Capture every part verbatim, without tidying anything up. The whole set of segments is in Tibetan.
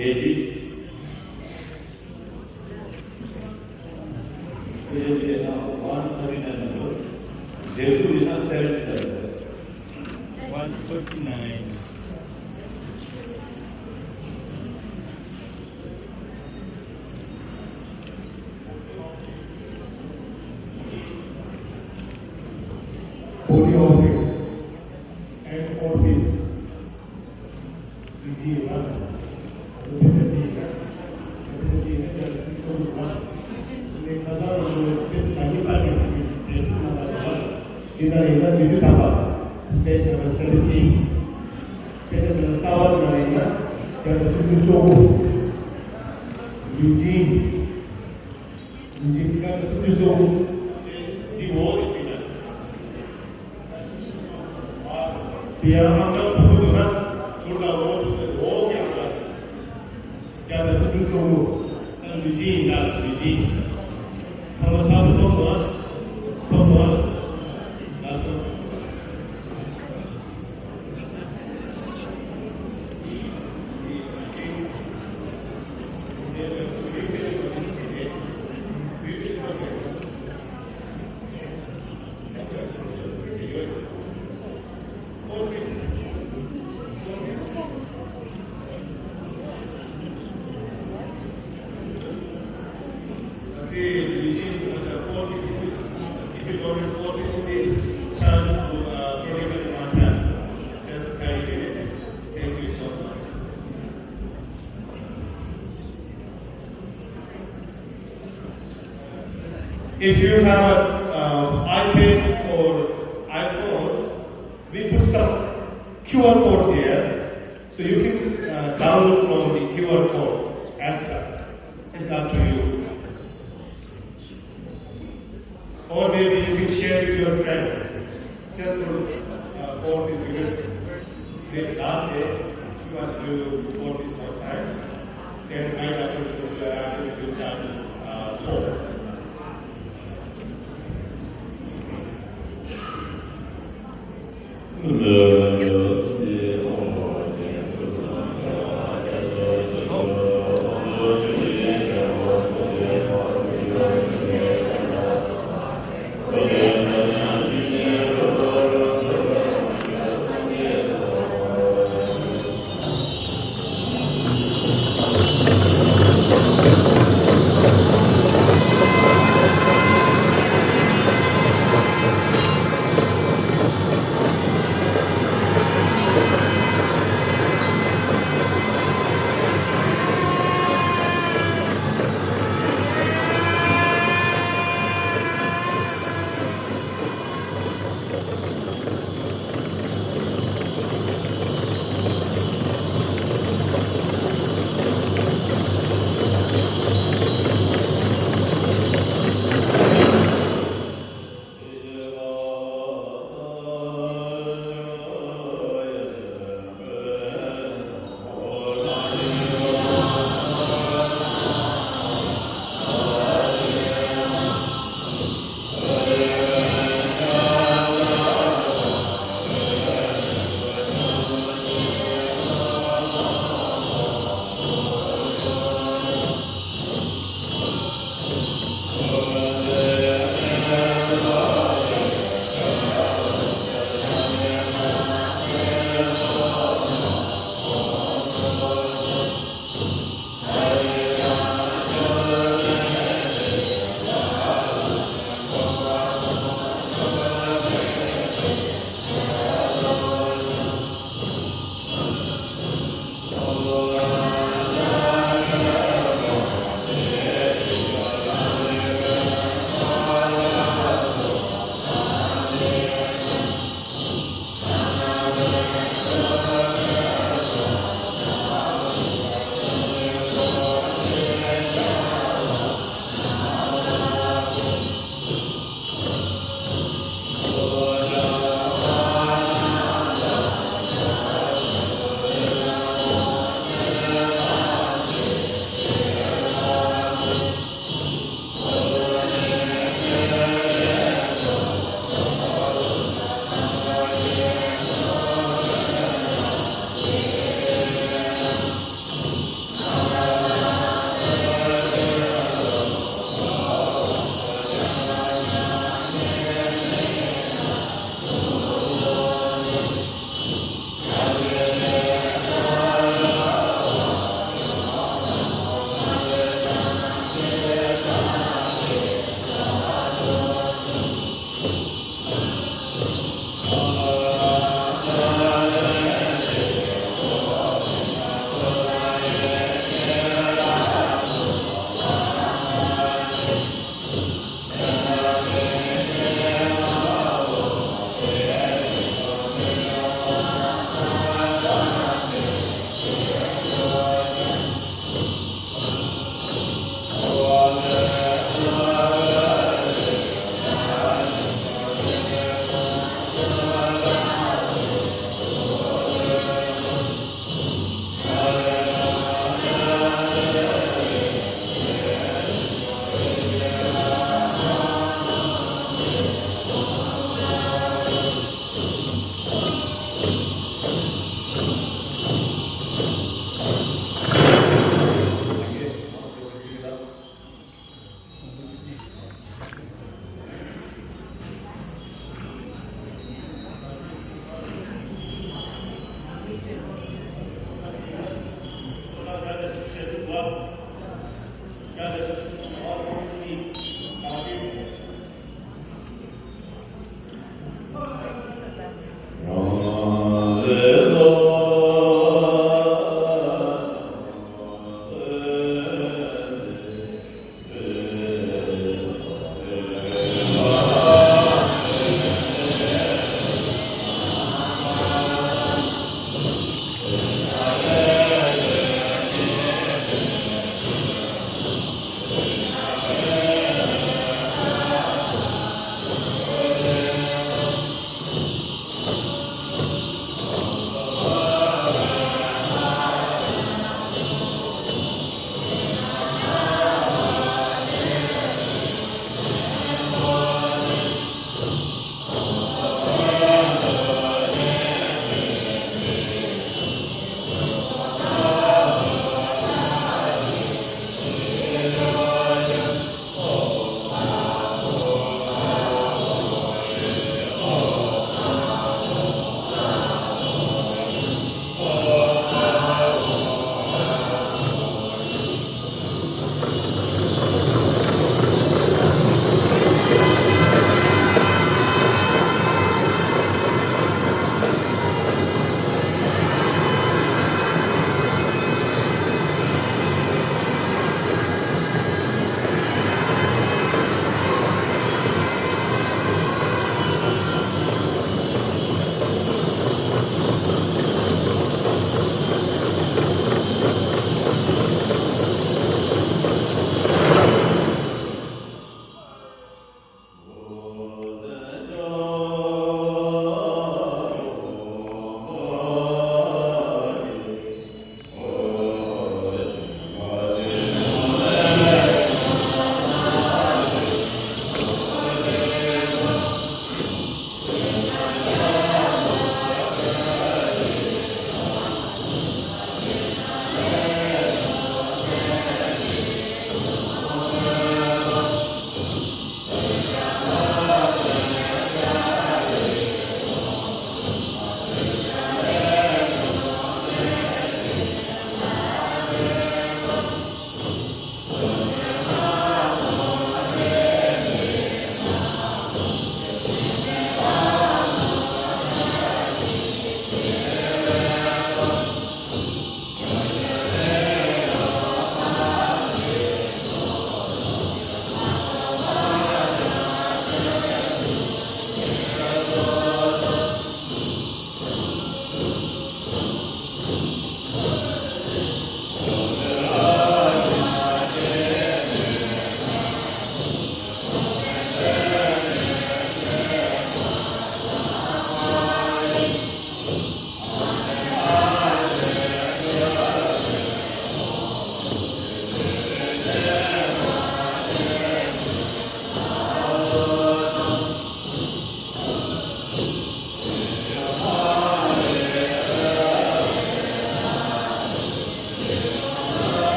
དེ་བཞིན། དེ་བཞིན་དེ་ན་one thirty nine འདུག་འདེབས་གསུམ་ཡིན་ན་seventy འདུག one thirty nine. Body offering and office. ལུས་སྦྱིན་ཡོད་པ། དཔེ་ཆ་འདི་ཡིན་ན། དཔེ་ཆ་འདི་ཡིན་ན་རྒྱ་མི་སུ་སོ་སོ་ཡོད་པ། དེ་ནས་ཁ་སང་ལ་དཔེ་ཆ་ད་ཡིན་པ་དེ་ཅིག་གིས་དེ་སུ་ན་པ་ཡོད་པ། འདི་ལྟར་ཡིན་ན་མི་རྒྱུ་དག་པ། page number seventeen. དཔེ་ཆ་འདི་ལ་གསར་བ་ནང་ཡིན་ན་བརྒྱ་དང་སུམ་ཅུ་སོ་དགུ། ལུས་སྦྱིན། ལུས་སྦྱིན་བརྒྱ་དང་སུམ་ཅུ་སོ་དགུ། དེ་འདི་འོག་རེད་ཟེར་ན། དེ་ཡང་ཨང་གྲངས་དྲུག་པོ་འདུག་ན་ཟུར་དང་འོག་དྲུག་པའི་འོག་གི་ཨང་གྲངས། བརྒྱ་དང་སུམ་ཅུ་སོ་དགུ། ད་ལུས་སྦྱིན་ཡིན་ད་ལུས་སྦྱིན། ཚང་མ་ཕྱག་ཏུ་ཐོབ་སོང་ཨ། ཐོབ་སོང་ཨ། ལགས་སོ། That's it, Eugene, that's a four piece. If you don't have four piece, please charge to uh, project at one time. Just thirty minutes. Thank you so much. If you have an uh, iPad or iPhone, we put some Q R code there, so you can uh, download from the Q R code as well. It's up to you. Or maybe you can share with your friends. Just for uh, four fees because today's last day. If you want to do four fees one time, then right after the uh, after the start uh, four.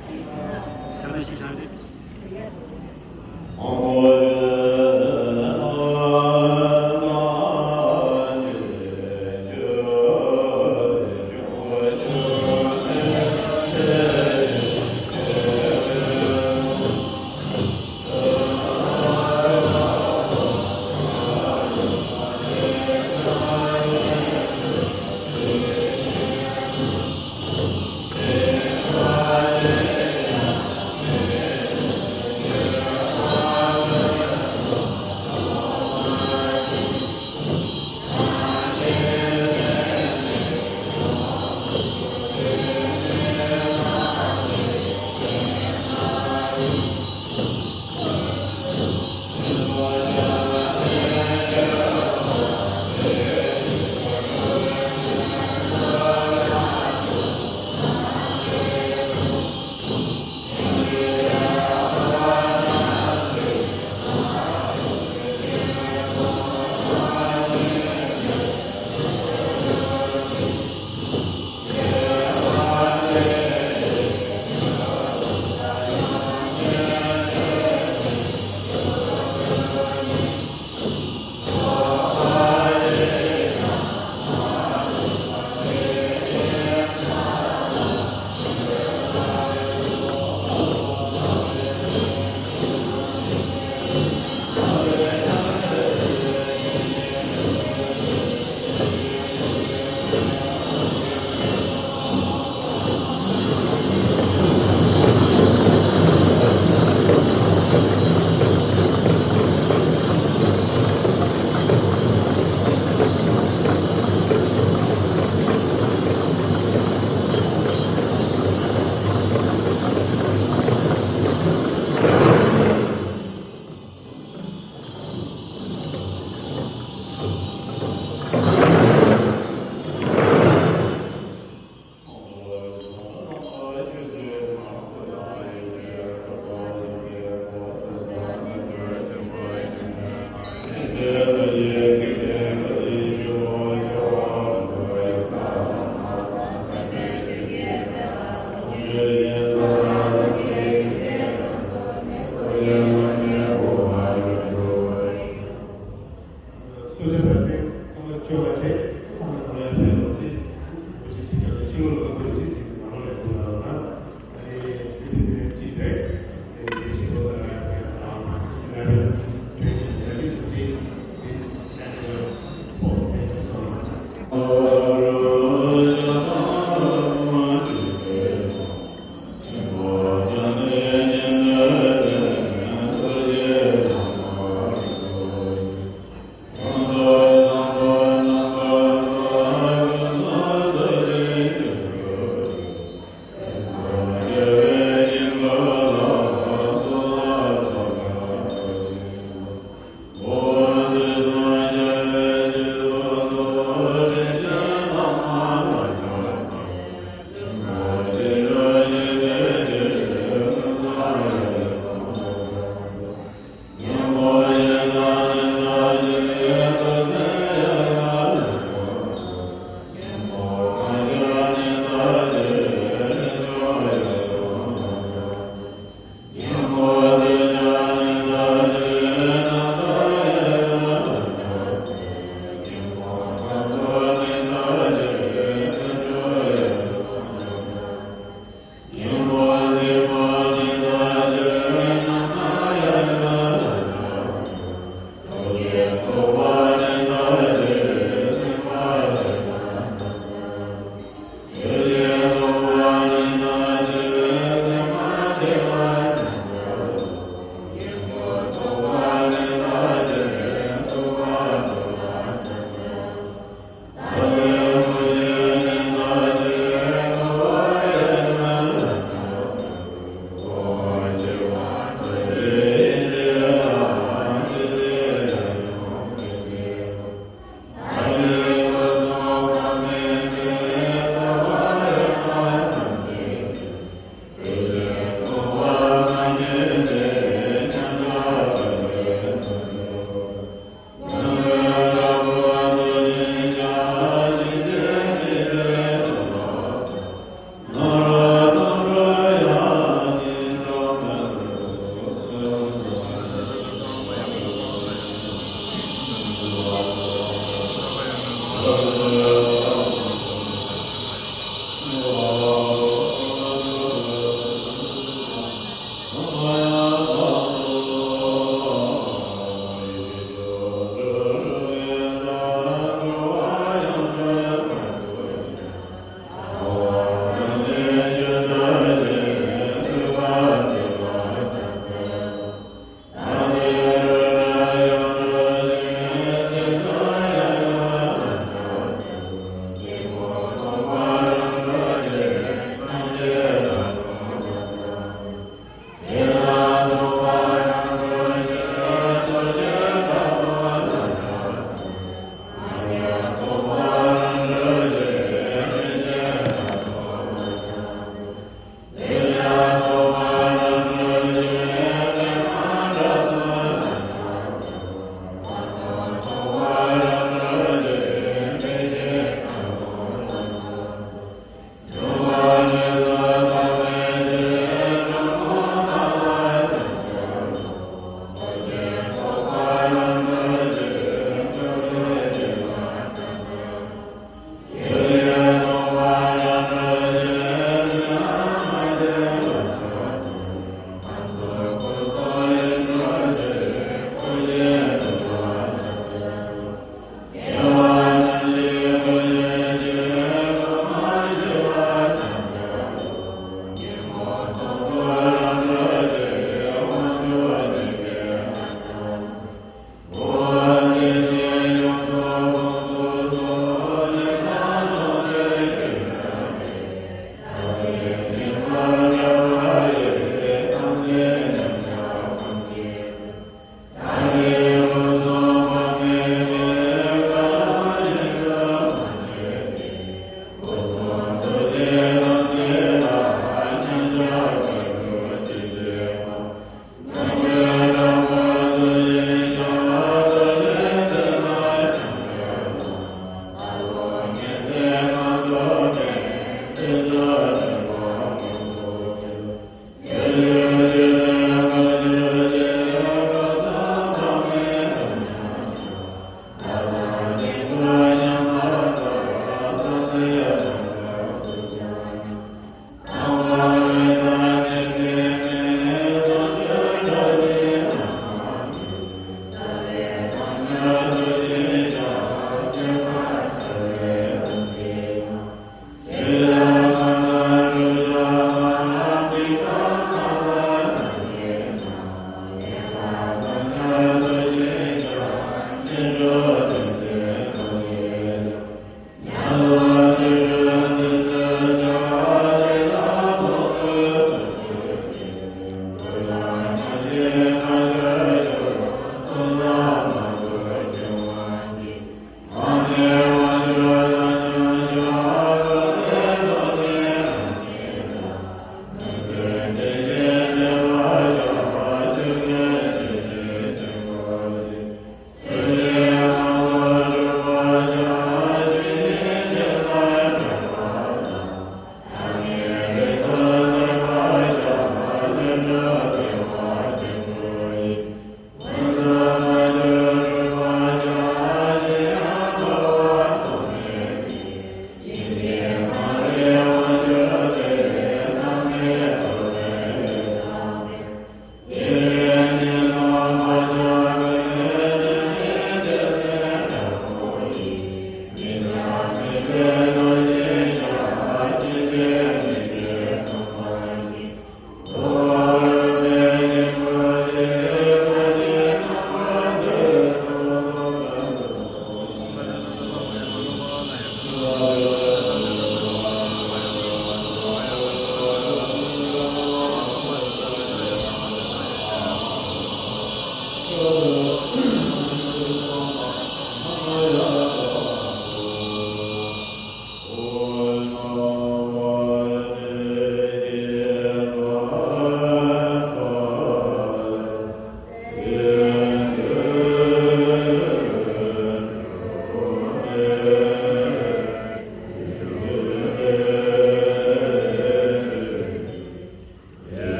ཁྱེད་རང་ཤེས་བྱ་རེད། གསོལ་ཇ་འབེལ་ཚིག་སྐར་མ་བཅོ་ལྔ་བྱས། ཚང་མ་ནང་ལ་ཕེབས་རོགས་གྱིས། རིན་པོ་ཆེ་ཁྲི་ལྕགས་ཀྱི་ཕྱི་ལོགས་ལ་ཕེབས་རོགས་གྱིས་ཟེར་ནས་ནང་ལོགས་ལ་ཕེབས་རོགས་གནང་། ཨ་ནི་དེ་དུས་དེ་ནས་གཅིག་རེད། དེ་རིན་པོ་ཆེ་ལོ་ལ་ལ་ཕེབས་རོགས་གནང་། eleven twenty, there is this, this annual expo. Thank you so much.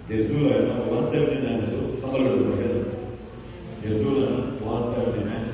དེབ་གཟུགས་ལ་ཡང་one seventy nine འདུག་བསམ་པ་ལོས་མ་ཤེས་འདུག་དེབ་གཟུགས་ལ་one seventy nine།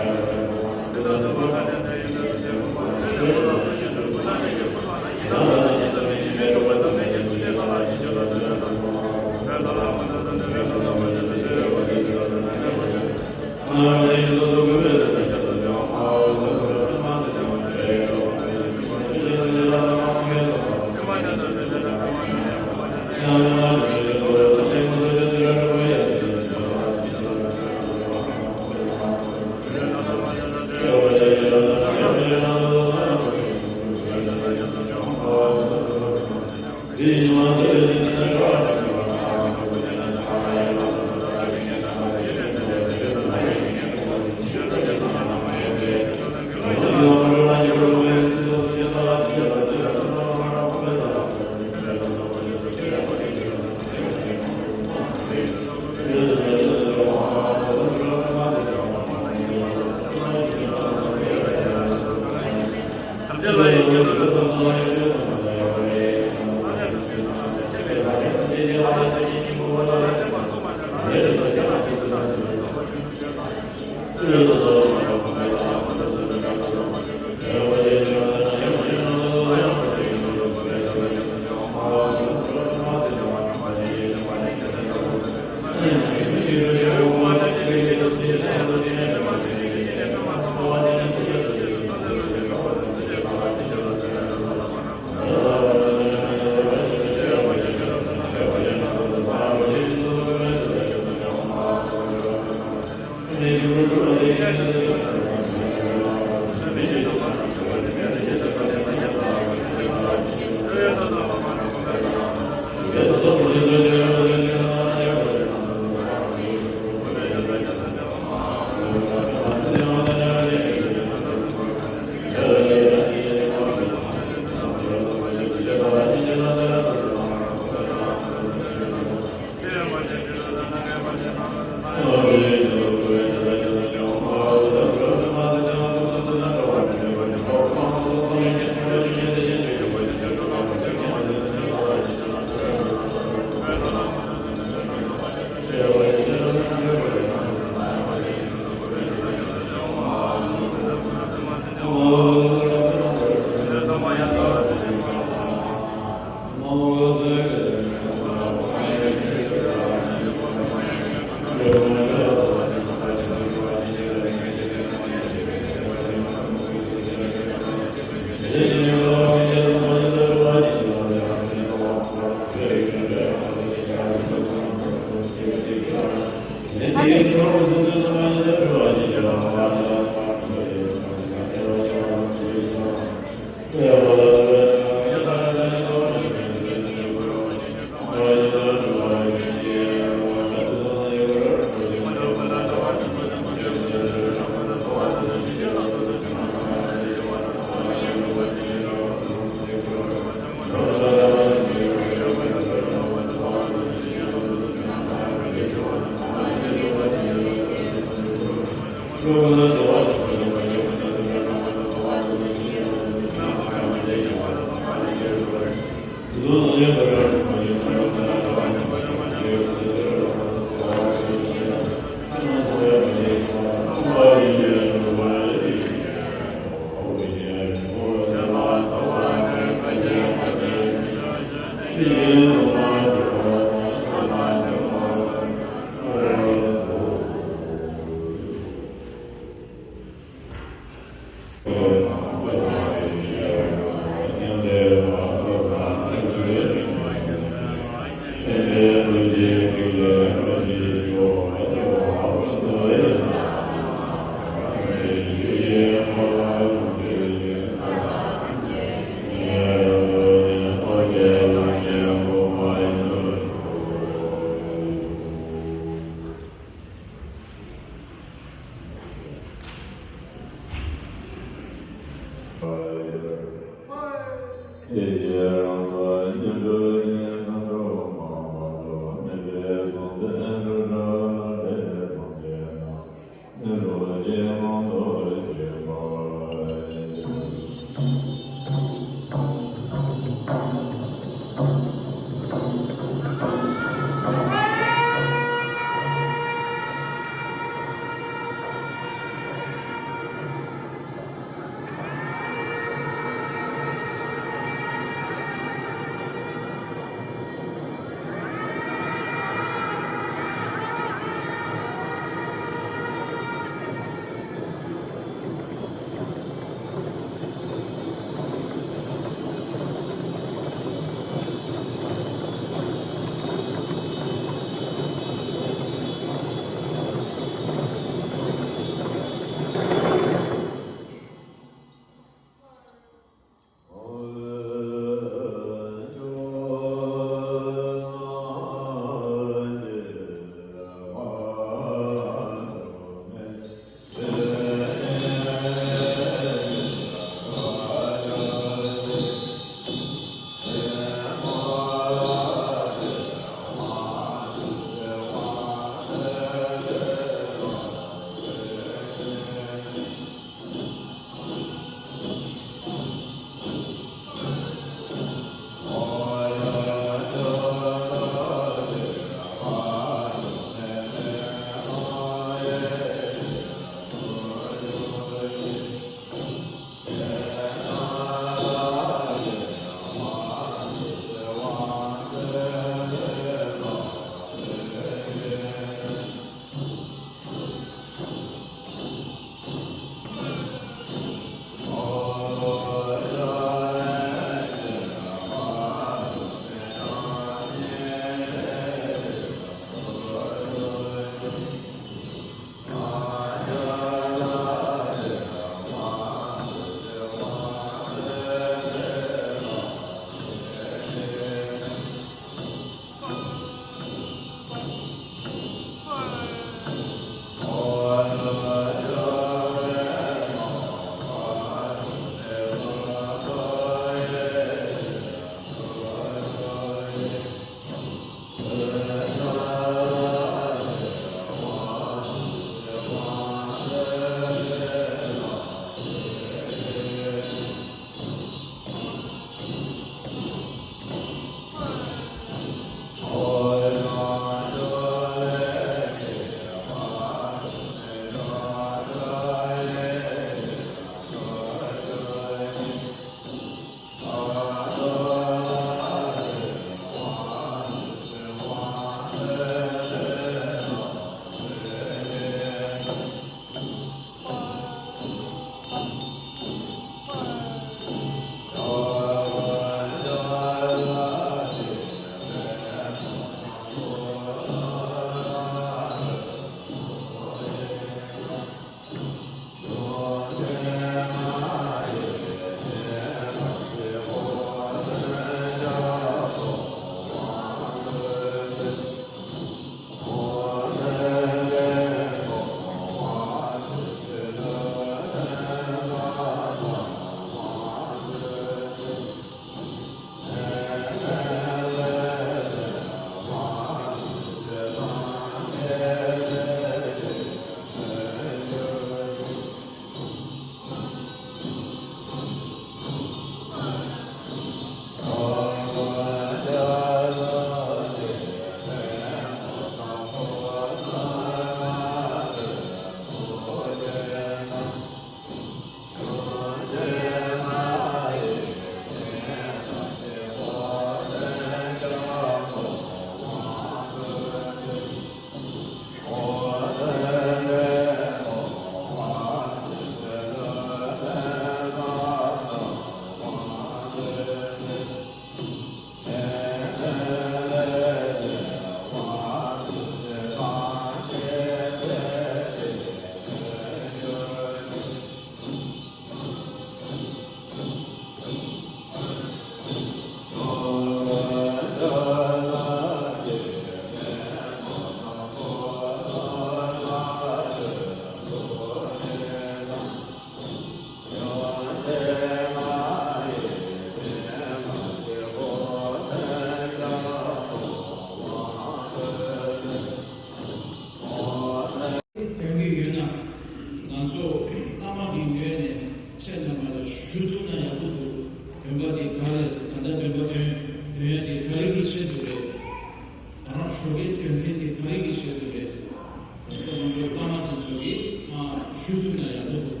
ཁོང་ཚོའི་བླ་མ་དེ་ཚོ་གིས་མར་ཞུ་ཐུབ་ན་ཡག་པོ་འདུག་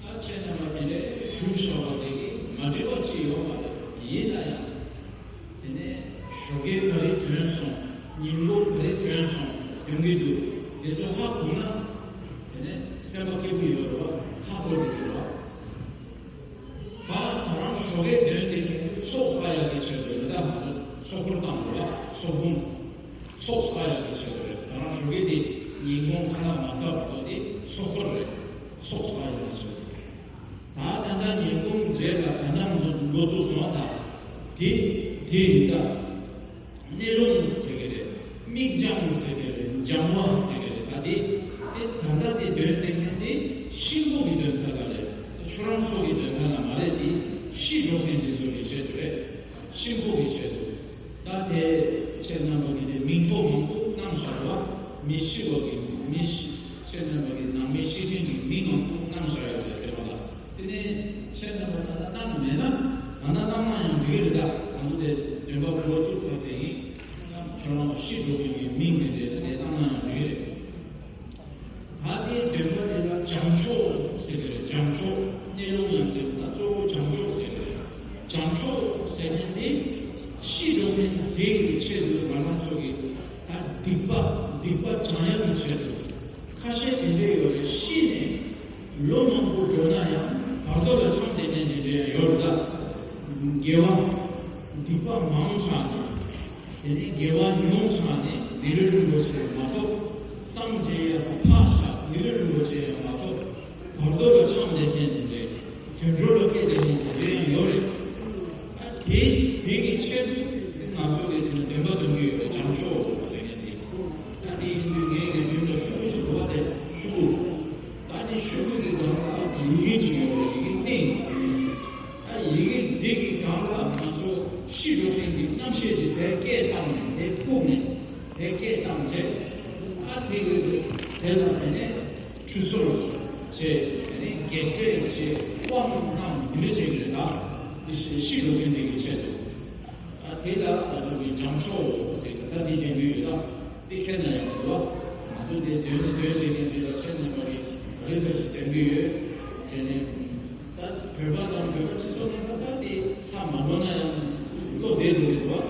ད་ཁྱེད་རྣམ་པ་དེ་འདྲའི་ཞུ་བཞག་པ་དེ་གིས་མ་འགྲིག་པ་ཅི་ཡོད་མ་རེད། ཡིན་ན་ཡང་དེ་ནས་ཞོགས་ཀས་ག་རེ་ཐོན་སོང་། ཉིན་གུང་ག་རེ་ཐོན་སོང་། ཐོན་གྱི་འདུག་དེ་ཚོ་ཧ་གོ་ན་དེ་ནས་སེམས་པ་སྐྱིད་པོ་ཡོད་རེད་བ། ཧ་གོ་འགྲོ་གི་རེད་བ། ད་ད་རང་ཞོགས་ཀས་འདོན་བསྡད་མཁན་དེ་ཚོགས་བསགས་ཡག་གི་ཆེད་དུ་རེད། ད་ང་ཚོ་ཚོགས་འཁོར་བཏང་དགོས་ལ། ཚོགས་འབུམ་ཚོགས་བསགས་ཡག་གི་ཆེད་དུ་རེད། ད་རང་ཞོགས་ཀས་དེ་ཉིན་གུང་ཁ་ལག་མ་ཟ་བར་དུ་དེ་ཚོགས་འཁོར་རེད། ཚོགས་བསགས་ཡག་གི་ཆེད་དུ། ད་ད་ལྟ་ཉིན་གུང་རྗེས་ལ་ད་ལྟ་ང་ཚོ་འགོ་བཙུགས་སོང་། ད་དེ་དེ་ཡིན་ད། གནས་ལུང་ཟེར་གི་རེད། མིག་སྦྱང་ཟེར་གི་རེད། སྦྱང་བ་ཟེར་གི་རེད། ད་དེ་དེ་ད་ལྟ་དེ་འདོན་བསྡད་མཁན་དེ་གཤིན་པོ་གི་འདོན་ཐ་ལ་རེད། ད་ཁྱོད་རང་ཚོ་གི་འདོན་ཐ་ལ་མ་རེད། དེ་ཤི་འགྲོ་མཁན་དེ་ཚོ་གི་ཆེད་དུ་རེད། གཤིན་པོ་གི་ཆེད་དུ། ད་དེ་ཁྱེད་རྣམ་པ་གི་དེ་མིང་ཐོ་མང་པོ་གནང་བཞག་པ། མི་ཤི་བ་གི་མི་ཤི་ཁྱེད་རྣམ་པ་གི་ནང་མི་ཤི་མཁན་གི་མིང་མང་པོ་གནང་བཞག་ཡོད་རེད། དེ་མ་ལ། དེ་ནས་ཁྱེད་རྣམ་པ་ད་ལྟ་གནང་མེད་ན། ད་ལྟ་གནང་ན་ཡང་འགྲིག་གི་རེད། ད་ང་ཚོ་དེ་འདོན་པ་འགོ་བཙུགས་ཚར་ཚེ་ཡིན། ཁྱོད་རང་ཚོ་ཤི་འགྲོ་མཁན་གྱི་མིང་དེ་འདྲས་ད་དེ་གནང་ན་ཡང་འགྲིག་གི་རེད། ད་དེ་འདོན་པ་དེ་ལ་བྱང་ཕྱོགས་ཟེར་གི་རེད། བྱང་ཕྱོགས། གནས་ལུང་ཡང་ཟེར་གི་ད་གཙོ་བོ་བྱང་ཕྱོགས་ཟེར་གི་རེད། བྱང་ཕྱོགས་ཟེར་མཁན་དེ་ཤི་འགྲོ་མཁན་དེ་གི་ཆེད་དུ་ང་རང་ཚོ་གི་ད་སྡིག་པ་སྡིག་པ་སྦྱང་ཡག་གི་ཆེད་དུ། ཁ་ཤས་དེ་འདྲས་ཡོད་རེད། ཤི་ནས་ལོ་མང་པོ་འགྲོ་ན་ཡང་བར་དོ་ལ་འཁྱམས་བསྡད་མཁན་དེ་འདྲས་ཡང་ཡོད་རེད། ད་དགེ་བ་སྡིག་པ་མང་དྲགས་ནས། དེ་ནས་དགེ་བ་ཉུང་དྲགས་ནས་མི་ལུས་རིན་པོ་ཆེ་མ་ཐོབ། སངས་རྒྱས་ཡག་པོ་ཕར་བཞག་མི་ལུས་རིན་པོ་ཆེ་ཡང་མ་ཐོབ། བར་དོ་ལ་འཁྱམས་བསྡད་མཁན་དེ་འདྲས། དུད་འགྲོ་ལ་སྐྱེས་བསྡད་མཁན་དེ་འདྲས་ཡང་ཡོད་རེད། ད་དེ་དེ་གི་ཆེད་དུ་ང་ཚོ་གི་དེ་ནས་འདོན་པ་འདོན་གྱི་ཡོད་རེད། བྱང་ཕྱོགས་ཟེར་མཁན་དེ། ད་དེ་ཡིན་དུས་ངས་ཀྱི་མདུན་ལ་ཤོག་བུ་ཞིག་འདུག་པ། དེ་ཤོག་བུ། ད་དེ་ཤོག་བུ་གི་སྒང་ལ་ཡི་གེ་ཅིག་ཡོད་རེད། ཡི་གེ་སྨན་ཟེར་མཁན་ཅིག་ད་ཡི་གེ་འདི་གི་སྒང་ལ་ང་ཚོ་ཤི་འགྲོ་མཁན་གྱི་རྣམ་ཤེས་དེ་དེ་སྐད་བཏང་ནས། དེ་བཀུག་ནས། དེ་སྐད་བཏང་རྗེས། ཨ་དེ་གི་དེ་ལ་དེ་ནས་ཁྲུས་གསོལ་བྱས། དེ་ནས་བགེགས་བསྐྲད་བྱས། དབང་གནང་། དེ་འདྲ་བྱེད་ཀྱི་རེད། ད་དེ་ཤི་ཤི་འགྲོ་མཁན་དེ་གི་ཆེད་དུ། ད་དེ་ལ་ང་ཚོ་གི་བྱང་ཕྱོགས་ཟེར་གི་ད་དེ་འདོན་གྱི་ཡོད། ད་དེ་ཁྱེད་ན་ཡང་མི་འདུག་བ། ང་ཚོ་དེ་འདོན་ནས་འདོན་བསྡད་མཁན་ཅིག་ལ་ཁྱེད་རྣམ་པ་གི་ག་རེ་འདྲ་ཞིག་འདོན་གྱི་ཡོད་བྱས་ནས། ད་བོད་པ་དང་བོད་པ་སྤྱི་ཚོགས་ནང་ད་ད་དེ་ཧ་མ་གོ་ན་ཡང་བློ་བདེ་འགྲོ་གི་འདུག་བ།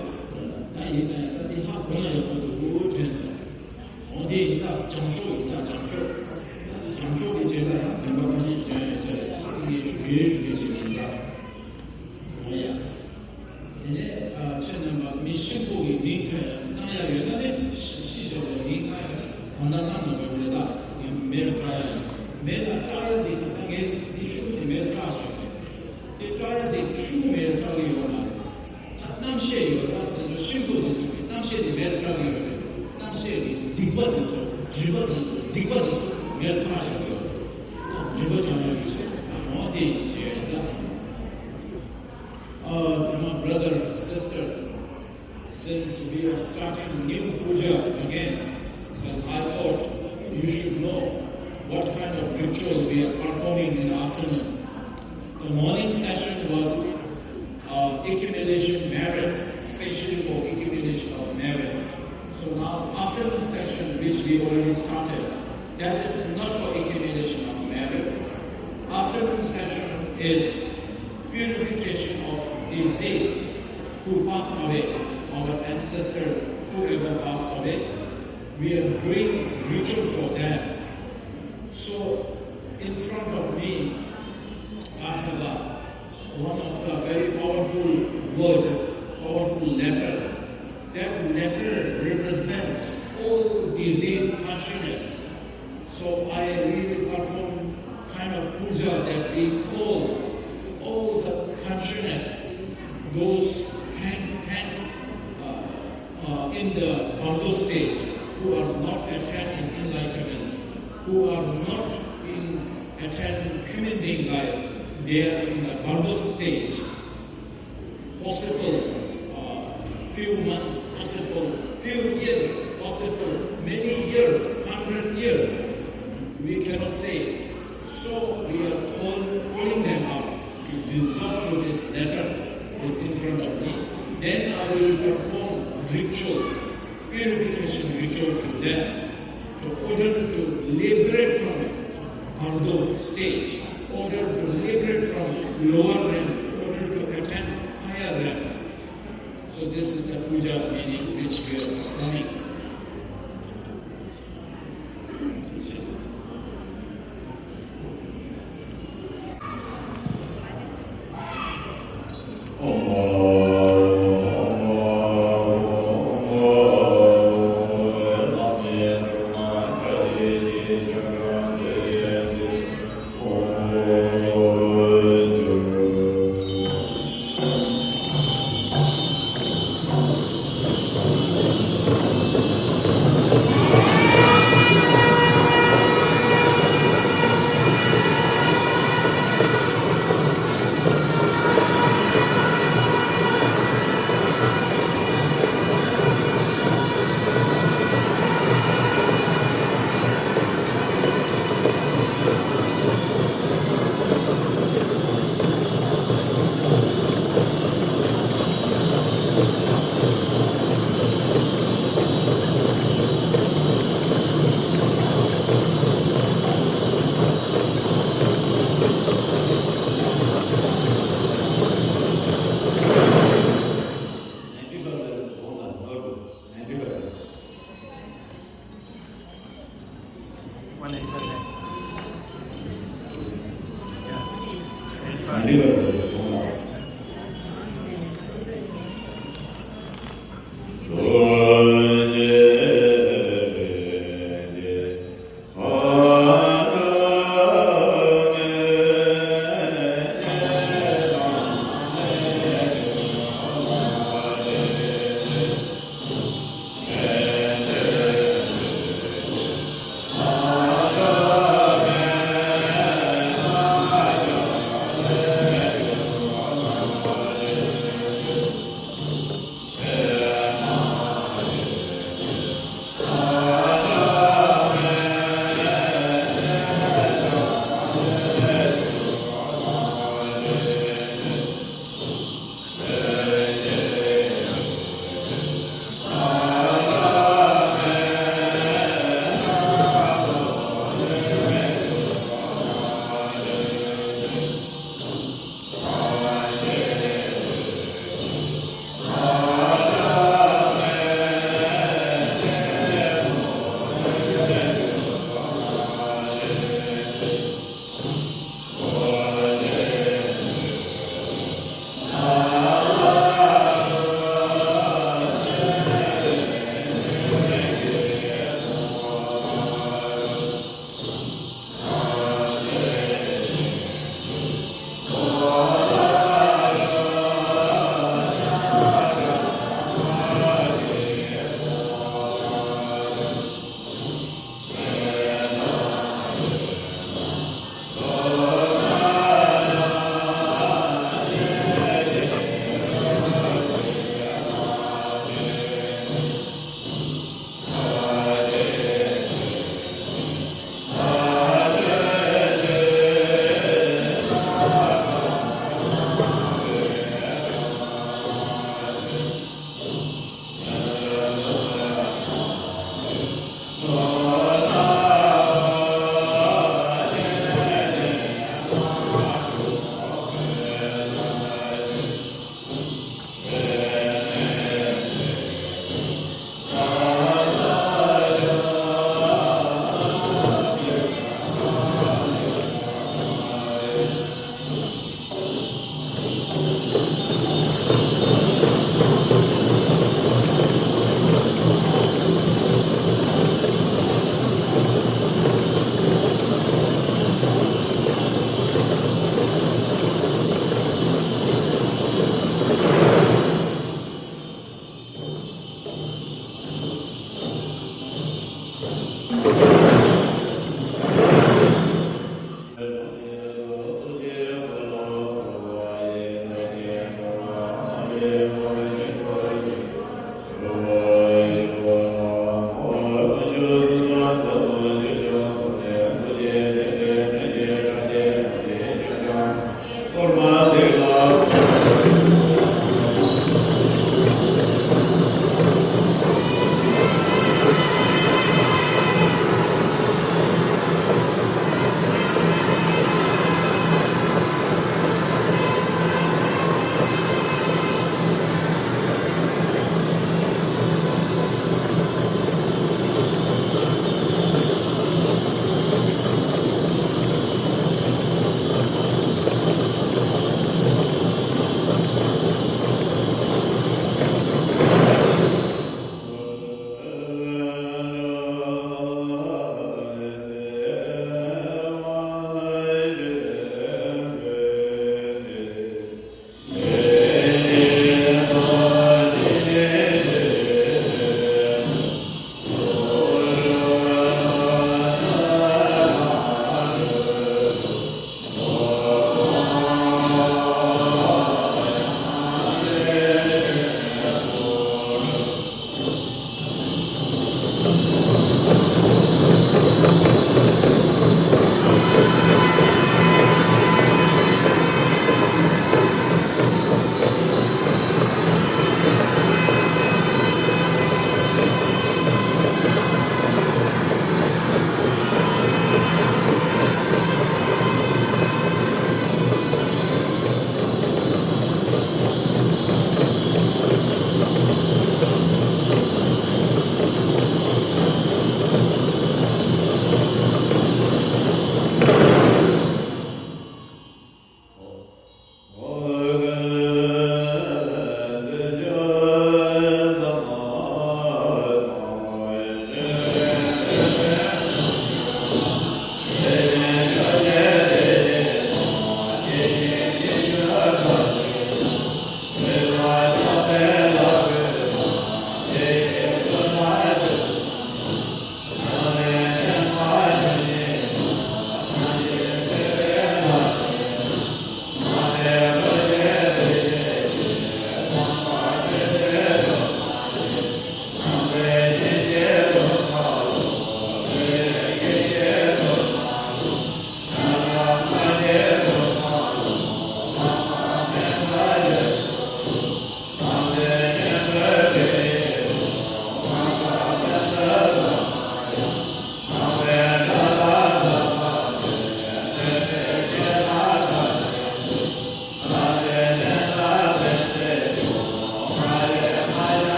ད་ཡིན་ན་ཡང་ད་དེ་ཧ་གོ་ན་ཡག་པོ་འདུག་དྲན་སོང་། འོ་དེ་ཡིན་ད་བྱང་ཕྱོགས་ཡིན་ད་བྱང་ཕྱོགས། བྱང་ཕྱོགས་ཀྱི་རྗེས་ལ་ཡང་བདེན་པ་ཁ་ཤས་ཤིག་ཡོད་ཡོད་ཟེར་ངས་ཞུ་ཡོད་ཞུ་གི་ཞིག་ཡིན་ད། འོ་ཡ། དེ་ནས་ཨ་ཁྱེད་རྣམ་པ་མི་གཤིན་པོ་གི་མིང་ཐོན་གནང་ཡ་ཡོད་ན་ནི་ཤི་ཤི་ཞོག་པའི་མིང་གནང་ཡ་ཡོད་ན་ད་ལྟ་གནང་དགོས་རེད། ད་ངས་མེལ་སྤྲད་ཡ་ཡིན། མེལ་ལ་སྤྲད་ཡ་དེ་ད་ལྟ་ངས་དེ་ཤུགས་ནས་མེལ་སྤྲད་ཞོག་པས། དེ་སྤྲད་ཡ་དེ་ཤུགས་མེལ་སྤྲད་གི་ཡོད་མ་རེད། ད་རྣམ་ཤེས་ཡོད་ན་དེ་ཚོ་གཤིན་པོ་དེ་ཚོ་གི་རྣམ་ཤེས་དེ་མེལ་སྤྲད་གི་ཡོད་རེད། རྣམ་ཤེས་ཀྱི་སྡིག་པ་དེ་ཚོ་སྒྲིབ་པ་དེ་ཚོ་སྡིག་པ་དེ་ཚོ་མེལ་སྤྲད་ཞོག་ཡོད་རེད། སྒྲིབ་པ་སྦྱང་ཡ་གི་ཆེད་འོ་དེ་ཡིན་ཞེས་ཡོད་ད། Uh, my brother, sister, since we are starting new puja again, so I thought you should know what kind of ritual we are performing in the afternoon. The morning session was uh, accumulation merits, especially for accumulation of merits. So now, afternoon session, which we already started, that is not for accumulation of merits. Afternoon session is purification of deceased who pass away, our ancestor, whoever pass away, we are doing ritual for them. So, in front of me, I have a, one of the very powerful word, powerful letter. That letter represents all disease consciousness. So I, we will perform kind of puja that we call all the consciousness, those hang, hang, uh, uh, in the bardo stage, who are not attained in enlightenment, who are not in attained human being life, they are in the bardo stage. Possible uh, few months, possible few years, possible many years, hundred years, we cannot say. So we are call, calling them out to resolve to this letter is in front of me. Then I will perform ritual, purification ritual to them. In order to liberate from Bardo stage, in order to liberate from lower realm, in order to attain higher realm. So this is a puja meaning which we are performing.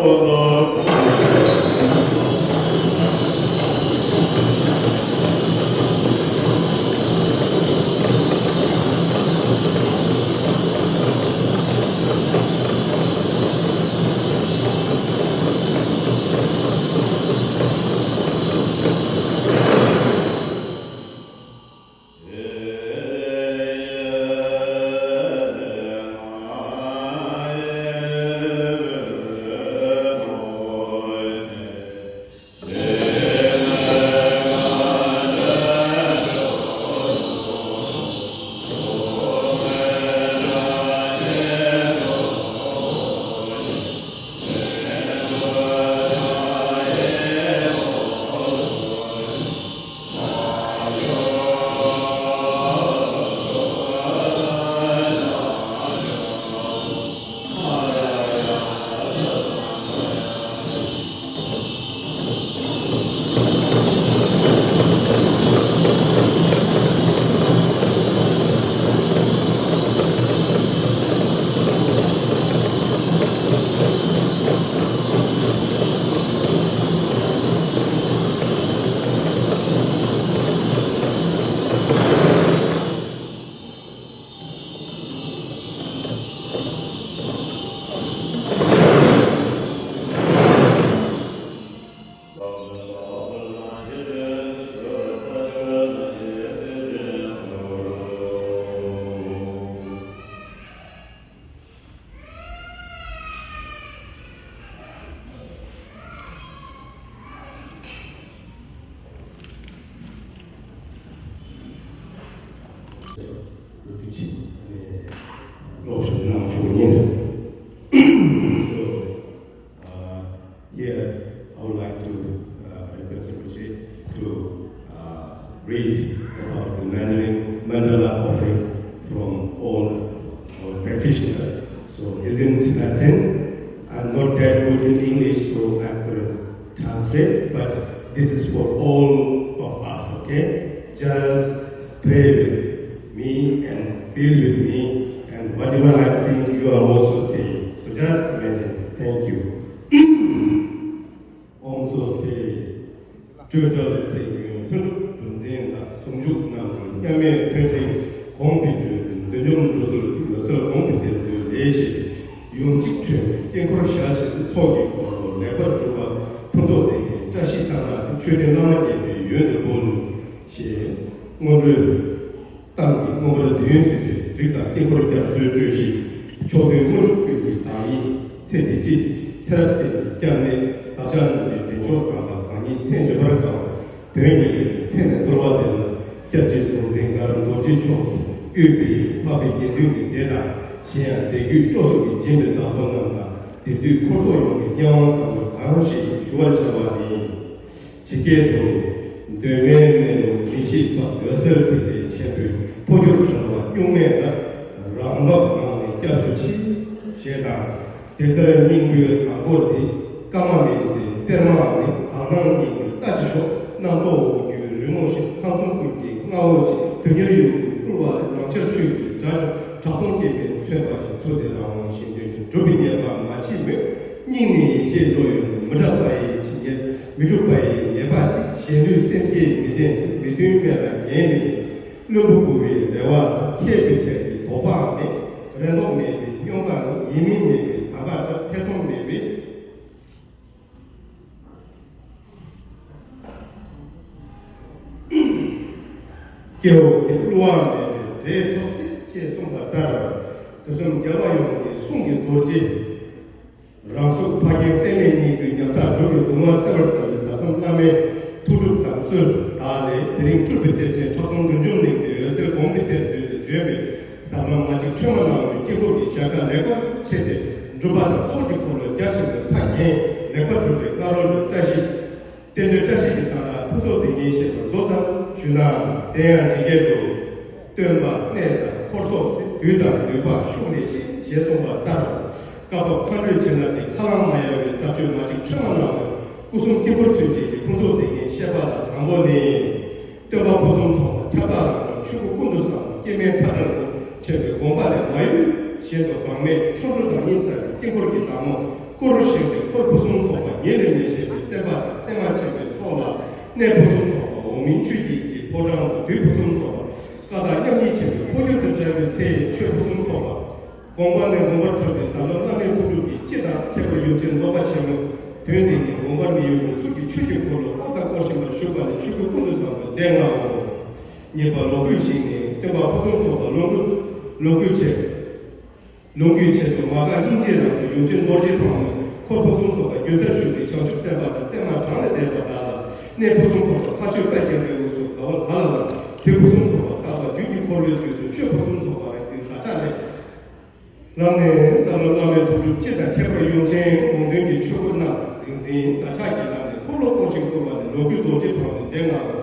ལོ་དུས་ཆེན་ཨ་ནི་སློབ་སྦྱོང་གནང་ཞུ་ཉེན། So, uh, here I would like to, uh, request Rinpoche to, uh, read about the Mandarin mandala offering from all our practitioners. So it's in Tibetan. I'm not that good in English, so I couldn't translate, but this is for all of us, okay? Just pray with me and feel with me, and whatever I'm saying, you are also saying. So just imagine. Thank you. ཨོཾ་སྭསྟི། སྤྲོས་བྲལ་མཚན་ཉིད་ལྷུན་གྲུབ་གྲུ་འཛིན་དང་ཟུང་འཇུག་རྣམ་གྲོལ་མཉམ་མེད་མཐོན་མཐིང་གོང་དུ་བགྲོད་པའི་མདུན་ལམ་འགྲོ་འདུལ་གྱི་འོད་གསལ་དགོངས་པའི་གཏེར་མཛོད་ལས་བཞེངས་ཡུམ་གཅིག་ཁྲོས་མའི་དཀྱིལ་འཁོར་ཞལ་བཞི་སྟེ་ཚོགས་ཀྱི་འཁོར་ལོ་ལེགས་པར་བཞུགས་པ་ཕུན་ཚོགས་ལྡན་ཞིང་བཀྲ་ཤིས་ལྟར་ལྡན་ཆོས་སྤྱོད་བླ་མ་དགྱེས་པའི་ཡུལ་དུ་འབུལ། ཞེས་སྔོན་འགྲོའི་གཏམ་གྱི་མངོན་པར་འདོད་ཡོན་གཟིགས་པའི་རིགས་དང་དཀྱིལ་འཁོར་རྒྱ་མཚོའི་སྤྲོས་གཞི་མཆོག་ཐུན་དངོས་གྲུབ་ཀུན་གྱི་བདག་ཉིད་ཚེ་འདི་ཕྱི་ཚེ་རབས་གཏན་གྱི་སྐྱབས་གནས་བདག་ཅག་རྣམས་ཀྱི་འདྲེན་མཆོག་དམ་པ་གང་ཉིད་མཚན་བརྗོད་པར་དཀའ་བ། དོན་གྱི་དོན་དུ་ཚེ་ནས་གསོལ་བ་འདེབས་ན། སྐྱབས་རྗེ་གདུང་འཛིན་མགར་རྡོ་རྗེ་མཆོག་གིས་དབུས་པའི་འཕགས་པའི་དགེ་འདུན་གྱི་སྡེ་དང་། གཞན་ཡང་སྡེ་བརྒྱུད་སྤྲོ་གསུམ་གྱི་སྦྱིན་པའི་བདག་པོ་རྣམས་དང་། དེང་དུས་འཁོར་ཚོགས་ཡོངས་ཀྱི་སྐྱབས་དབང་བཟང་པོ་གང་ཞིག་ཞུ་བར་བྱ་བ་ནི། ཇི་སྐད་དུ། གདོད་མའི་གནས་ལུགས་མི་ཤིགས་པ། འོད་གསལ་ཐིག་ལེ་ཆེན་པོའི་འཕོ་འགྱུར་བྱུང་བ་གཉུག་མའི་བཀའ། རང་བབས་ངང་ནས་སྐྱབས་སུ་མཆི། ཞེས་དང་། དེ་ལྟར་སྙིང་པོའི་དང་པོར་ནི། ཀ་མ་མིན་ཏེ་གཏེར་མ་མིན། དག་སྣང་སྙིང་པོའི་ལྟ་ཅི་ཤོག་རྣམ་རྟོག་འོག་འགྱུའི་རི་མོ་བཞིན། ཁམས་གསུམ་ཀུན་གྱི་མངའ་འོག་ཅིག་དོན་གཉེར་ཡོད་དགུའི་བསྐུལ་བ་ལས། ལམ་ཤར་ཆོས་ཀྱི་སྒྲ་སྒྲོག་གྲགས་སྟོང་སྐྱེས་པས་མཚོན་པ་བཞིན། ཚུལ་དེ་རང་དབང་གཞན་དོན་ཅན། སྒྲུབ་པའི་ཉེས་པ་མ་མཆིས་མོད། སྙིང་ནས་ཡིད་ཆེས་བློ་ཡོད་མི་འདྲ་བ་ཡི་ཇི་སྙེད། མི་འགྲུབ་པ་ཡི་ཉེས་པ་གཅིག་གཞན་ལུས་སེམས་བསྐྱེད་མི་ལྡན་ཅིང་། མི་མཐུན་དམན་ལ་ངེས་མེད་ཀྱི། བླུན་པོ་མགུ་བའི་རེ་བ་དང་། ཁྱད་པའི་ཕྲད་ཀྱི་དོགས་པའང་མེད། རེ་དོགས་མེད་པའི་སྙོམས་པ་ནི། ཡིན་མིན་མེད་པའི་དམ་པ་འདྲ། ཐེ་ཚོམ་མེད་པའི། སྐྱེ་བོ་གི་བསླུ་བ་མེད་པའི་འབྲས་ཐོབ་སྲིད། ཅེས་གསུངས་པ་ལྟར། དུས་གསུམ་རྒྱལ་བ་ཡོངས་ཀྱི་གསུང་གི་རྡོ་རྗེ། རང་གཟུགས་ཕ་རྒན་པདྨས་སྙིང་པོའི་ཉམ་ཐག་འགྲོ་བའི་གདུང་བ་སེལ་བར་མཛད་པའི་ཟབ་གསང་བླ་མའི་ཐུགས་སྒྲུབ་དམ་ཚུལ་དག་ལས། དེ་རིང་སྤྲུལ་པའི་གཏེར་ཆེན་ཁྲག་འཐུང་བདུད་འཇོམས་གླིང་པའི་འོད་གསལ་དགོངས་པའི་གཏེར་མཛོད་དུ་བྱོན་པའི་ཟབ་ལམ་མ་གཅིག་ཁྲོས་མ་སྣང་བའི་དཀྱིལ་འཁོར་གྱི་ཞལ་དཀར་ལེགས་པར་ཕྱེ་སྟེ། སྒྲུབ་པ་དང་ཚོགས་ཀྱི་འཁོར་ལོས་རྒྱ་ཆེན་པོས་ཕར་བརྒྱན། ལེགས་པར་གྲུབ་པའི་སྔ་རོལ་ལ་བཀྲ་ཤིས། རྟེན་འབྲེལ་བཀྲ་ཤིས་ཀྱི་གཏང་རག་ཕུན་ཚོགས་བདེ་ཆེན་ཞེས་པ་མདོ་ཙམ་ཞུས་ན། དེ་ཡང་ཇི་སྐད་དུ། སྟོན་པ་གནས་དང་འཁོར་ཚོགས་ཚེ། དུས་དང་ནུས་པ་ཤུགས་ལས་ཆེ། ཞེས་གསུངས་པ་ལྟར། བཀའ་བབས་མཁའ་འགྲོའི་བྱིན་རླབས་ཀྱིས་ཁ་ལངས་མ་ཡལ་བའི་ཟབ་ཆོས་མ་གཅིག་ཁྲོས་མ་སྣང་བའི་སྐུ་གསུང་དཀྱིལ་འཁོར་ཚུན་ཆད་ཀྱི་ཕུན་ཚོགས་བདེ་ཆེན་བཤད་པ་དང་། དང་པོ་ནི། སྟོན་པ་ཕུན་སུམ་ཚོགས་པ་ཁྱབ་བདག་རང་གྲོལ་ཆོས་སྐུ་ཀུན་ཏུ་བཟང་པོ་སྐྱེ་མེད་མཐའ་བྲལ་ལོ། ཆེན་པོའི་དགོངས་པ་ལས་མ་གཡོས་གཞན་དུ་འགག་མེད་ཆོ་འཕྲུལ་བདག་ཉིད་རྩ་བའི་དཀྱིལ་འཁོར་གྱི་བདག་མོ། བསྐོར་ཞིང་པའི་འཁོར་ཕུན་སུམ་ཚོགས་པ་ཉིད་ལས་མི་གཞན་པའི་སེམས་དཔའ་དང་སེམས་མ་ཆེན་པོའི་ཚོགས་ལ་གནས་ཕུན་སུམ་ཚོགས་པ་འོག་མིན་ཆོས་ཀྱི་དཀྱིལ་ཕོ་བྲང་དུ་དུས་ཕུན་སུམ་ཚོགས་པ་བཀའ་དང་མཉམ་ཉིད་ཆེན་པོའི་འཕོ་འགྱུར་དང་བྲལ་བའི་ཚེ་ཆོས་ཕུན་སུམ་ཚོགས་པ། དགོངས་པ་ནས་དགོངས་པར་འཕྲོད་པའི་ཟབ་ལམ་བླ་མེད་ཐུགས་སྒྲུབ་ཀྱི་སྤྱི་དང་ཁྱད་པར་ཡུམ་ཆེན་རྫོགས་པ་ཆེན་མོ། དོན་འདི་ཉིད་དགོངས་པར་མི་གཡེང་བའི་ཚུལ་གྱིས་ཆོས་ཀྱི་འཁོར་ལོ་བསྐོར་དང་བསྐོར་བཞིན་པར་བཞུགས་པ་ནི་ཆོས་སྐུ་ཀུན་ཏུ་བཟང་པོའི་གདན་ལྔའོ། གཉིས་པ་ལོངས་སྐུའི་ཞིང་ནི། སྟོན་པ་ཕུན་སུམ་ཚོགས་པ་ལོངས་སྐུ། ལོངས་སྐུའི་ཆས། ལོངས་སྐུའི་ཆས་སུ་མ་འགགས་སྙིང་རྗེའི་རང་གཟུགས་ཡུམ་ཆེན་རྡོ་རྗེ་ཕག་མོས་འཁོར་ཕུན་སུམ་ཚོགས་པ་རྒྱུན་མཐར་བཞུགས་པའི་བྱང་ཆུབ་སེམས་དཔའ་དང་སེམས་མ་གྲངས་ལས་འདས་པ་དག་ལ་གནས་ཕུན་སུམ་ཚོགས་པ་མཁའ་སྤྱོད་དཔལ་གྱི་རི་བོ་སོགས་ག་བ་ག་ལ་ལ་དུས་ཕུན་སུམ་ཚོགས་པ་བཏགས་པ་རྒྱུན་གྱི་འཁོར་ལོའི་དུས་སུ་ཆོས་ཕུན་སུམ་ཚོགས་པ་རིག་འཛིན་བདག་ཅག་ལས། ལམ་ནས་ས་ལམ་བླ་མའི་ཐུགས་སྒྲུབ་སྤྱི་དང་ཁྱད་པར་ཡུམ་ཆེན་དགོངས་དོན་གྱི་ཆོས་སྐུ་རྣམས་རིག་འཛིན་བདག་ཅག་གི་ལམ་ནས་འཁོར་ལོ་བསྐོར་ཞིང་བསྐུར་བ་ནི་ལོངས་སྐུ་རྡོ་རྗེ་ཕག་མོའི་གདན་ལྔ་པོ།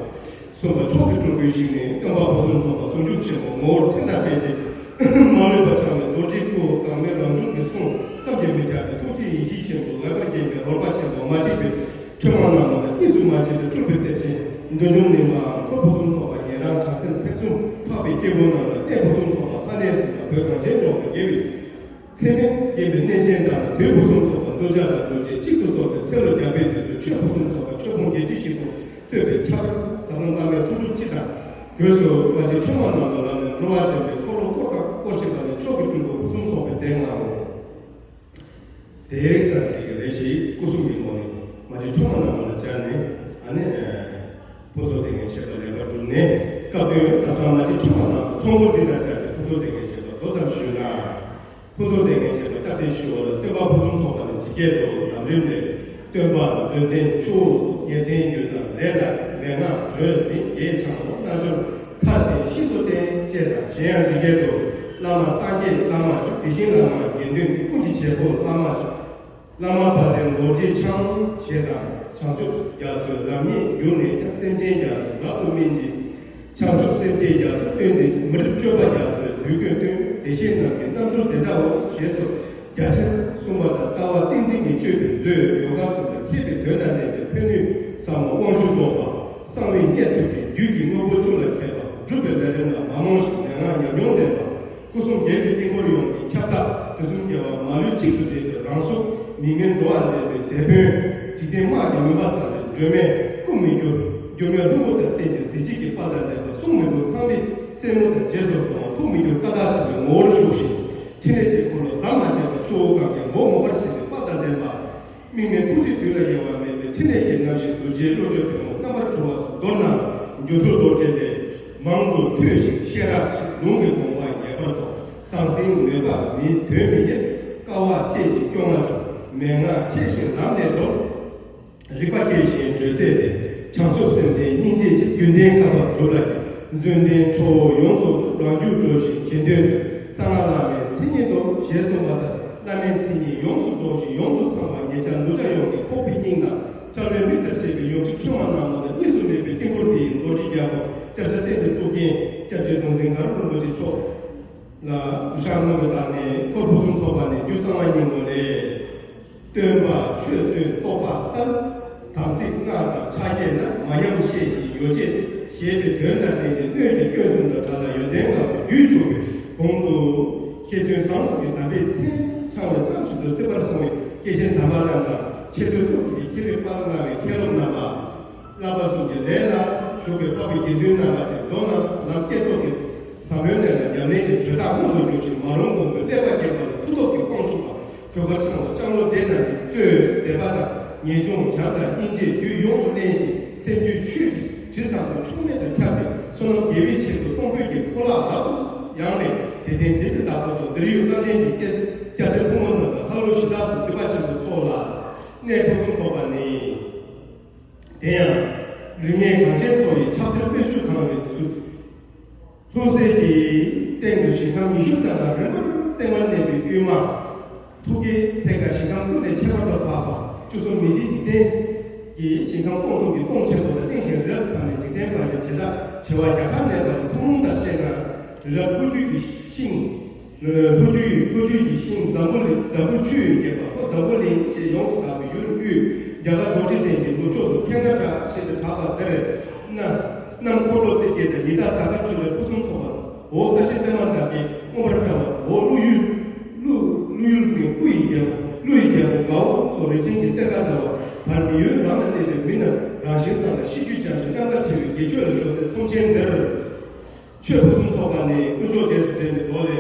གསུམ་པ་མཆོག་གི་སྤྲུལ་སྐུའི་ཞིང་ནི། སྟོན་པ་ཕུན་སུམ་ཚོགས་པ་ཟུང་འཇུག་ཆེན་པོ་ངོ་བོར་ཚིག་དང་སྤེལ་གྱི་མ་ལུས་པ་འཆང་བའི་རྡོ་རྗེའི་སྐུ་འགག་མེད་རང་བྱུང་གི་གསུང་བསམ་གྱིས་མི་ཁྱབ་པའི་ཐུགས་རྗེ་ཡེ་ཤེས་ཆེན་པོ་ངེས་པར་བརྒྱན་པའི་རོལ་པ་ཆེན་པོ་མ་གཅིག་པའི་ཕྲེང་བ་རྣམས་ལ་གཉིས་སུ་མ་མཆིས་པའི་སྤྲུལ་པའི་གཏེར་ཆེན་འདོད་འཇོ་ནི་མ་འཁོར་ཕུན་སུམ་ཚོགས་པ་ཉན་རང་བྱང་སེམས་ཐེག་གསུམ་འཕགས་པའི་སྐྱེས་བུ་རྣམས་ལ་གནས་ཕུན་སུམ་ཚོགས་པ་ལྷ་གནས་སུ་དང་བོད་གངས་ཅན་ལྗོངས་སུ་རྒྱལ་བའི་ཚད་མས་བརྒྱན་པའི་གནས་ཆེན་དག་ལ་དུས་ཕུན་སུམ་ཚོགས་པ་གདུལ་བྱ་དང་གདུལ་བྱའི་གཅིག་ཏུ་རྫོགས་པའི་ཚེ་ལོ་བརྒྱ་པའི་དུས་སུ་ཆོས་ཕུན་སུམ་ཚོགས་པ་ཆོས་ཕུང་བརྒྱད་ཁྲི་བཞི་སྟོང་གཙོས་པའི་ཁྱབ་བདག་ཟབ་ལམ་བླ་མའི་ཐུགས་སྒྲུབ་སྤྱི་དང་སྒོས་སུ་མ་གཅིག་ཕྲེང་བ་རྣམས་ལ་ལམ་ནས་འགྲོ་བ་འདྲེན་པའི་འཁོར་ལོ་བསྐོར་དང་བསྐོར་བཞིན་པ་ནི་མཆོག་གི་སྤྲུལ་སྐུ་ཕུན་སུམ་ཚོགས་པའི་གདན་ལྔའོ། དེ་ཙམ་གཅིག་གི་རེ་ཞིག་སྐུ་གསུམ་གྱི་ངོ་ནས་མ་གཅིག་ཕྲེང་བ་རྣམས་ལ་སྦྱར་ནས་ཨ་ནི། ཕུན་ཚོགས་ལྡན་ངེས་ཤེས་པ་ལེགས་པར་བསྒྲུབས་ནས་སྐབས་དོན་ཟབ་གསང་མ་གཅིག་ཕྲེང་བ་རྣམས་ཚོགས་འཁོར་འདི་དང་སྦྱར་ཏེ་ཕུན་ཚོགས་ལྡན་ངེས་ཤེས་པ་མདོ་ཙམ་ཞུས་ན། ཕུན་ཚོགས་ལྡན་ངེས་ཤེས་པ་སྐབས་དེ་ཞུ་བ་ལ་སྟོན་པ་ཕུན་སུམ་ཚོགས་པ་ནི་ཇི་སྐད་དུ་ལམ་རིམ་ལས། སྟོན་པ་མཛོད་ལྡན་ཆུ་བོ་ཉེར་བདུན་རྒྱུད་དང་ལས་ལ་མན་ངག་གྲོས་འཛིན་བརྒྱད་འཆང་ལོ་རྣལ་འབྱོར་མཐར་ལྡན་ཤིན་ཏུ་བརྟན་བཅས་དང་གཞན་ཡང་ཇི་སྐད་དུ། བླ་མ་སངས་རྒྱས་བླ་མ་བཅུ་དེ་བཞིན་བླ་མ་དགེ་འདུན་གྱི་ཀུན་གྱི་བྱེད་པོ་བླ་མ་བཅུ། བླ་མ་དཔལ་ལྡན་རྡོ་རྗེ་འཆང་ཞེས་དང་བྱང་ཆུབ་རྒྱ་མཚོའི་རབ་བརྙེས་གྱུར་ནས་ཀྱང་སེམས་ཅན་རྒྱ་མཚོའི་རབ་ཏུ་སྨིན་ཅིང་། བྱང་ཆུབ་སེམས་བསྐྱེད་རྒྱ་མཚོ་སྟོན་ཏེ་མི་འགྲིབ་སྤྱོད་པ་རྒྱ་མཚོའི་དུས་ཀུན་སྟོན། བདེ་གཤེགས་རྣམས་ཀྱི་རྣམ་འཕྲུལ་དེ་འདྲའོ་ཞེས་སོ། རྒྱ་ཆེར་གསུངས་པ་དང་ལྟ་བ་ཏིང་འཛིན་གྱི་བཅུད་དུ་མཛོད་ཡོ་ག་གསུམ་ལ་མཁས་པའི་དོན་དང་ལྡན་པའི་ཕན་ནུས་ཟབ་མོ་དབང་ཕྱུག་རྫོགས་པ་གསང་བའི་རྙེད་ཐུབ་ཀྱི་རྒྱུད་ཀྱི་དངོས་པོ་བཅུ་ལ་མཁས་པ་སྒྲུབ་པའི་ལས་རིམ་ལ་མ་རྨོངས་ཤིང་མན་ངག་ཉམས་མྱོང་ལྡན་པ། སྐུ་གསུམ་རྒྱལ་གྱི་དཀྱིལ་འཁོར་ཡོངས་ཀྱི་ཁྱབ་བདག་དུས་གསུམ་རྒྱལ་བ་མ་ལུས་གཅིག་ཏུ་དྲིལ་བའི་རང་གཟུགས་མིག་སྨན་འགྲོ་བ་འདྲེན་པའི་དེད་དཔོན། འཇིག་རྟེན་དམག་གི་མུན་པ་སེལ་བའི་སྒྲོན་མེ་སྐུ་མི་འགྱུར། འགྱུར་མེད་ལྷུན་པོ་དང་ལྡན་ཅིང་གཟི་བརྗིད་ཀྱི་དཔལ་དང་ལྡན་པ་གསུང་མི་འགུལ་ཚངས་པའི་སྲས་མོ་དང་རྗེས་སུ་བཟུང་བ་ཐུགས་མི་འགྱུར་ཀ་དག་ཆེན་པོའི་ངོ་བོར་བཞུགས་ཤིང་། ཕྲིན་ལས་ཀྱི་འཁོར་ལོ་ཟམ་མ་ཆད་པ་ཆུ་བོ་གངྒཱའི་མུ་མོ་འབར་ཆེན་པོའི་དཔལ་དང་ལྡན་པ། དམིགས་མེད་ཐུགས་རྗེ་དུས་ལ་ཡལ་བ་མེད་པའི་ཕྲིན་ལས་ཀྱི་རྣམ་ཤེས་རྡོ་རྗེའི་བློ་གྲོས་པད་མོ་རྣམ་པར་འཕྲོ་བ་སོགས་མདོར་ན་སྒྱུ་འཕྲུལ་རྡོ་རྗེ་ལས། མང་དུ་ཐོས་ཤིང་ཤེས་རབ་ཆེ་ལུང་གི་དགོངས་པ་ངེས་པར་རྟོགས། ཟང་ཟིང་མོས་པ་མི་དོན་མི་གཉེར། དཀའ་བ་སྤྱད་ཅིང་སྐྱོ་ང་ཆུང་། མན་ངག་ཆེ་ཞིང་ལམ་ལས་གྲོལ། རིག་པ་སྐྱེ་ཞིང་གྲོལ་ཚད་དེ། བྱང་ཆུབ་སེམས་ལྡན་སྙིང་རྗེ་ཆེ། རྒྱུད་ལྡན་བཀའ་བབས་གྲུབ་ལ་ཡི། མཛོད་ལྡན་ཆུ་བོ་ཡོངས་སུ་རང་རྒྱུད་གྲོལ་ཞིང་གཞན་དོན་དུ། གསང་སྔགས་བླ་མའི་མཚན་ཉིད་དོ་ཞེས་གསུངས་པ་ལྟར་བླ་མའི་མཚན་ཉིད་ཡོངས་སུ་རྫོགས་ཤིང་ཡོངས་སུ་ཚང་བ་ངེད་ཅག་གདུལ་བྱ་ཡོངས་ཀྱི་ཁོག་པའི་སྙིང་དང་། ཁྲ་ལོའི་མིག་ལྟར་བྱེད་པའི་ཡོངས་གྲུབ་ཕྲེང་བ་རྣམས་ལ་གཉིས་སུ་མེད་པའི་དཀྱིལ་འཁོར་འདི་ཡི་རྡོ་རྗེ་རྒྱལ་པོ་སྐྱབས་གཞན་གཏན་དུ་གཙུག་རྒྱན་སྐྱབས་རྗེ་གདུང་འཛིན་དགའ་རབ་རིན་པོ་ཆེ་མཆོག་ལ་གུས་ཕྱག་སྔོན་དུ་བཏང་ནས་འཁོར་ཕུན་སུམ་ཚོགས་པ་ནས་རྒྱུད་གསང་བ་སྙིང་པོ་ལས། སྟོན་པ་ཆོས་བརྩོན་རྟོག་པ་གསལ། དམ་ཚིག་སྔགས་དང་ཕྱག་རྒྱ་རྣམས། མ་ཉམས་ཤེས་བཞིན་ཡོ་བྱད་ཞེས་པའི་དོན་དང་ལྡན་ཏེ་སྣོད་ཀྱི་སྐྱོན་གསུམ་དང་བྲལ་ལ་ཡོན་ཏན་ལྔ་པོ་རྒྱུད་འཇུག་པའི་གོང་དུ། མཁས་བཙུན་བཟང་གསུམ་གྱི་གདམས་པའི་མཚན་འཆང་བའི་བསམ་ཆུ་དུ་སྲིད་པར་སོང་བའི་སྐྱེས་ཆེན་དམ་པ་རྣམས་དང་འཆད་རྩོད་གཙུག་གསུམ་གྱི་མཁས་པའི་དཔལ་མངའ་བའི་མཁན་སློབ་རྣམ་པ། བསླབ་པ་གསུམ་གྱི་ལས་ལ་ཞུགས་པའི་འཕགས་པའི་དགེ་འདུན་རྣམ་པ་དེ་མདོར་ན་ལམ་བསྐྱེད་རྫོགས་ཀྱི་ཟབ་མོའི་གནས་ལ་ཉམས་ལེན་གྱི་གྲོས་ཐག་སྔོན་དུ་འཇུག་ཅིང་མ་རུངས་གོང་བུའི་ཀླད་པ་བརྒྱད་པ་ལ་མཐུ་སྟོབས་ཀྱི་དབང་ཕྱུག་པ་གོས་དཀར་ཚང་བ་ལྕང་ལོ་སྡེ་རྣམས་ཀྱིས་གཙོས་དད་པ་དང་ངེས་འབྱུང་བྱམས་དང་སྙིང་རྗེས་རྒྱུད་ཡོངས་སུ་བརླན་ཞིང་སེམས་རྒྱུད་ཆོས་ཀྱི་དྲི་བཟང་པོ་འཁྲུལ་མེད་དུ་ཁྱབ་ཅིང་བསོད་ནམས་རྒྱས་པའི་ཆེད་དུ་གཏོང་ཕོད་ཀྱི་ཕོ་ལྷ་རབ་ཏུ་ཡངས་པའི་དད་ལྡན་རྗེ་བླ་དྭགས་པོ་སོགས་འདིར་ཡོད་སྐལ་ལྡན་གྱི་སྐྱ་སེར་ཕོ་མོ་རྣམས་དང་ལྷ་ཀླུ་གཞི་བདག་སོགས་འདུས་པ་ཆེན་པོའི་ཚོགས་ལ་གནས་ཕུན་སུམ་ཚོགས་པ་ནི། དེ་ཡང་རིགས་ལྔའི་གངས་ཅན་མཚོ་ཡི་ཆར་འབེབས་སྤོས་ཆུས་གང་བའི་ཚུལ། ལྷུང་བཟེད་ཀྱི་སྟེང་དུ་ཞིང་ཁམས་ཉི་ཤུ་རྩ་ལྔ་རིམ་པར་བརྩེགས་མར་གནས་པའི་དབུས་མ། ཐུགས་ཀའི་ཐད་ཀ་ཞིང་ཁམས་ཀུན་ལས་ཁྱད་པར་དུ་འཕགས་པ་བཅུ་གསུམ་མི་མཇེད་འཇིག་རྟེན་གྱི་ཞིང་ཁམས་སྟོང་གསུམ་གྱི་སྟོང་ཆེན་པོ་ལ་གླིང་བཞིན་རི་རབ་ཚང་བའི་འཇིག་རྟེན་བར་གྱི་བྱེ་བྲག་བྱེ་བ་བརྒྱ་ཕྲག་མེད་པ་ལས་ཐུན་མོང་ལྟར་བཤད་ན། རི་རབ་ལྷོ་རྒྱུད་ཀྱི་ཤིང་། ལྷོ་རྒྱུད་ལྷོ་རྒྱུད་ཀྱི་ཤིང་འཛམ་བུ་གླིང་འཛམ་བུ་ཆུ་ཡིས་བསྐྱེད་པ་ལྷོ་འཛམ་བུ་གླིང་ཞེས་ཡོངས་སུ་གྲགས་པའི་ཡུལ་དབུས་རྒྱ་གར་རྡོ་རྗེ་གདན་གྱི་ནུབ་ཕྱོགས་སུ་ཁེ་ན་ཌ་ཞེས་གྲགས་པ་འདིར། གནམ་འཁོར་ལོ་རྩིབས་བརྒྱད་དང་ཉི་ཟླ་གཟའ་སྐར་ཆུ་ལས་ཕུན་སུམ་ཚོགས་པ། འོག་ས་གཞི་པད་མ་འདབ་བརྒྱད་མངོན་པར་ཕྲ་བ། འོག་ཀླུ་ཡུལ། ཀླུ་ཀླུ་ཡུལ་ནི་ཀླུ་ཡི་རྒྱལ་པོ་ཀླུ་ཡི་རྒྱལ་པོ་དགའ་བོ་ རིན་ཆེན་གྱི་གཏེར་ཁ་ལྟ་བུ། བར་མི་ཡུལ་རང་ལ་བརྟེན་པའི་མི་རྣམས་རང་བཞིན་བཟང་ལ་ཤེས་རྒྱུད་འཇམ་ཞིང་རྣམ་དཀར་ཆེ་བའི་དགེ་ཆོས་ལ་གཞོལ་སའི་ཚོམས་ཆེན་འདིར། ཆོས་ཕུན་སུམ་ཚོགས་པ་ནི་དཀོན་མཆོག་རྗེས་སུ་དྲན་པའི་མདོ་ལས།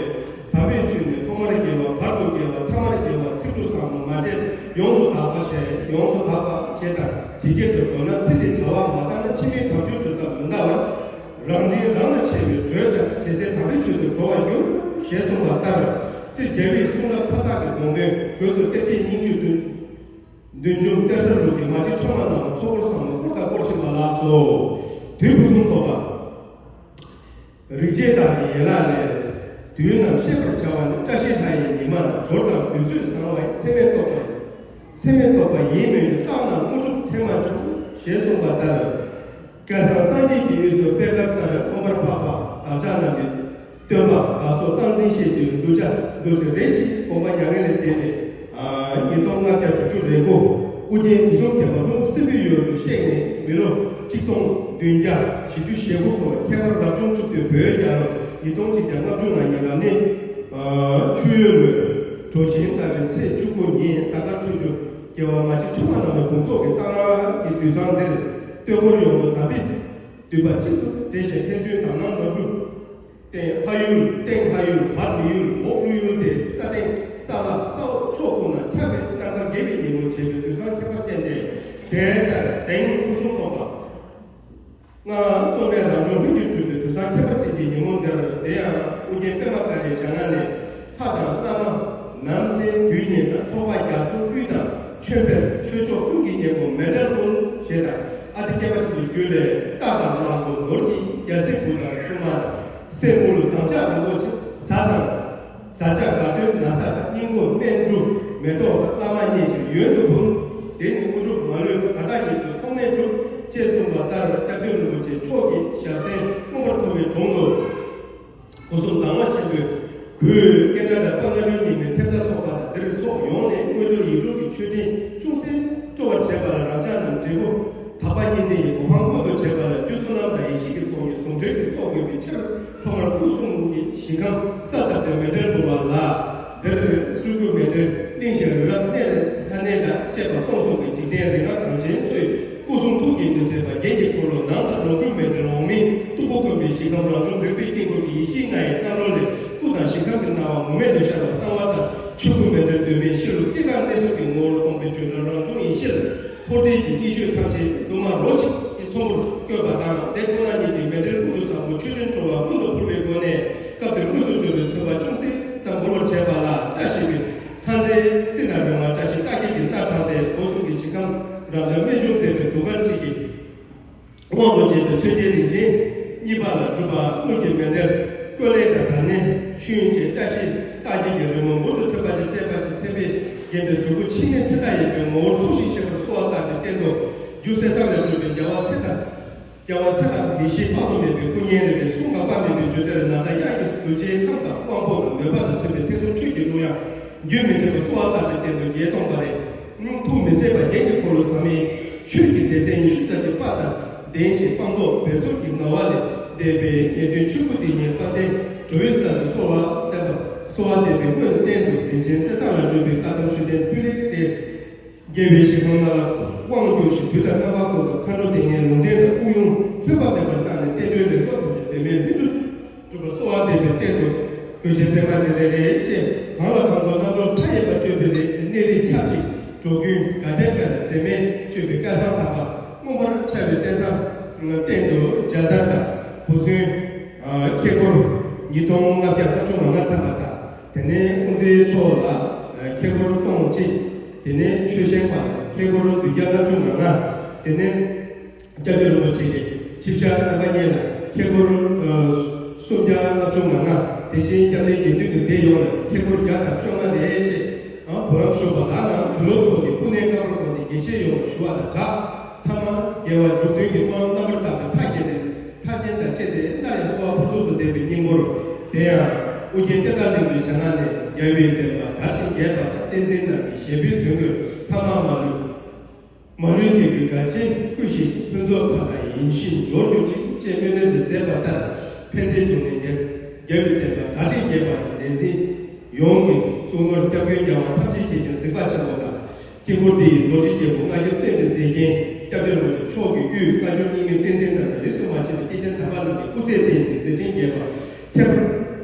དམ་པའི་ཆོས་ནི་ཐོག་མར་དགེ་བ། བར་དུ་དགེ་བ། ཐ་མར་དགེ་བ། ཚིག་འབྲུ་བཟང་པོ་མ་འདྲེས་ཡོངས་སུ་དག་པ་ཞེས། ཡོངས་སུ་དག་པ་ཞེས་དང་ཇི་སྐད་དུ་དགོས་ན། ཚིག་འདི་བྱ་བ་མ་བཏང་ན་ཕྱི་མའི་དམ་ཆོས་སྒྲུབ་ཐབས་མི་འདའ་བར། རང་འདྲིས་རང་ལ་ཆེ་བའི་གྲོས་དང་། ཇི་སྲིད་དམ་པའི་ཆོས་དུ་འགྲོ་བར་འགྱུར། ཞེས་གསུངས་པ་ལྟར། སྤྱིར་རྒྱལ་བའི་གསུང་རབ་མཐའ་དག་གི་དགོངས་དོན་སྒོས་སུ་གཏེར་སྟོན་སྙིང་བཅུད་དུ། བདུད་འཇོམས་གཏེར་གསར་ལུགས་ཀྱི་མ་གཅིག་ཁྲོས་མ་རྣམས་ཚོགས་འཁོར་ཚང་མ་བསྐོར་དང་བསྐོར་བཞིན་པ་ལགས་སོ། དུས་ཕུན་སུམ་ཚོགས་པ། རིག་བྱེད་བདག་གི་ཡན་ལག་ལས། དུས་རྣམས་ཤེས་པར་བྱ་བ་ནི། བཀྲ་ཤིས་ལྷ་ཡི་ཉི་མ་ན། གྲོལ་དང་བདུད་རྩིས་བཟང་བ་ཡི། མཚན་མའི་རྟོག་པ་ཡིན། མཚན་མའི་རྟོག་པ་ཡིན་མོད་ཀྱི། རྟག་ན་དངོས་གྲུབ་མཚན་མ་འབྱུང་། ཞེས་གསུངས་པ་ལྟར། སྐལ་བཟང་སངས་རྒྱས་ཀྱི་དབུས་སུ་པད་དཀར་ལྟར་མངོན་པར་འཕགས་པ་བདག་ཅག་རྣམས་ཀྱི་སྟོན་པ་བདག་སོགས་སྟངས་འཛིན་ཤེས་བྱའི་གདུལ་བྱ་འདུལ་བྱེད་རེ་ཞིག་དགོངས་པ་མྱ་ངན་ལས་འདས་ཏེ། ཉིས་སྟོང་ལྔ་བརྒྱ་དྲུག་ཅུ་རེ་དགུ། ཨོ་རྒྱན་དུས་གསུམ་མཁྱེན་པ་ལྷུན་པོ་སྲིན་པོའི་ཡུལ་དུ་གཤེགས་ནས་མི་ལོ་གཅིག་སྟོང་བདུན་བརྒྱ་བཞི་བཅུ་ཞེ་དགུ་འཁོར་བའི་ཁྱད་པར་རབ་བྱུང་བཅུ་བདུན་བོད་རྒྱལ་ལོ་ཉིས་སྟོང་གཅིག་བརྒྱ་ལྔ་བཅུ་ང་གཉིས་རབ་གནས་ཆུ་ཡོས་ལོའི་གྲོ་བཞིན་ལྟ་བུའི་ཚེས་བཅུ་དགུ་ཉིན་གཟའ་སྐར་འཕྲོད་སྦྱོར་དགེ་བ་མ་གཅིག་ཁྲོས་མ་རྣམ་པའི་དགོངས་རྫོགས་ཀྱི་གཏང་རག་གི་དུས་བཟང་འདིར། སྟོན་འཁོར་ཡོངས་སུ་དམ་པའི་འདུས་པ་གཅིག་ཏུ་འདྲེས་ཤིང་ཕན་ཚུན་དག་སྣང་ནོར་བུ། སྟེང་ལྷ་ཡུལ། སྟེང་ལྷ་ཡུལ། བར་མི་ཡུལ། འོག་ཀླུ་ཡུལ་ཏེ། ས་སྟེང་ས་བླ་ས་འོག་ཕྱོགས་ཀུན་ན་ཁྱབ་པའི་གཏན་ཁ་དགེ་བའི་ཉིན་མོ་བྱེད་པའི་དུས་བཟང་ཁྱད་པར་ཅན་ཏེ། དེ་ལྟར་དེང་ཕུན་སུམ་ཚོགས་པ། སྔར་གཙོ་མེད་རང་བྱུང་ལྷུན་གྱིས་གྲུབ་པའི་དུས་བཟང་ཁྱད་པར་ཅན་གྱི་ཉིན་མོ་འདིར། དེ་ཡང་ཨོ་རྒྱན་པད་མ་ཀ་ནས་ཞལ་སྔ་ནས། ལྷ་དང་བླ་མ་རྣམ་འདྲེན་དུས་གཉན་དང་། ཚོགས་པ་རྒྱ་མཚོའི་དབུས་དང་། མཆོད་པའི་ཆོས་ཕྱོགས་ཀུན་གྱི་ཉིན་མོ་མཎྜལ་ཀུན་ཞེས་དང་། ཨ་ཏི་སྐྱེས་པ་ཆེན་པོའི་རྒྱུད་ལས། རྟ་དང་གླང་པོ་ནོར་གྱི་རྒྱལ་སྲིད་བུ་དང་ཆུང་མ་དང་། གསེར་དངུལ་ཟངས་ལྕགས་རིན་པོ་ཆེ་བཟའ་དང་། བཟའ་བཅའ་དགའ་སྟོན་ན་བཟའ་དང་། སྙིང་པོ་སྨན་འབྲུ་མེ་ཏོག་དང་། བླ་མ་མཉེས་ཤིང་ཡོན་དུ་ཕུལ། དེ་ནི་དངོས་གྲུབ་མ་ལུས་པ། ད་ལྟ་ཉིད་དུ་ཐོགས་མེད་འགྲུབ། ཅེས་གསུངས་པ་ལྟར། སྐྱབས་རྗེ་རིན་པོ་ཆེ་མཆོག་གི་ཞབས་སེན་མངོན་པར་མཐོ་བའི་དྲུང་དུ། སྒོ་གསུམ་དྭངས་མ་ཆེན་པོས་གུས་སྐད་གྲགས་པ་ལྔ་བཅུ་ཉིན་མོའི་ཐེབས་རྩ་ཚོགས་པ་དང་། འདིར་ཚོགས་ཡོངས་ནས་དངོས་འབྱོར་ཡིད་སྤྲུལ་གྱི་མཆོད་སྤྲིན་ཅུང་ཟད་སྤྲོ་བར་བྱས་པ་ལ། རང་ཅག་རྣམས་འབྲས་བུ་དག་པ་གཉིས་ལྡན་གྱི་གོ་འཕང་མངོན་དུ་བྱེད་པ་ལ། རྒྱུ་བསོད་ནམས་དང་ཡེ་ཤེས་ཀྱི་ཚོགས་གཉིས་ཟུང་འབྲེལ་གྱིས་གསོག་དགོས་པའི་ཕྱིར། ཐོག་མར་སྐུ་གསུང་གི་ཞིང་ཁམས་ས་བཏབ་སྟེ་མཎྜལ་འབུལ་བ་ལ། འདིར་སྤྲུལ་སྐུ་མཎྜལ་གླིང་བཞིར་རབ་གནས་ལྷ་གནས་དང་བཅས་པ་སྟོང་གསུམ་གྱི་འཇིག་རྟེན་རིག་སྔགས་གངས་ཅན་མཚོའི་སྐུ་གསུང་ཐུགས་ཀྱི་ནུས་ཟད་པ། རྒྱན་གྱི་འཁོར་ལོ་ནང་ལྟར་ལོངས་སྐུའི་མཎྜལ་འོག་མིན་སྟུག་པོ་བཀོད་པའི་ཞིང་ཁམས་རང་བྱུང་རིག་པའི་དཀྱིལ་འཁོར་གྱི་ཡེ་ཤེས་ལྔ་ཡི་རྣམ་རོལ་ལས། སྐུ་དང་ཞིང་ཁམས་ཀྱི་སྣང་བ་མུ་མེད་དུ་ཤར་བ་གསང་བ་དང་། ཆོས་སྐུ་མཎྜལ་གདོད་མའི་ཤེས་རབ་སྐྱེ་འགག་གནས་གསུམ་གྱི་ངོ་བོར་སྟོང་པའི་བརྗོད་བྲལ་རང་བྱུང་ཡེ་ཤེས་ལ། འཁོར་འདས་ཀྱི་གཉིས་ཆོས་ཐམས་ཅད་གདུང་མ་རོ་གཅིག་གི་ཚོམ་བུར་བཀོད་པ་དང་། དེ་ཁོ་ན་ཉིད་ཀྱི་མཎྜལ་ཀུན་ཏུ་བཟང་པོ་མཆོད་སྤྲིན་སྤྲོ་བ་ཀུན་ཏུ་ཕུལ་བའི་སྒོ་ནས། སྐབས་དེར་དངོས་སུ་འབྱོར་བའི་མཚོན་པ་ཅུང་ཟད་ཙམ་འབུལ་བར་བྱས་པ་ལ། བཀྲ་ཤིས་པའི་ལྷ་མཛེས་སྲིད་ན་རིང་བ། བཀྲ་ཤིས་རྟགས་བརྒྱད་ཀྱི་རྟ་དྲངས་ཏེ། སྒོ་གསུམ་གྱི་ཞིང་ཁམས་རབ་འབྱམས་རྨད་བྱུང་མཛེས་པའི་གདུགས་དཀར་གཅིག་གི་དབང་དུ་བྱས་པའི་མཚོན་ཆའི་རིན་ཆེན་གཉིས་པ་ལ་གྲུབ་པ་དངུལ་གྱི་མཎྜལ་བཀོད་ལེགས་དང་། དར་སྣེ་ཆོས་དབྱིངས་ཅན། བཀྲ་ཤིས་རྟགས་བརྒྱད་ཀྱི་རི་མོ་འབུར་དུ་ཐོན་པ་ཞིག་སྤྲས་པ་ཅིག་མཚན་དཔེས་བརྒྱན་པའི་གཟུགས་སྐུ་འཆི་མེད་ཚེ་མཐའ་ཡས་པའི་ངོ་བོར་ཚོགས་ཤིང་གཤེགས་པར་གསོལ་བ་བཏབ་པའི་སྟེང་དུ། རྒྱུ་གསེར་ཟངས་ལས་གྲུབ་པའི་རྒྱལ་བ་ཚེ་དང་། རྒྱལ་བ་ཚེ་དང་ཡེ་ཤེས་དཔག་ཏུ་མེད་པའི་སྐུ་བརྙན་རེ་རེ་གསུང་འགག་པ་མེད་པའི་བརྗོད་བྲལ་ནཱ་ད་དབྱངས་ཀྱི་གདུལ་བྱའི་ཁམས་དང་དབང་པོ་དང་མོས་པ་དང་མཐུན་པའི་ཐེག་གསུམ་ཆོས་ཀྱི་ཀློང་ཡངས་རྒྱུན་མི་འཆད་པར་གསོལ་བ་བཏབ་པའི་སྟེང་དུ་བརྒྱད་སྟོང་པ་རེ། ཐུགས་མི་ཟད་པ་རྒྱན་གྱི་འཁོར་ལོ་ཟབ་མོའི་ཆོས་ཀྱི་སྡེ་ཚན་ཉི་ཤུ་རྩ་བརྒྱད་པ་དང་ལྡན་ཞིང་། སྤངས་རྟོགས་འབད་རྩོལ་གྱི་ངལ་བ་ལས་འདས་པའི་ངེས་དོན་ཆོས་སྐུ་དེ་ཉིད་དཔལ་ལྡན་འགྲོ་བའི་རྩ་བའི་གསོལ་བ་བཏབ་པ། གསོལ་བ་འདེབས་པའི་སྔོན་སྟེང་དུ་རིན་ཆེན་གསེར་ཟངས་ལས་གྲུབ་པའི་བཀའ་ཐང་མཆོད་རྟེན་སྤུས་ལེགས་ཏེ། རྒྱལ་བའི་ཞིང་ཁམས་ལྔ་ལ་དབང་བསྒྱུར་ཞིང་། དུས་དང་རྣམ་པ་ཀུན་ཏུ་མཁའ་འགྲོ་དེ་ཉིད་ལུང་བསྟན་དང་། དབུགས་དབྱུང་ལྷོད་པ་མེད་པར་གནང་ནས། བསྟན་འགྲོའི་ལེགས་ཚོགས་ཐམས་ཅད་འབད་མེད་ལྷུན་གྲུབ་སྒྲུབ་པར་གསོལ་བ་འདེབས་པའི་སྟེང་དུ། གོས་ཆེན་པད་མ་ཅན་རེ་རེ་བཅས་གང་ལ་གང་འདུལ་རྣམ་རོལ་མཐའ་ཡས་པ་སྤྲོས་པའི་གནས་རིས་ཁྱབ་ཅིང་འགྲོ་ཀུན་དགའ་ལྡན་དཔལ་ལ་འཛད་མེད་སྤྱོད་པའི་སྐལ་བཟང་དམ་པ་མངོན་པར་ཤར་བའི་རྟེན་བཟང་སྟེང་དུ་རྒྱལ་དར་དང་བུ་ཚུན་ཁེ་ཀོར་ཉིས་སྟོང་ལྔ་བརྒྱ་ལྔ་བཅུ་ང་ལྔ་ཐམ་པ་དང་། དེ་ནས་དབུ་མཛད་མཆོག་ལ་ཁེ་ཀོར་སྟོང་གཅིག་དེ་ནས་ཆོས་སྦྱིན་པ་ཁེ་ཀོར་བདུན་བརྒྱ་ལྔ་བཅུ་ང་ལྔ། དེ་ནས་སྐྱབས་རྗེ་རིན་པོ་ཆེ་གིས་ཆིབས་ཞལ་རྣམ་པ་གཉིས་ལ་ཁེ་ཀོར་སུམ་བརྒྱ་ལྔ་བཅུ་ང་ལྔ། དེ་བཞིན་སྐྱབས་གནས་དགེ་འདུན་གྱི་སྡེ་ཡོངས་ལ་ཁེ་ཀོར་བརྒྱ་དང་བཅོ་ལྔ་རེ་བཅས་བུ་རམ་ཞུས་པ་ལགས་ན། དུས་ལོག་ཚོགས་ཀྱི་སྐུ་གནས་སྐབས་རོ་དགོན་དེ་དགེ་བཤེས་ཡོངས་ལ་ཞུ་བ་དང་སྦྲགས། ཐ་མ་རྒྱལ་བ་འཇུག་བདུན་གྱི་སྨོན་ལམ་རྣམ་པར་དག་པའི་མཐའ་རྒྱས་ནས། མཐའ་རྟེན་དང་བཅས་ཏེ་སླར་ཡང་གསོལ་བ་ཕུན་ཚོགས་སུ་ལྡན་པའི་སྙིང་པོར། དེ་ཡང་ཨོ་རྒྱན་གཏེར་མཁར་གླིང་པའི་ཞལ་སྔ་ནས་རྒྱལ་བའི་བསྟན་པ་དར་ཞིང་རྒྱས་པ་དང་། བསྟན་འཛིན་རྣམས་ཀྱི་བཞེད་པའི་དོན་ཀུན་ཐ་མ་མ་ལུས། མ་ལུས་དད་གུས་དགའ་སྤྱན་བསྐུལ་ཞིང་། ཕུན་ཚོགས་མཐའ་དག་ཡིད་བཞིན་འབྱོར་གྱུར་ཅིག་ཅེས་སྨོན་འདུན་དུ་མཛད་པ་ལྟར། ཕན་བདེའི་འབྱུང་གནས་རྒྱལ་རྒྱལ་བའི་བསྟན་པ་དར་ཞིང་རྒྱས་པ་དང་། བསྟན་འཛིན་ཡོངས་ཀྱི་གཙོ་བོར་སྐྱབས་མགོན་རྒྱལ་དབང་ཐམས་ཅད་མཁྱེན་ཅིང་གཟིགས་པ་ཆེན་པོ་དང་། དཀྱིལ་འཁོར་འདི་ཡི་རྡོ་རྗེ་རྒྱལ་པོ་མངའ་བདག་བསྟན་པའི་མཛེས་རྒྱན་སྐྱབས་རྗེ་རིན་པོ་ཆེ་མཆོག་གི་དབུས་བཀའ་འགྱུར་རྙིང་མའི་བསྟན་འཛིན་དང་རིས་སུ་མ་ཆད་པའི་སྐྱེས་ཆེན་དམ་པ་རྣམས་ཀྱི་སྐུ་ཚེ་བརྟན་ཅིང་མཛད་འཕྲིན་རྒྱས་པ། ཁྱད་པར་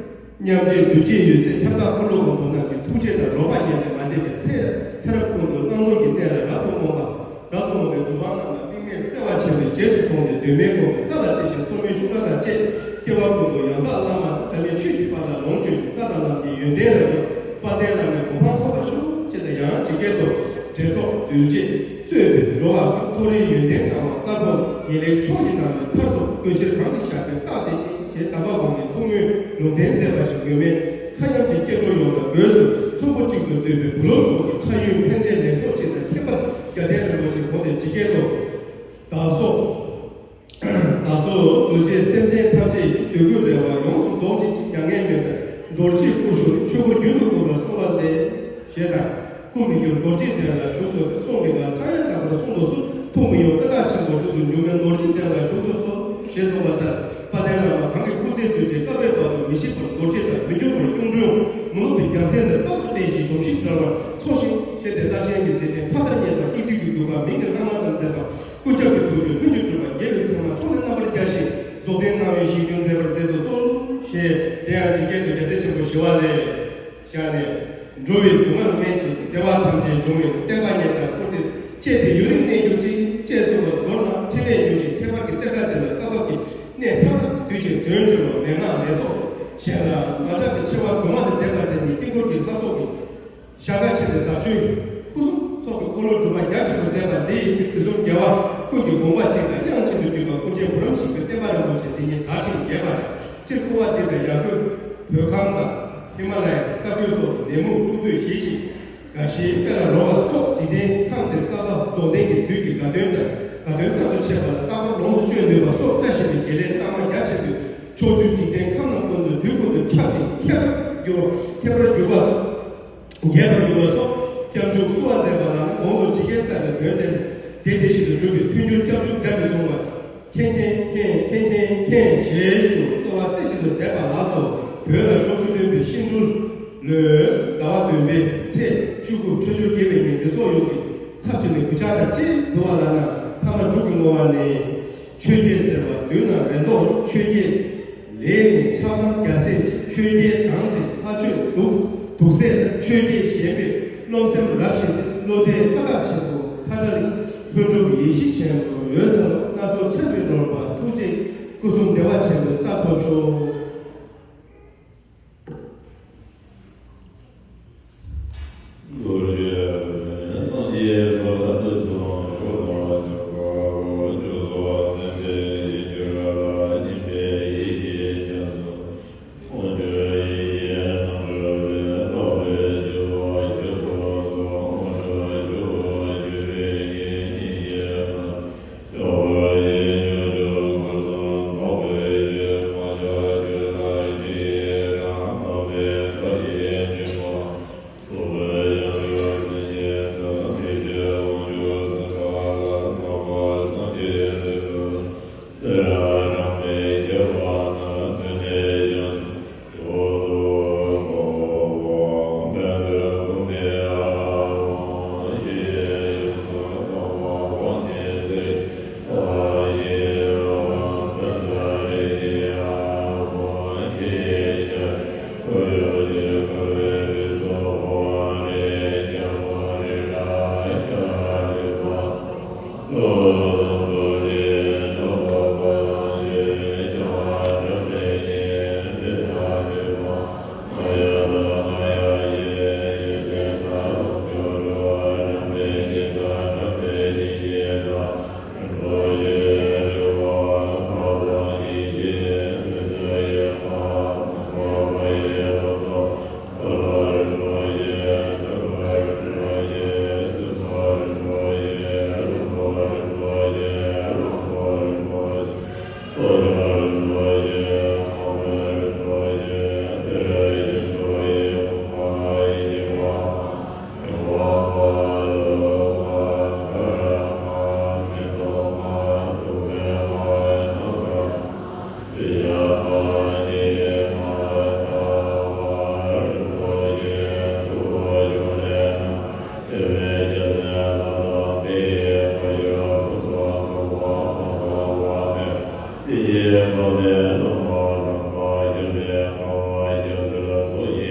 མཉམ་རྗེས་གདུལ་བྱའི་ཡོད་ཚད་ཁྱབ་བདག་འཁོར་ལོ་སྒམ་པོ་རྣམས་ཀྱི་ཐུགས་རྗེ་དང་རོགས་པ་ཉིད་ནས་མ་འདས་པའི་ཚེ་ཚེ་རབས་ཀུན་ཏུ་བླང་དོར་གྱི་གནས་ལ་རབ་ཏུ་རྨོངས་པ། རབ་ཏུ་རྨོངས་པའི་གུས་འབངས་རྣམས་ལ་དམིགས་མེད་བརྩེ་བ་ཆེན་པོས་རྗེས་སུ་བཟུང་སྟེ་གདོད་མའི་དགོངས་པའི་ས་ལ་བྲིས་ཤིང་སོར་མོའི་ཤུགས་དྲག་དང་བཅས་སྐྱེ་བ་ཀུན་ཏུ་ཡང་དག་བླ་མ་འབྲལ་མེད་ཆོས་ཀྱི་དཔལ་ལ་ལོངས་སྤྱོད་ཅིང་ས་དང་ལམ་གྱི་ཡོན་ཏན་རབ་འབྱམས་དཔལ་ལྡན་བླ་མའི་གོ་འཕང་ཐོབ་པར་ཤོག་ཅེས་དང་ཡང་ཇི་སྐད་དུ། འབྲེལ་ཐོགས་གདུལ་བྱས་གཙོས་པའི་འགྲོ་བ་ཀུན་མཐོ་རིས་ཡོན་ཏན་དང་བ་དཀར་པོ་ངེས་ལེགས་མཆོག་གི་དང་བའི་མཐར་ཐུག་དཀོན་ཆེར་གང་ཞིག་བཞག་པའི་རྟགས་དེ་ཅན་ཞེས་དམ་པ་དགོངས་པའི་ཐུགས་སྨོན་ལུང་བསྟན་མཛད་པ་བཞིན་མགོན་མེད་མཁའ་མཉམ་གྱི་སྐྱེ་འགྲོ་ཡོངས་ལ་སྒོས་སུ་ཚོམ་བུ་གཅིག་ཏུ་འདུས་པའི་བུ་སློབ་ཚོགས་ཀྱི་ཕྲ་ཡུལ་ཕན་བདེའི་ལེགས་ཚོགས་ཆེ་དང་ཁྱད་པར་རྒྱལ་བསྟན་རིན་པོ་ཆེ་དགོངས་ཏེ་ཇི་སྐད་དུ། བདག་སོགས། བདག་སོགས་གདུལ་བྱའི་སེམས་ཅན་ཐམས་ཅད་ཀྱི་འདོད་དགུའི་རེ་བ་ཡོངས་སུ་རྫོགས་བྱེད་ཅིང་མྱ་ངན་མེད་པའི་རྡོ་རྗེའི་སྐུ་ཞབས་ཆོས་སྐུ་རྒྱུན་དུ་བསྐུལ་བར་གསོལ་བ་འདེབས། ཞེས་དང་། སྐུ་མི་འགྱུར་རྡོ་རྗེའི་གདན་ལ་བཞུགས་གསོལ་ཏེ་གསུང་གི་ངག་ཚངས་དབྱངས་དང་པོར་གསུང་དུ་གསོལ། ཐུགས་མི་གཡོ་ཀ་དག་ཆེན་པོ་མཆོག་ཏུ་འགྱུར་མེད་རྡོ་རྗེའི་གདན་ལ་བཞུགས་སུ་གསོལ། ཞེས་གསུངས་པ་ལྟར་དཔལ་ལྡན་བླ་མ་གང་གི་སྐུ་ཚེའི་དུས་བཞིན་བསྐལ་པའི་བར་དུ་མི་ཤིགས་པར་རྡོ་རྗེ་དང་མི་འགྱུར་བར་གཡུང་དྲུང་མ་ལུས་པའི་རྒྱལ་མཚན་དེར་དཔག་ཏུ་བསྟེན་ཞིང་འཇོམས་ཤིང་དགྲོལ་བར་གསོལ་ཞིང་ཞེས་ཏེ་རླབས་ཆེན་གྱི་མཛད་འཕྲིན་མཐའ་དག་བརྙེས་པ་སྙིགས་དུས་ཀྱི་དགོས་པ་མིང་གི་རྣམ་ལྔ་ཙམ་མཛད་པ། སྐུ་ཁྱབ་ཀྱི་ཐུགས་རྒྱུད་ལྷུན་གྱིས་གྲུབ་པ་རྒྱལ་བའི་ཚད་མ་མཆོག་ལས་རྣམ་པར་རྒྱལ་ཞིང་རྫོགས་ལྡན་སྣང་བའི་གཞི་ཁྱོན་མཛད་པར་མཛད་དུ་གསོལ། ཞེས་དེ་ཡང་ཇི་སྐད་དུ་རྒྱལ་སྲས་ཆེན་པོ་ཞི་བ་ལྷས་ཞལ་ནས། འགྲོ་བའི་སྡུག་བསྔལ་སྨན་ཅིང་བདེ་བ་ཐམས་ཅད་འབྱུང་བའི་བསྟན་པ་ཉིད་དང་བཀུར་སྟི་བཅས་ཏེ་ཡུན་རིང་གནས་གྱུར་ཅིག་ཅེས་གསུངས་པ་མདོར་ན་འཕྲིན་ལས་མྱུར་ཞིང་ཁྱད་པར་གྱི་གཏེར་ཁ་འདི་ལ་བཀའ་བབས་ཀྱི་གནས་མཐའ་དག་བསྡུས་ཤིང་དོན་འགྱུར་བ་མན་ངག་ལས་ཚོགས་སུ་གཞན་ལ་མ་གྲགས་པའི་ཆེ་བ་དུ་མ་ལས་ལྡན་པ་དེ་ནི་དཀྱིལ་འཁོར་གྱི་ལྷ་ཚོགས་ཀྱི་ཞལ་དཀར་ཆེ་བའི་ཟབ་ཆོས་སྐུ་གསུང་ཚོགས་ཀྱི་འཁོར་ལོ་སྒྲུབ་པ་རྒྱ་ཆེན་པོ་མཛད་པ་འདི་ཡི་དུས་གསུམ་རྒྱལ་བ་ཀུན་གྱི་དགོངས་པ་ཅན་དང་དབྱངས་ཅན་དུ་གྱུར་པ་ཀུན་མཁྱེན་བུ་རམ་ཞིང་གི་བསྟན་པ་རིན་པོ་ཆེ་འདི་ཉིད་དར་ཞིང་རྒྱས་པ་དང་སྤྱིར་འཁོར་བ་འདི་དང་ཡར་སྐུལ་བོད་ཁམས་དང་ཧི་མ་ལ་ཡའི་ས་ཁུལ་སོགས་སུ་ནད་མུག་འཁྲུག་རྩོད་ཞི་ཞིང་དགའ་ཞིང་དཔལ་ལ་རོལ་བ་སོགས་འཇིག་རྟེན་ཁམས་འདིར་བསྐལ་པ་རྫོགས་ལྡན་གྱི་དུས་ཀྱི་དགའ་སྟོན་དང་དགའ་སྟོན་ཚར་དུ་ཆད་པ་ལ་བསྐལ་པ་ལོངས་སུ་སྤྱོད་ནུས་པ་སོགས་བཀྲ་ཤིས་པའི་དགེ་ལེགས་གཏའ་མ་རྒྱ་ཆེན་པོའི་ཕྱོགས་བཅུའི་འཇིག་རྟེན་ཁམས་རྣམས་ཀུན་ཏུ་དུས་ཀུན་ཏུ་ཁྱབ་ཅིང་ཁྱད་པར་འགྱུར་ཁྱད་པར་འགྱུར་བ་སོགས། རྒྱས་པར་འགྱུར་བ་སོགས་སྐྱབས་འཇུག་གསོལ་བ་འདེབས་པ་ལ་ནི་གོང་དུ་ཇི་སྐད་གསལ་བའི་དོན་ཏེ། དེ་དེ་བཞིན་དུ་འགྲུབ་པའི་མཐུན་འགྱུར་སྐྱབས་འཇུག་རྒྱ་མི་ཆུང་བ། མཁྱེན་མཁྱེན་མཁྱེན་མཁྱེན་མཁྱེན་མཁྱེན་ཞེས་ཞུ་གསོལ་བ་རྩེ་གཅིག་ཏུ་འདེབས་པ་ལགས་སོ། བོད་ལ་འབྲུག་ཆུ་སྟོན་པའི་ཤིང་འབྲུག་ལོའི་ཟླ་བ་བདུན་པའི་ཚེས་བཅུ་དགུ་འཕྲོད་སྦྱོར་དགེ་བའི་ཉིན་འདི་ཚོགས་ཡོངས་ཀྱི་ཚབ་བྱས་ནས་གུས་ཕྱག་དང་བཅས་འབུལ་བ་ལགས་ན་ཐ་མ་མཇུག་གི་བསྔོ་བ་ནི། ཆོས་རྒྱལ་ཟེར་བ་མདུན་ན་རེ་དོགས་ཆོས་རྒྱལ། ལས་ནི་ཆགས་སྡང་རྒྱལ་སྲས་ཆོས་རྒྱལ་གང་དེ་ལྷ་ཆོས་སྡུག་སྡུག་ཟས་དང་ཆོས་རྒྱལ་ཞེན་པའི་རློམ་སེམས་རབ་ཞི་སྟེ་བློ་གཏད་ཀ་དག་ཆེན་པོ་མཐའ་བྲལ་ལྷུན་གྲུབ་ཡེ་ཤེས་ཆེན་པོ་འོད་གསལ་སྣ་ཚོགས་ཆར་པའི་ནོར་བུ་ཐུགས་རྗེ་སྐུ་གསུམ་བདེ་བ་ཆེན་པོའི་ས་ཐོབ་ཤོག། རྡོ་རྗེ་སངས་རྒྱས་བར་དུ་གསུངས་ཤོག་དང་། ཆོས་སྐུ་སྟོན་པའི་ཡིད་འགྱུར་ལ་སྙན་པའི་ཡེ་ཤེས་རྒྱ་མཚོ། མཚོ་སྐྱོང་ཡེ་ཤེས་རྣམ་གྲོལ་བའི་རྟག་པའི་སྤྱོད་པ་ཞེས་སོགས་སུ་དབང་དྲག་ཞུ་བ་ཞུ་བའི་ཉིན་ཞེས་པ།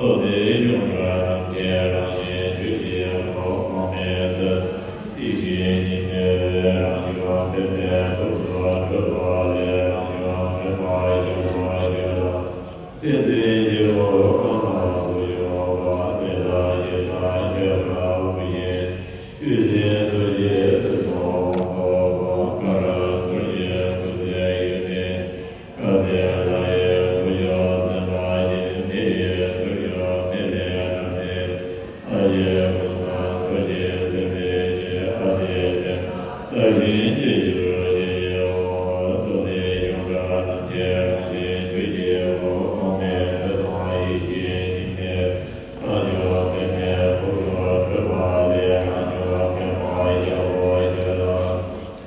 ཚོགས་དེའི་གཞུང་གྲྭ་རྣམས་ཀྱི་རང་བཞིན་ཆོས་ཀྱི་འཁོར་དབང་མེད་ཚུལ། ཡེ་ཤེས་གཉིས་མེད་པའི་རང་བྱུང་པདྨའི་སྐུ་ཚོགས་སྤྲུལ་པ་ལས་རང་བྱུང་པདྨ་རྒྱལ་པོ་ཁྱོད་ལ། བསྟན་འཛིན་རྒྱལ་པོ་གང་ལ་སུ་བཞུགས་པ་དེ་དག་གཞི་དང་ཁྱད་པར་དབུ་བཞེད། ཡུལ་ཅན་རྡོ་རྗེ་སྲིད་མཚོ་དབང་པོ་གང་ག་ར་རྡོ་རྗེ་སྐུ་ཚེ་ཡུན་གནས། སྐལ་ལྡན་ལྷ་ཡི་བུ་ཡབ་སེམས་དཔའ་ཆེན། མི་ཡི་ཐུགས་མཆོག་མི་ལས་རབ་སྟེར། ལྷ་ཡི་ཀུན་བཟང་རྡོ་རྗེ་སེམས་དཔའི་ཆོས། ཨ་ཏི་དེ་ན་བདག་གཞན་བརྗེ་གྱུར་ཅིང་ཡོད། ཚོགས་དེའི་གཞུང་གྲྭ་རྣམས་ཀྱི་རང་བཞིན་ཆོས་ཀྱི་འཁོར་དབང་མེད་ཚུལ་དང་ཡེ་ཤེས་གཉིས་མེད་རང་བྱུང་པདྨའི་སྐུ་ཚོགས་སྤྲུལ་པ་ལས་རང་བྱུང་པདྨ་རྒྱལ་པོ་ཁྱོད་ལ།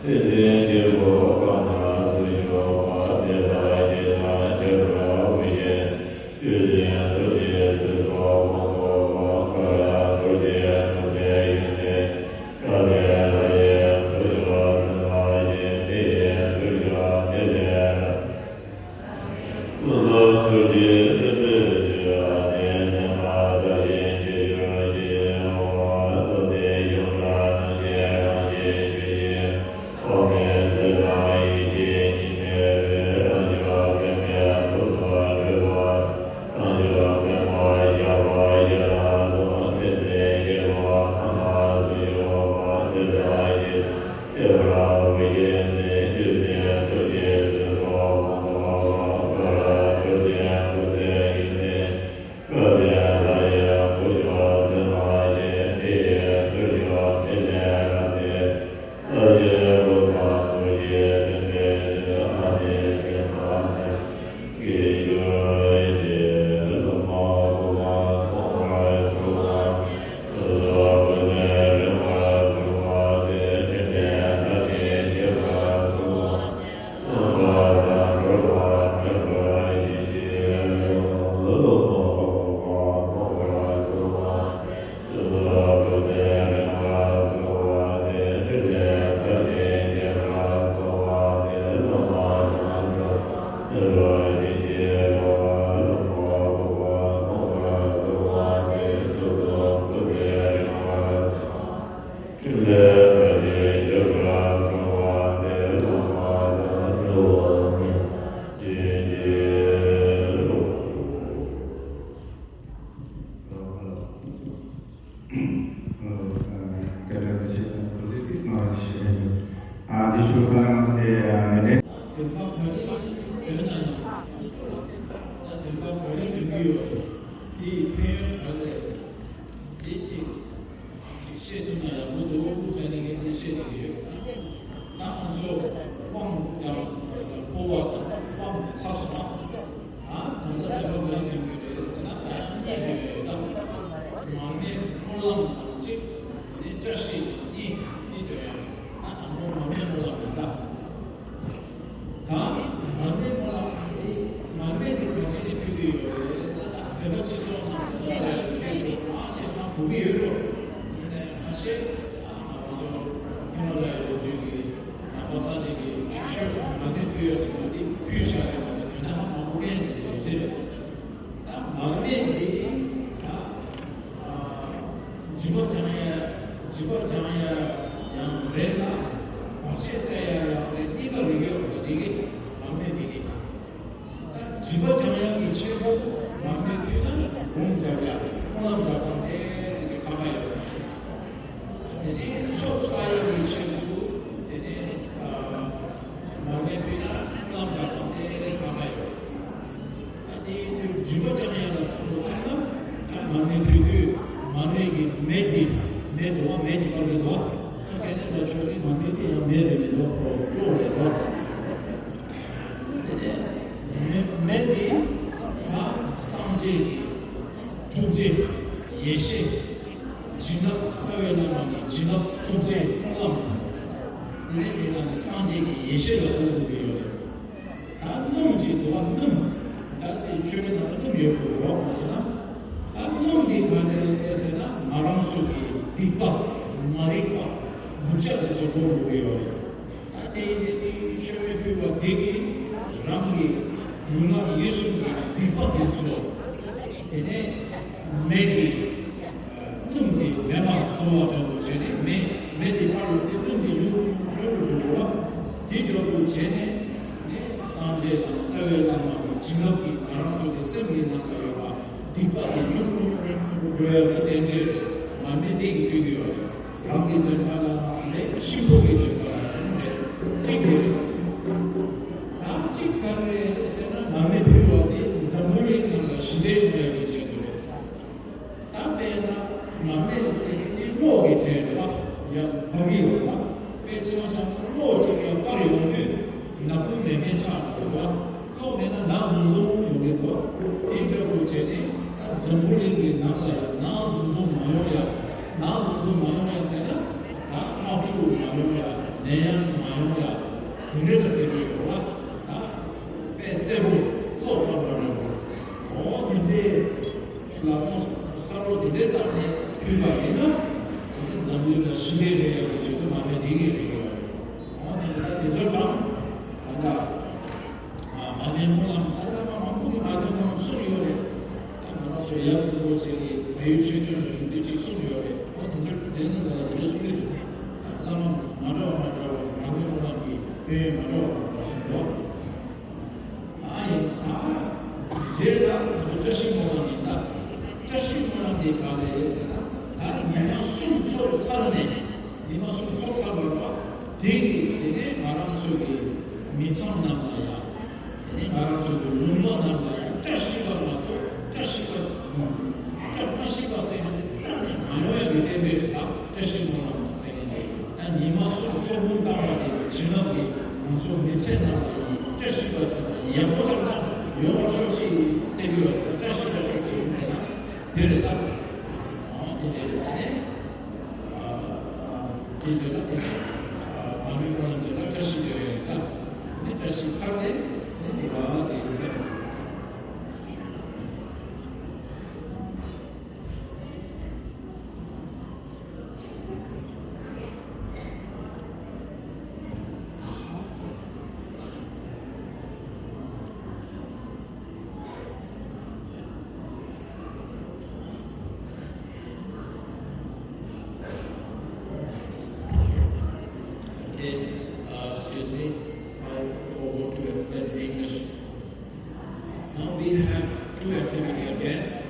བསྟན་འཛིན་རྒྱལ་པོ་གང་ན་སུ་བཞུགས་པ་དེ་དག་གཞི་དང་ཁྱད་པར་དབུ་བཞེད། ཡུལ་ཅན་རྡོ་རྗེ་སྲིད་མཚོ་དབང་པོ་གང་ག་ར་རྡོ་རྗེ་སྐུ་ཚེ་ཡུན་གནས། སྐལ་ལྡན་ལྷ་ཡི་བུ་ཡབ་སེམས་དཔའ་ཆེན། མི་ཡི་ཐུགས་མཆོག་མི་ལས་རབ། ཀུན་བཟང་རྡོ་རྗེ་སེམས་དཔའི་ཆོས། ཨ་ཏི་དེ་ན་བདག་གཞན་བརྗེ་གྱུར་ཅིང་ཡོད། ཚོགས་དེའི་གཞུང་གྲྭ་རྣམས་ཀྱི་རང་བཞིན་ཆོས་ཀྱི་འཁོར་དབང་མེད་ཚུལ་དང་ཡེ་ཤེས་གཉིས་མེད་པའི་རང་བྱུང་པདྨའི་སྐུ་ཚོགས་སྤྲུལ་པ། རང་བྱུང་པདྨ་རྒྱལ་པོ་ཁྱོད་ལ་གསོལ། བསྟན་འཛིན་རྒྱལ་པོ་གང་ན་སུ་བཞུགས་པ་དེ་དག་གཞི་དང་ཁྱད་པར་དབུ་བཞེད་ནས། ཡུལ་ཅན་རྡོ་རྗེ་སྲིད་མཚོ་དབང་པོ་གང་ག་ར་རྡོ་རྗེ་སྐུ་ཚེ་ཡུན་གནས། སྐལ་ལྡན་ལྷ་ཡི་བུ་ཡབ་སེམས་དཔའ་ཆེན། མི་ཡི་ཐུགས་མཆོག་མི་ལས་རབ་སྟེར། ལྷ་ཡི་བུ་བཟང་རྡོ་རྗེ་སེམས་དཔའི་ཆོས། ཨ་ཏི་དེ་ན་བདག་གཞན་བརྗེ་གྱུར་ཅིང་ཡོད། སློབ་མ་གོ་འཕང་ཐོབ་པར་གསོལ་བ། སོ་སོ་སྐུ་ཚེ་རིང་བར་གསོལ་བ་འདེབས། འཕྲིན་ལས་མཐར་ཕྱིན་འགྱུར་བར་གསོལ་བ། འཕྲིན་ལས་མཐར་ཕྱིན་འགྱུར་བར་གསོལ་བ་འདེབས། སློབ་མ་དང་འགྲོ་བ་མིའམ་ཅི་ཡིན་གྱི་རོ། སྐད་གྲགས་འདི་ཆེད་དུ་ཐུགས་རྗེ་ཆེ་གནང་བ་ཞུ་ཞུ་ཡིན། ཨ་འདི་ཞུ་ག་ལ་ང་ཚོ་འདི་མི་ལས། འདོན་པ་ག་རེ་འདོན་ན་ཡང་། ད་འདོན་པ་ག་རེ་འདོན་གྱི་ཡོད། དེའི་ཕན་ཡོན་ག་རེ་རེད། དེ་གཅིག་ཅིག་བཤད་ཐུབ་ན་ཡག་པོ་འདུག་ཟེར་ནས་ངས་འདི་བཤད་བསྡད་ཀྱི་ཡོད། ད་ང་ཚོ་དབང་དང་སྤོབས་པ་དང་དབང་ཚར་སོང་ན། ད་ད་ལྟ་འདོན་པ་ག་རེ་འདོན་གྱི་རེད་ཟེར་ན། ད་ཡང་གཉིས་འདོན་ཡོད། ད་མར་མེའི་སྨོན་ལམ་དང་གཅིག་དེ་ནས་བཀྲ་ཤིས་གཉིས་འདི་འདོན་ཡོད། ད་དང་པོ་མར་མེའི་སྨོན་ལམ་ཡིན་ད། ད་མར་མེའི་སྨོན་ལམ་འདི། མར་མེ་འདི་ག་ཅི་ནས་ཕུལ་གྱི་ཡོད་རེད་ཟེར་ན། བོད་པ་སྤྱི་ཚོགས་ནང་ལ་ཡ་ཡ་ཡོད་ཚད་ཚོ་མང་ཆེ་ཧ་གོ་གི་ཡོད་འགྲོ། ཡིན་ནའི་ཁ་ཤས་ཨ་ང་ཚོ་ཧི་མ་ལ་ཡའི་རི་རྒྱུད་ཀྱི་ནང་པ་སངས་རྒྱས་ཀྱི་ཆོས་མར་མེ་ཕུལ་ཡ་ཟེར་ན་འདི་ཕུལ་བཞག་ཡོད་མ་རེད། དོན་དག་ཧ་མ་གོ་མཁན་དེ་འདྲ་ཡོད་ཀྱི་རེད། ད་མར་མེ་འདི་ད་ཨ་སྒྱིད་པ་སྦྱང་ཡ། སྒྱིད་པ་སྦྱང་ཡ་ཡང་རེད་ལ། བར་ཆད་སེལ་ཡ་ཡང་རེད། གཉིས་ཀ་རེད་ཀྱི་ཡོད་རེད། འདི་གི་མར་མེ་འདི་གི། ད་སྒྱིད་པ་སྦྱང་ཡ་གི་ཆེད་དུ་མར་མེ་ཕུལ་ན་སྒོམ་རྒྱབ་ཡ་སྨོན་ལམ་རྒྱབ་སྟངས་རེད་ཟེར་གྱི་ཁ་ཁ་ཡོད་རེད། དེ་ནས་ཚོགས་བསགས་ཡ་གི་ཆེད་དུ་དེ་ནས་ཨ་མར་མེ་ཕུལ་ན་སྨོན་ལམ་རྒྱབ་སྟངས་རེད་ཟེར་ཁ་ཁ་ཡོད་རེད། ད་དེ་སྒྱིད་པ་སྦྱང་ཡ་ལ་བསམ་བློ་བཏང་ན། ད་མར་མེ་ཕུལ་དུས་མར་མེ་གི་མེ་དེ། མེ་དོ་བ། མེ་གི་པར་གི་དོ་བ། ད་དེ་ནས་ད་ཆོས་ཀྱི་མར་མེ་དེ་ཡང་མེ་རེད་མི་འདུག་གོ། གློག་རེད་དོ། དེ་ནས་མེ་མེ་དེ་ད་སངས་རྒྱས་ཀྱི་ཐུགས་རྗེ་ཡེ་ཤེས། བྱིན་རླབས། རྩ་བའི་བླ་མ་གི་བྱིན་རླབས་ཐུགས་རྗེ་སྨོན་ལམ། དེ་ནས་དེ་ལ་ནི་སངས་རྒྱས་ཀྱི་ཡེ་ཤེས་ལ་གོ་དགོས་ཀྱི་ཡོད་རེད། ད་སྣུམ་གྱི་དོ་བ་སྣུམ། ད་དེ་མཆོད་མེ་ནང་ལ་སྣུམ་ཡོད་དགོས་རོགས་མ་བྱས་ན། ད་སྣུམ་འདི་ག་ནས་ཟེར་ན། ང་རང་ཚོ་གི་སྡིག་པ། མ་རིག་པ། འདུ་བྱེད་དེ་ཚོ་སྒོམ་དགོས་ཀྱི་ཡོད་རེད། ད་དེ་ཡིན་དུས་དེ་མཆོད་མེ་ཕུལ་བ་དེ་གིས་རང་གི་ལུས་ངག་ཡིད་གསུམ་གྱི་སྡིག་པ་དེ་ཚོ། དེ་ནས། མེ་གི་སྣུམ་གྱིས་མེ་མར་བཟོ་བ་འདྲ་པོ་བྱས་ནས། མེ་མེ་དེ་ཕར་ལོག་སྟེ་སྣུམ་གྱིས་ལྷུན་ལྷུན་ལྷུན་ལྷུན་ལྷུན་འགྲོ་བ། དེ་འདྲ་པོ་བྱས་ནས་ནི་སངས་རྒྱས་དང་རྩ་བའི་བླ་མ་གི་བྱིན་རླབས་ཀྱིས་ང་རང་ཚོ་གི་སེམས་ཀྱི་ནང་ལ་ཡོད་པ་སྡིག་པ་དེ་ལྷུན་ལྷུན་ལྷུན་ལྷུན་འགྲོ་ཡག་གི་རྟེན་འབྲེལ་རེད། མར་མེ་དེ་གིས་བསྡུས་ཀྱི་ཡོད་རེད། རང་གི་དོན་དག་ལ་རེད། གཤིན་པོ་གི་དོན་དག་ལ་རེད། གཅིག་དེ་རེད། ད་གཅིག་ག་རེ་རེད་ཟེར་ན། མར་མེ་ཕུལ་བ་དེ་འཛམ་བུ་གླིང་ནང་ལ་ཞི་བདེ་ཡོང་ཡག་གི་ཆེད་དུ་རེད། ད་དཔེར་ན་མར་མེ་ཟེར་མཁན་དེ་གློག་གི་གྲས་རེད་པ། ཡང་འབར་གྱི་ཡོད་པ། དཔེ་མཚོན་བྱས་ན་གློག་ཅིག་ཡང་སྤར་ཡོང་དུས་ནག་ཁུང་མེད་མཁན་ཆགས་འགྲོ་བ། གློག་མེད་ན་ནག་དུང་དུང་ཡོང་གི་འདུག་དེ་འདྲ་པོ་བྱས་ནས་ད་འཛམ་བུ་གླིང་གི་ནང་ལ་ཡང་ནག་དུང་དུང་མ་ཡོང་ཡ། ནག་དུང་དུང་མ་ཡོང་ཡ་ཟེར་ན། ད་དམག་འཁྲུག་མ་ཡོང་ཡ། ནད་ཡམས་མ་ཡོང་ཡ། དེ་འདྲ་ལ་ཟེར་གྱི་ཡོད་པ། ད་དཔེ་གསལ་པོ་གློག་སྤར་བ་འདྲ་པོ། འོ་དེ་འདྲའི་ལག་ལེན་གསར་པ་དེ་འདྲའི་བཏང་ནས་ཕུལ་བ་ཡིན་ན། དེ་ནི་འཛམ་གླིང་ལ་ཞི་བདེ་རེ་ཡག་གི་ཆེད་དུ་མར་མེ་དེ་གས་རེད་ཡོད། འོ་དེ་འདྲ་དེ་ཚོ་དྲངས། ད་ལྟ་མར་མེའི་སྨོན་ལམ། ད་བླ་མ་མང་པོ་གིས་མར་མེའི་སྨོན་ལམ་གསུངས་ཡོད་རེད། ད་ང་རང་ཚོ་ཡབ་ཐུ་བོ་ཟེར་གྱི་བལ་ཡུལ་ཆོས་སྐྱོང་ལ་བཞུགས་དུས་ཅིག་གསུངས་ཡོད་རེད། འོ་དེ་ཚོ་དེ་ནི་ང་ལ་དེ་འདྲ་གསུངས་ཀྱི་འདུག་བླ་མ་མ་འདྲ་བ་མ་འདྲ་བ་ཡིས་མར་མེའི་སྨོན་ལམ་གྱི་ཕན་ཡོན་མ་འདྲ་བ་མ་འདྲ་བ་གསུངས་འདུག་ད་ཡིན་ད། རྗེས་ལ་ང་ཚོ་བཀྲ་ཤིས་སྨོན་ལམ་ཡིན་ད། བཀྲ་ཤིས་སྨོན་ལམ་དེ་ག་རེ་རེད་ཟེར་ན། ད་ཉི་མ་གསུམ་ཚོགས་ཚར་ནས། ཉི་མ་གསུམ་ཚོགས་ཚར་བ་ལ། དེ་གི་དེ་ནས་ང་རང་ཚོ་གི་མི་ཚང་རྣམས་ལ་ཡང་། དེ་ནས་ང་རང་ཚོ་གི་ལུང་པ་རྣམས་ལ་ཡང་བཀྲ་ཤིས་པ་མ་གཏོགས་བཀྲ་ཤིས་པ། བཀྲ་མ་ཤིས་པ་ཟེར་མཁན་དེ་རྩ་ནས་མ་ཡོང་ཡག་གི་རྟེན་འབྲེལ་རེད་ད། བཀྲ་ཤིས་སྨོན་ལམ་ཟེར་མཁན་དེ། ད་ཉི་མ་གསུམ་ཚོགས་ཀུན་བཏང་བ་དེ་གི་བྱིན་རླབས་ཀྱིས་ང་ཚོ་མི་ཚེ་ནང་ལ་ཡང་བཀྲ་ཤིས་པ་ཟེར་ན་ཡག་པོ་ཙམ་ཙམ་ཡོང་བར་ཤོག་ཅིག་ཟེར་གྱི་ཡོད་རེད། བཀྲ་ཤིས་པ་ཤོག་ཅིག་ཟེར་ན་དེ་རེད་ད། འོ་དེ་འདྲ་རེད་ད་ནི། དེ་བྱས་ན་དེ་ནི་མར་མེའི་སྨོན་ལམ་བྱས་ན་བཀྲ་ཤིས་ཡོང་ཡོད་ད། ནི་བཀྲ་ཤིས་ཚར་ནས་ནི་ནི་བ་ཟེར་ཡིན་ཟེར། Okay, uh, excuse me, I forgot to explain English. Now we have two activity again.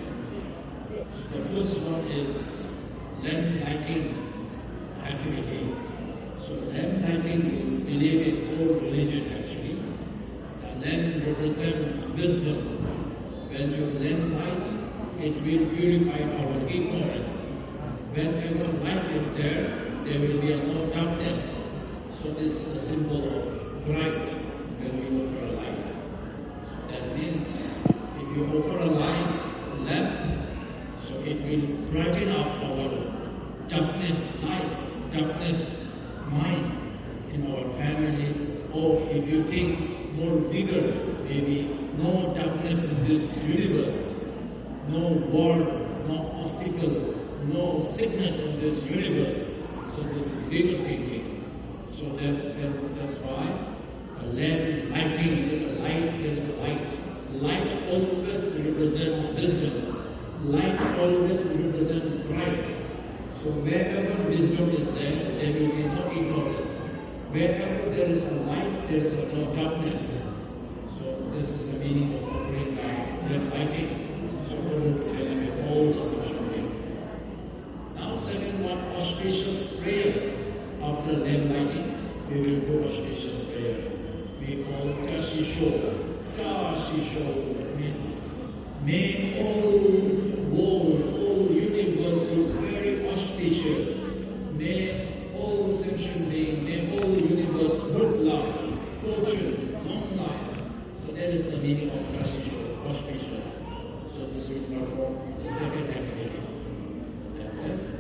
The first one is lamp lighting activity. So lamp lighting is believed in all religion actually. The lamp represent wisdom. When you lamp light, it will purify our ignorance. Whenever light is there, there will be a no darkness. So this is the symbol of bright when we offer a light. That means if you offer a light lamp, so it will brighten up our darkness life, darkness mind in our family, or if you think more bigger, maybe no darkness in this universe, no war, no obstacle, no sickness in this universe. So this is bigger thinking. So that, that, that's why the lamp lighting, the light is light. Light always represent wisdom. Light always represent bright. So wherever wisdom is there, there will be no ignorance. Wherever there is a light, there is no darkness. So this is the meaning of offering light, lamp lighting. So in order to benefit all the sentient beings. Now second one, auspicious prayer. After lamp lighting, we will do auspicious prayer. We call Tashi Sho. Tashi Sho means, may all world, all universe be very auspicious. May all sentient being, may all universe good luck, fortune, long life. So that is the meaning of Tashi Sho, auspicious. So this will perform the second activity. That's it.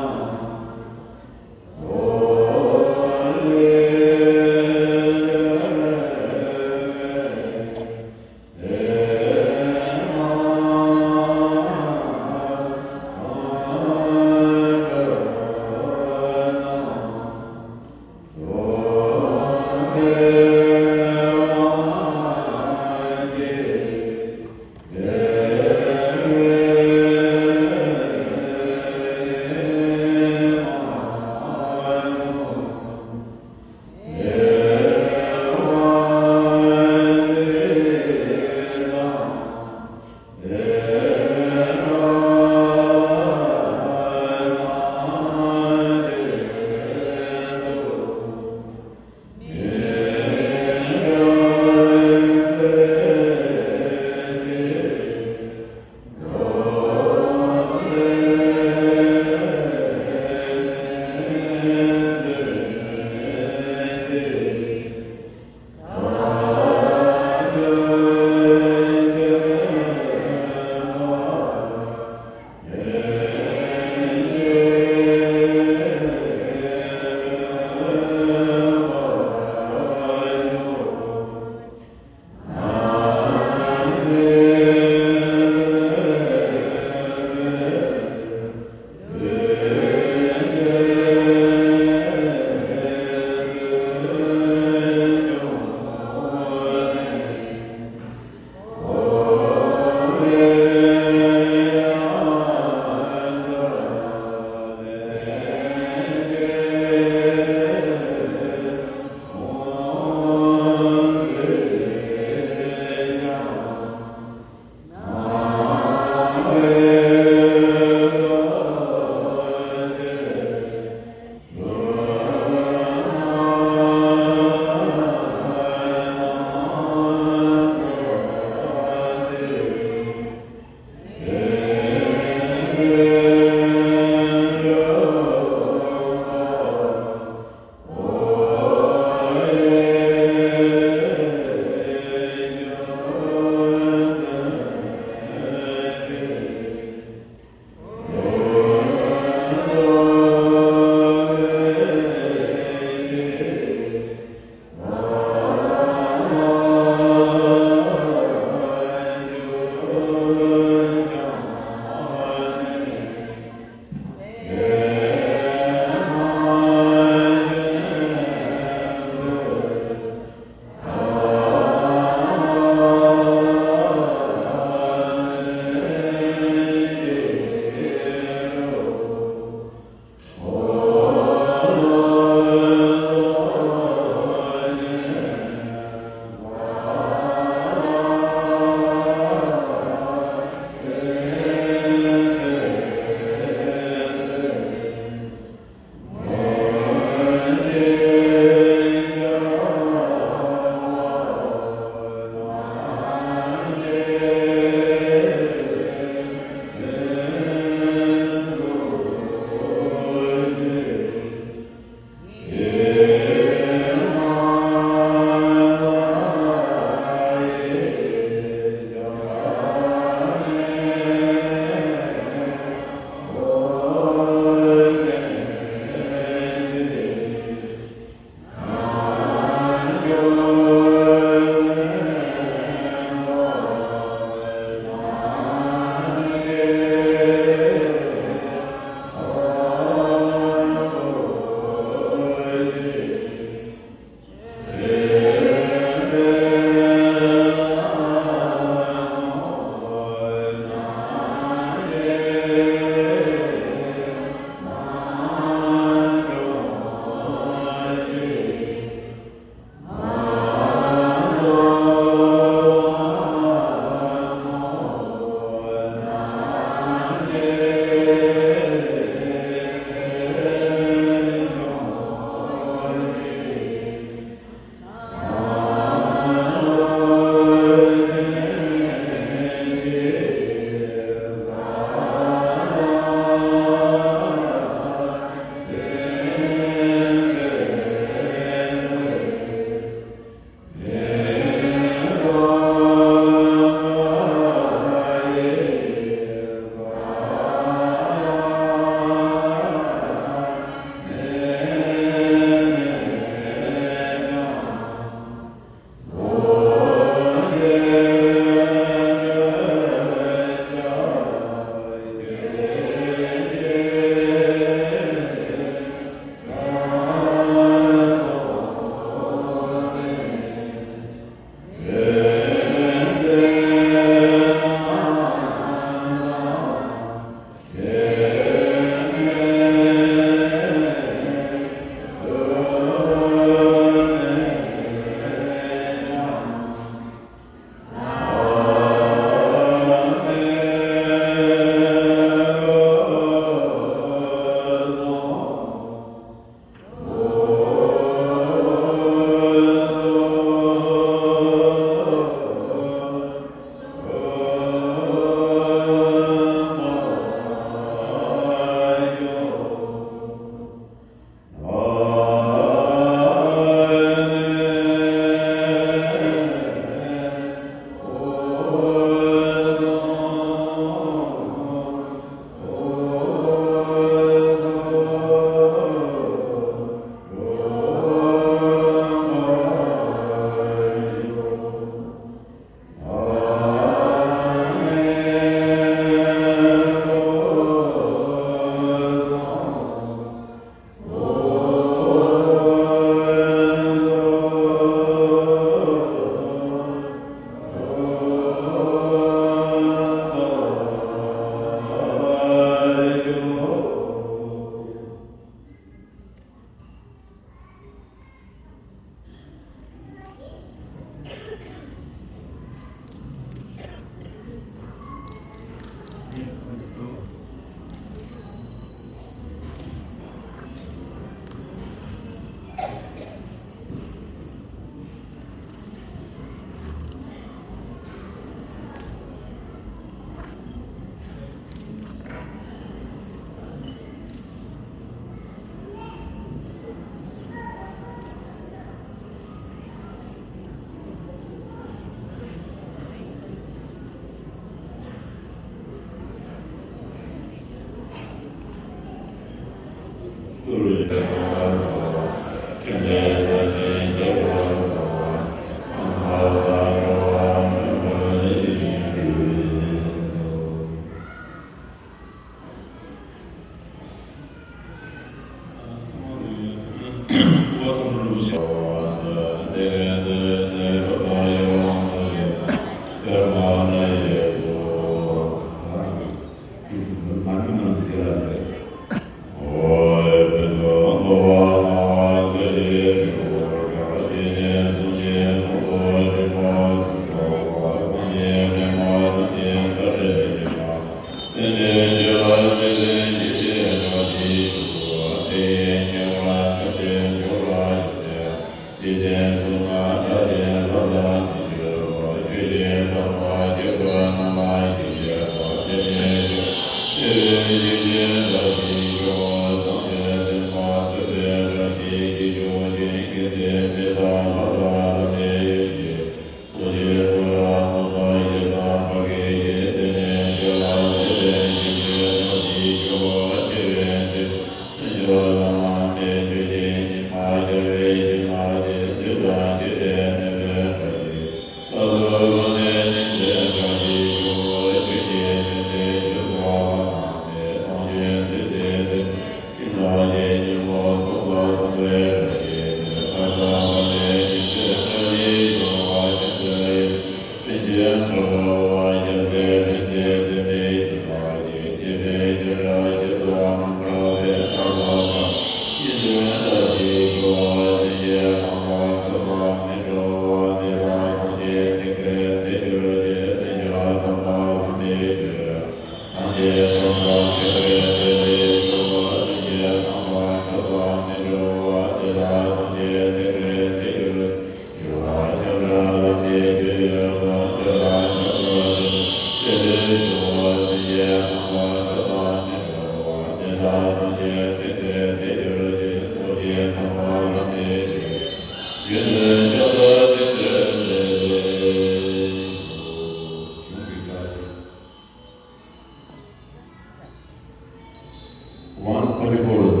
One thirty-four.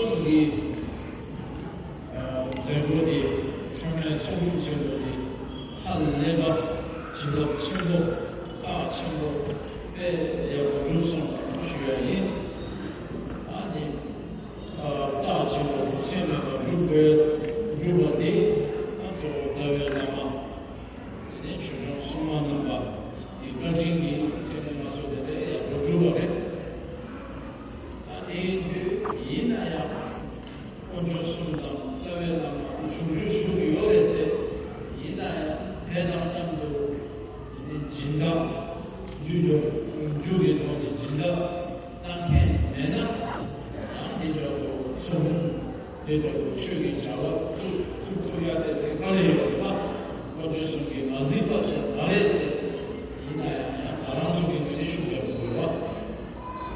གསུམ་གྱི་མཛད་སྒོ་དེ། མཆོད་མེ་ཚོགས་འཁོར་ཆེན་པོ་དེ་ཧ་ལས་པ་བྱིན་རླབས་ཆེན་པོ། རྩ་ཆེན་པོ་དཔེ་ཡག་པོ་གྲུབ་སོང་ཞུ་ཡ་ཡིན། ཨ་ནི་རྩ་ཆེན་པོ་སེམས་མེད་པར་སྒྲུབ་དགོས། སྒྲུབ་པ་དེ་ང་ཚོ་རྩ་བའི་བླ་མ། དེ་ནས་ཆོས་སྐྱོང་སྲུང་མ་རྣམ་པ་གི་བཀའ་དྲིན་གྱིས་དེ་ནས་ང་ཚོ་དེ་འདྲའི་ཡག་པོ་གྲུབ་པ་རེད། ད་དེ་ཡིན་དུས་ཡིན་ན་ཡང་དཀོན་མཆོག་གསུམ་དང་རྩ་བའི་བླ་མ་བཞུགས་རྒྱུ་བཞུགས་ཡོད་རེད་དེ། ཡིན་ན་ཡང་དེ་དང་མཉམ་དུ་དེ་ནས་སྦྱིན་བདག་རྒྱུ་སྦྱོར་རྒྱུ་གི་ཐོག་ནས་སྦྱིན་བདག་གནང་མཁན་མེད་ན། ཡང་འདི་འདྲ་བོ་ཚོགས་འདུ་འདི་འདྲ་བོ་ཆོས་ཀྱི་བྱ་བ་བཙུགས་བཙུགས་ཐུབ་ཡ་དེ་ཚེ་དཀའ་ལས་ཡོད་རེད་པ། དཀོན་མཆོག་གསུམ་གྱིས་མ་གཟིགས་པ་དེ་མ་རེད་དེ། ཡིན་ན་ཡང་ཡང་ང་རང་ཚོ་གི་ངོས་ནས་ཤུགས་རྒྱབ་དགོས་པ།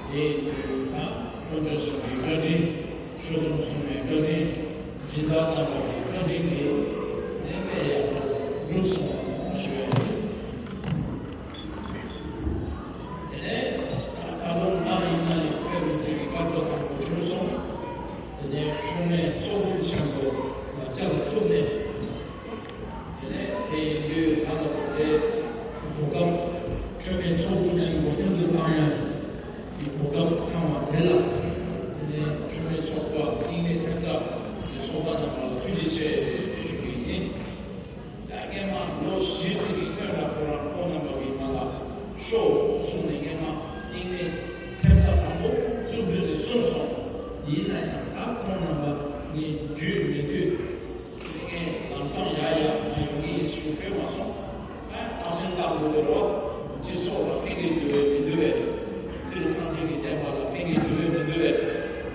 དེ་ཡིན་དུས་ད་དཀོན་མཆོག་གསུམ་གྱི་བཀའ་དྲིན། ཆོས་སྐྱོང་སྲུང་མའི་བཀའ་དྲིན། སྦྱིན་བདག་རྣམ་པ་གི་བཀའ་དྲིན་གྱིས་དེ་དཔེ་ཡག་པོ་འགྲུབ་སོང་ཞུ་ཡ་ཡིན། དེ་ནས་ད་ད་དུང་ང་ཡིན་ན་ཡང་དཔེ་མི་སྲིད་པའི་དཀའ་ལས་བཟང་པོ་བྱུང་སོང་། དེ་ནས་མཆོད་མེ་ཚོགས་འཁོར་ཆེན་པོ་ལ་བཅར་ཐུབ་ནས། དེ་ནས་དེ་ཡིན་དུས་ང་ལ་དེ་འདྲའི་གོ་སྐབས། མཆོད་མེ་ཚོགས་འཁོར་ཆེན་པོ་མཉམ་དུ་བཏང་ཡ་གི་གོ་སྐབས་བཏང་བ་དེ་ལ། དེ་ནས་མཆོད་མེ་ཚོགས་པ་རྙིང་མའི་ཐེབས་རྩ་གི་ཚོགས་པ་རྣམས་ལ་ཐུགས་རྗེ་ཆེ་ཞུ་གི་ཡིན། ད་སྔས་མ་ལོ་བཞི་ཙམ་གྱི་སྔོན་ལ་ཁོ་རང་ཁོང་རྣམ་པ་གིས་ང་ལ་ཤོག་གསུངས་ནས། སྔས་མ་རྙིང་མའི་ཐེབས་རྩ་མང་པོ་བཙུགས་དུས་ནས་གསུངས་སོང་། ཡིན་ན་ཡང་ད་ཁོང་རྣམ་པ་ངས་བརྒྱུད་མེད་དུས། ངས་ལམ་སང་ཡར་ཡར་མ་ཡོང་གི་ཡིན་ཞུ་ཕོད་མ་སོང་། ཨ་རྟགས་མཚན་བཏང་དགོས་པའི་རོ། སྤྱི་ཚོགས་ལ་ཕན་གྱི་འདུག་པས་མི་འདུག་པས། སྤྱིར་སངས་རྒྱས་ཀྱི་བསྟན་པ་ལ་ཕན་གྱི་འདུག་པས་མི་འདུག་པས།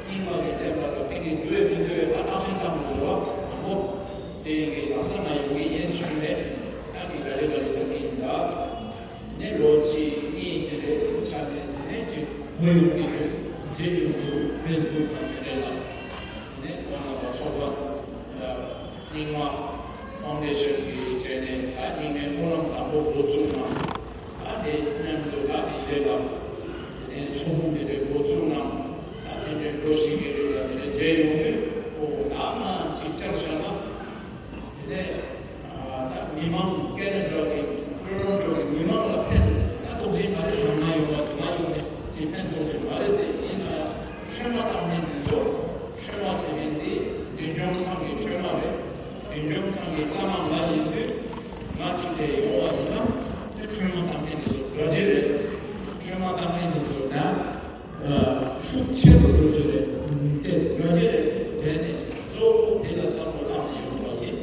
རྙིང་མ་གི་བསྟན་པ་ལ་ཕན་གྱི་འདུག་པས་མི་འདུག་པས། ཨ་རྟགས་མཚན་བཏང་དགོས་པའི་རོ། དང་པོ། དེ་ཡིན་གྱི་ལམ་སང་ང་ཡོང་གི་ཡིན་ཞུས་པས། ཨ་ནི་ག་རེ་ག་རེ་བྱ་གི་ཡིན་ད། ནས་ལོ་གཅིག་གཉིས་དེ་འདྲའི་ཆ་ནས། དེ་ནས་ཅིག་གོ་ཡོང་གི་འདུག་མཇལ་ཡོང་གི་འདུག་ཕེ་སི་བུག་དང་དེ་འདྲའི་ལ། དེ་ནས་ཁོང་རྣམ་པ་ཚོགས་པ་རྙིང་མ་ཕའུན་ཌེ་ཤན་གྱི་བྱས་ནས། ད་རྙིང་མའི་སྨོན་ལམ་དང་པོ་འགོ་བཙུགས་གནང་། ད་དེ་མཉམ་དུ་ད་དེ་རྗེས་ལ་དེ་ནས་ཚོགས་འདུ་དེ་འདྲའི་འགོ་བཙུགས་གནང་། ད་དེ་འདྲའི་འགྲོ་བཞིན་གྱི་རིང་ལ་དེ་འདྲའི་མཇལ་ཡོང་དུས། ཨོ་ད་མ་ཅིག་བཅར་བཞག་ན། དེ་ནས་ཨ་ད་མི་མང་སྐད་ནས་འགྲོ་གི་ཀྲོ་རོན་ཀྲོ་གི་མི་མང་ལ་ཕན་ད་ཐོགས་ཀྱི་མ་རེད། ང་ཡོང་བ་དེ་ང་ཡོང་ནས་ཅི་ཕན་ཐོགས་ཀྱི་མ་རེད་དེ། ཡིན་ན་ཡང་མཆོད་མ་བཏང་མཁན་འདི་ཚོ། མཆོད་མ་ཟེར་མཁན་འདི་བདུད་འཇོམས་ཚང་གི་མཆོད་མ་རེད། བདུད་འཇོམས་ཚང་གི་བླ་མ་ང་ཡིན་དུས། ང་ཅི་ལས་ཡོང་བ་ཡིན་ན། དེ་མཆོད་མ་བཏང་མཁན་འདི་ཚོ་དགའ་ཅི་རེད། མཆོད་མ་བཏང་མཁན་འདི་ཚོ་ན། ཤུགས་ཆེ་རུ་འགྲོ་རྒྱུ་རེད། དེ་དགའ་རྒྱུ་རེད་དྲན་ནས། གཙོ་བོ་དེ་ལ་བསམ་བློ་བཏང་ནས་ཡོང་བ་ཡིན།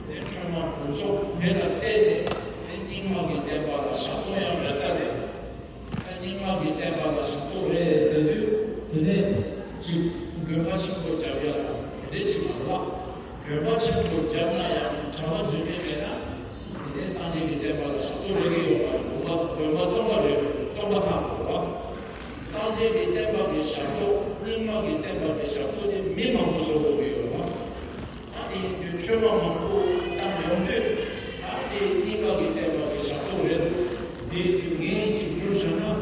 དེ་མཆོད་མ་དགོན་ཚོགས་དེ་ལ་བལྟས་ཏེ། དེ་རྙིང་མ་གི་བསྟན་པ་ལ་ཞབས་ཏོག་ཡང་རེད་ས་རེད། དེ་རྙིང་མ་གི་བསྟན་པ་ལ་ཞབས་ཏོག་རེད་ཟེར་དུས། དེ་ནས་ཅིག་དགོན་པ་ཆེན་པོ་རྒྱབ་ཡ་དང་དེ་འདྲས་ཅིག་མ་རེད་པ། དགོན་པ་ཆེན་པོ་བརྒྱབ་ན་ཡང་གྲྭ་པ་རྫུན་མས་མེད་ན། དེ་ནས་སངས་རྒྱས་ཀྱི་བསྟན་པ་ལ་ཞབས་ཏོག་རེག་གི་ཡོད་པ་རེད། དགོན་པ་དགོན་པ་སྟོང་པ་རེད། སྟོང་པ་ཐག་རེད་པ། སངས་རྒྱས་ཀྱི་བསྟན་པ་གི་ཞབས་ཏོག་རྙིང་མ་གི་བསྟན་པ་གི་ཞབས་ཏོག་དེ་མི་མང་པོ་བཟོ་དགོས་ཀྱི་ཡོད་པ། ད་དེ་ཡིན་དུས་མཆོད་པ་མང་པོ་བཏང་ཡོང་དུས། ད་དེ་རྙིང་མ་གི་བསྟན་པ་གི་ཞབས་ཏོག་རེད་འདུག་དེ་ཡིན་དུས་ངས་ཅིག་བསྒྲུབས་བཞག་ན།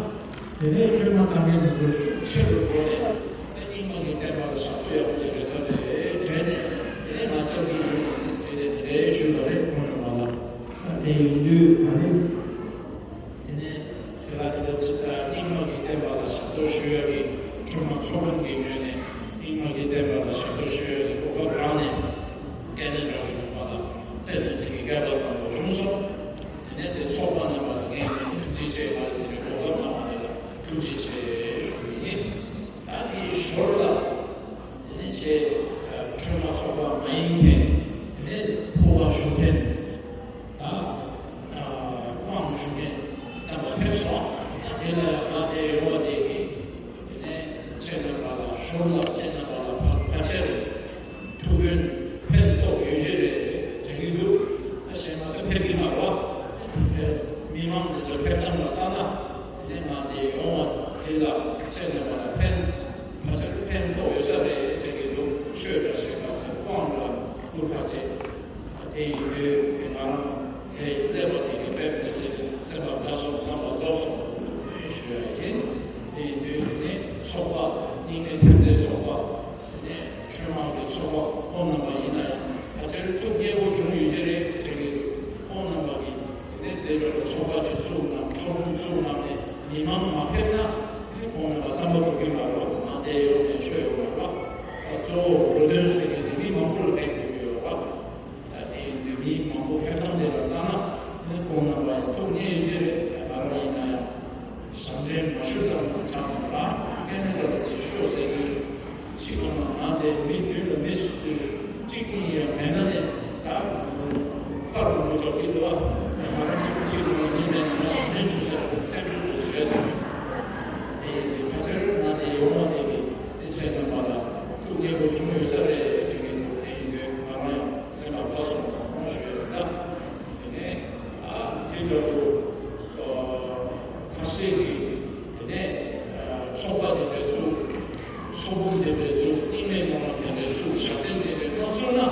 དེ་ནས་མཆོད་མ་བཏང་མཁན་དེ་ཚོ་ཤུགས་ཆེ་རུ་འགྲོ་ནས། ད་རྙིང་མ་གི་བསྟན་པ་ལ་ཞབས་ཏོག་ཡག་པོ་ཅིག་རེད་ས་རེད་དྲན་ནས། དེ་ནས་ང་བཅར་གྱི་ཡིན་ཟེར་ནས་དེ་འདྲའི་ཞུས་པ་རེད། ཁོང་རྣམ་པ་ལ། ད་དེ་ཡིན་དུས་ད་ནི། དེ་ནས་དེ་ལ་དེ་ལྟར་ཅིག་ད་རྙིང་མ་གི་བསྟན་པ་ལ་ཞབས་ཏོག་ཞུ་ཡག་གི་མཆོད་མ་ཚོགས་དཔོན་གྱི་ངོས་ནས། རྙིང་མ་གི་བསྟན་པ་ལ་ཞབས་ཏོག་ཞུ་ཡག་གི་གོ་སྐབས་དྲངས་ནས། སྐལ་ལྡན་འབྲིང་བའི་ནང་པ་ལ་དཔེ་མི་སྲིད་ཀྱི་སྐལ་པ་བཟང་པོ་བྱུང་སོང་། དེ་ནས་དེ་ཚོགས་པ་རྣམ་པ་ལ་འགན་ཐུགས་རྗེ་ཆེ། ང་ལ་དེ་འདྲའི་གོ་སྐབས་གནང་བ་དེ་ལ་ཐུགས་རྗེ་ཆེ་ཞུ་གི་ཡིན། ད་དེའི་ཞོར་ལ། དེ་ནས་ཆེ་ཁྲོས་མ་ཚོགས་པ་མ་ཡིན་མཁན། དེ་ནས་འཕོ་བ་ཞུ་མཁན། ད་དབང་ཞུ་མཁན་རྣམ་པ་ཕེབས་སོང་། ད་དེ་ལ་ཡང་ང་དེ་ཡོང་བ་དེ་གིས། དེ་ནས་ཁྱེད་རྣམ་པ་ལ། ཞོར་ལ་ཁྱེད་རྣམ་པ་ལ་ཕ་ཕལ་ཆེར་ཐུགས་ཕན་ཐོགས་ཡོད་ཀྱི་རེད་དྲན་གྱི་འདུག་ད་གཞན་པ་ད་ཕེབས་ཀྱི་མ་རེད་པ། ཕེབས། མི་མང་འདི་ཚོ་ཕེབས་སྟངས་ལ་ལྟ་ན། དེ་ནས་ང་དེ་ཡོང་བ་དེ་ལ་ཁྱེད་རྣམ་པ་ལ་ཕན། ཕལ་ཆེར་ཕན་ཐོགས་ཡོད་ས་རེད་དྲན་གྱི་འདུག་ཆོས་འདྲ་ཞིག་ལ་དབང་ལ་བསྐུར་ཁ་ཆེ། དེ་ཡིན་དུས་ང་རང་དེ་སླེབས་པ་དེ་གི་དཔེ་མི་སྲིད་པའི་སེམས་པ་དགའ་སོང་། བསམ་པ་རྫོགས་སོང་ཞུ་ཡ་ཡིན། དེ་ཡིན་དུས་དེ་ནས་ཚོགས་པ་རྙིང་མའི་ཐེབས་རྩའི་ཚོགས་པ། དེ་ནས་ ཁྲོས་དམག་གི་ཚོགས་པ་ཁོང་རྣམ་པ་ཡིན་ན་ཡང་ཕལ་ཆེར་ཐུགས་མཉེས་པོ་བྱུང་ཡོད་ཀྱི་རེད་དྲན་གྱི་འདུག་ཁོང་རྣམ་པ་གིས་དེ་ནས་དེ་འདྲ་བའི་ཚོགས་པ་ཅིག་བཙུགས་གནང་། ཚོགས་ཁང་བཙུགས་གནང་ནས་མི་མང་མ་ཕེབས་ན་དེ་ནས་ཁོང་རྣམ་པ་བསམ་པ་འགྲུབ་ཀྱི་མ་རེད་པ། ང་བསྡད་ཡོང་ནས་ཆོས་ཡོང་མ་རེད་པ། ད་གཙོ་བོ་འགྲོ་དོན་ཟེར་མཁན་དེ་མི་མང་པོ་ལ་ཕན་དགོས་ཀྱི་ཡོད་རེད་པ། ད་དེ་ཡིན་དུས་མི་མང་པོ་ཕེབས་སྟངས་དེ་ལ་ལྟ་ན་དེ་ནས་ཁོང་རྣམ་པ་ཡང་ཐུགས་མཉེས་ཡོད་ཀྱི་རེད། ང་རང་ཡིན་ན་ཡང་། ཞབས་འདྲེན་མ་ཞུ་ཙམ་དུ་གྲགས་སོང་ལ། སྐད་ནས་འདྲ་བ་ཅིག་ཤོག་ཟེར་དུས། ཕྱི་ལོགས་ན་ང་དེ་མི་མདུན་ལ་མི་སུ་དེར་གཅིག་གཉིས་ཡང་མེད་ན་ནས་ད་པར་མི་འགྲོ་གི་འདུག་བ། ང་རང་གཅིག་པུ་གཅིག་ལ་མི་མེད་ན་ང་ཞབས་འདྲེན་ཞུ་ཟེར་སེམས་ཁྲལ་དུ་རེད་སོང་། དེ་ཡིན་དུས་ཕལ་ཆེར་ང་དེ་ཡོང་བ་དེ་གི་དེ་ཚེ་རྣམ་པ་ལ་ཐུགས་མཉེས་པོ་བྱུང་ཡོད་ས་རེད་དྲན་གྱི་འདུག་དེ་ཡིན་དུས་ང་རང་ཡང་སེམས་པ་དགའ་སོང་ཞུ་ཡོད་ད། དེ་ནས་ཨ་དེ་འདྲ་བོ་ཁ་ཤས་ཀྱིས་དེ་ནས་ཚོགས་པ་དེ་འདྲ་བཙུགས། ཚོགས་འདུ་དེ་འདྲ་བཙུགས། རྙིང་མའི་སྨོན་ལམ་དེ་འདྲ་བཙུགས། ཞབས་བརྟན་དེ་འདྲ་མ་བཙུགས་ན།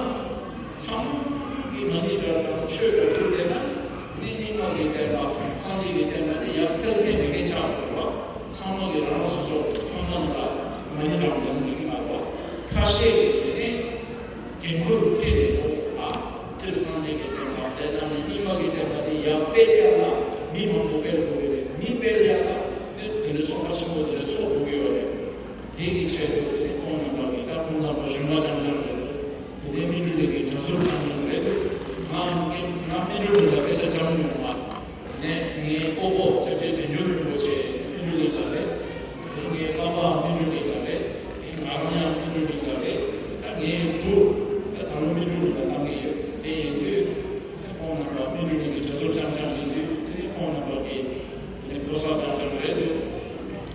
ཚང་མ་གིས་མ་ཎི་བགྲངས་དང་ཆོས་འདྲ་བསྒྲུབས་བསྡད་ན་ནི་རྙིང་མ་གི་བསྟན་པ་དང་སངས་རྒྱས་ཀྱི་བསྟན་པ་དེ་ཡར་འཕེལ་མཁན་མེད་མཁན་ཆགས་འགྲོ་བ། ཚང་མ་གིས་རང་རང་སོ་སོ་ཁང་པ་ནང་ལ་མ་ཎི་བགྲངས་བསྡད་ན་འགྲིག་གི་མ་རེད་པ། ཁ་ཤས་ཀྱིས་དེ་ནས། འགན་ཁུར་འཁྱེར་ནས་འགྲོ་དགོས་པ། སྤྱིར་སངས་རྒྱས་ཀྱི་བསྟན་པ་དེ་ནང་ནས་རྙིང་མ་གི་བསྟན་པ་དེ་ཡར་སྤེལ་ཡག་ལ་མི་མང་པོ་སྤེལ་དགོས་ཀྱི་རེད། མི་སྤེལ་ཡག་ལ་དེ་དེ་འདྲའི་ཚོགས་པ་ཆེན་པོ་དེ་འདྲ་ཚོགས་དགོས་ཀྱི་ཡོད་རེད། དེ་གི་ཆེད་དུ་དེ་ཁོང་རྣམ་པ་གིས་ད་ཁོང་རྣམ་པ་གཞོན་པ་རྐྱང་རྐྱང་རེད། དེ་ནས་སྨིན་གྲོལ་གླིང་གི་གྲྭ་ཟུར་རྐྱང་རྐྱང་རེད། ང་ང་སྨིན་གྲོལ་གླིང་ལ་སྐད་ཆ་བགྲངས་མྱོང་མ། ནས་ངའི་སྤོ་བོ་སྐྱབས་རྗེ་བདེ་འབྱོར་རིན་པོ་ཆེ་སྨིན་གྲོལ་གླིང་ལ་རེད། དེ་ངའི་པ་ཕ་སྨིན་གྲོལ་གླིང་ལ་རེད། དེ་ང་རང་ཡང་སྨིན་གྲོལ་གླིང་ལ་རེད། ད་ངའི་བུ་ད་ད་ལོ་སྨིན་གྲོལ་གླིང་ལ་བཏང་གི་ཡོད། དེ་ཡིན་དུས་ཁོང་རྣམ་པ་སྨིན་གྲོལ་གླིང་གི་གྲྭ་ཟུར་རྐྱང་རྐྱང་ཡིན་དུས་དེ་ནས་ཁོང་རྣམ་པ་གི་དེ་ནས་ཕོ་གསར་རྐྱང་རྐྱང་རེད་འདུག་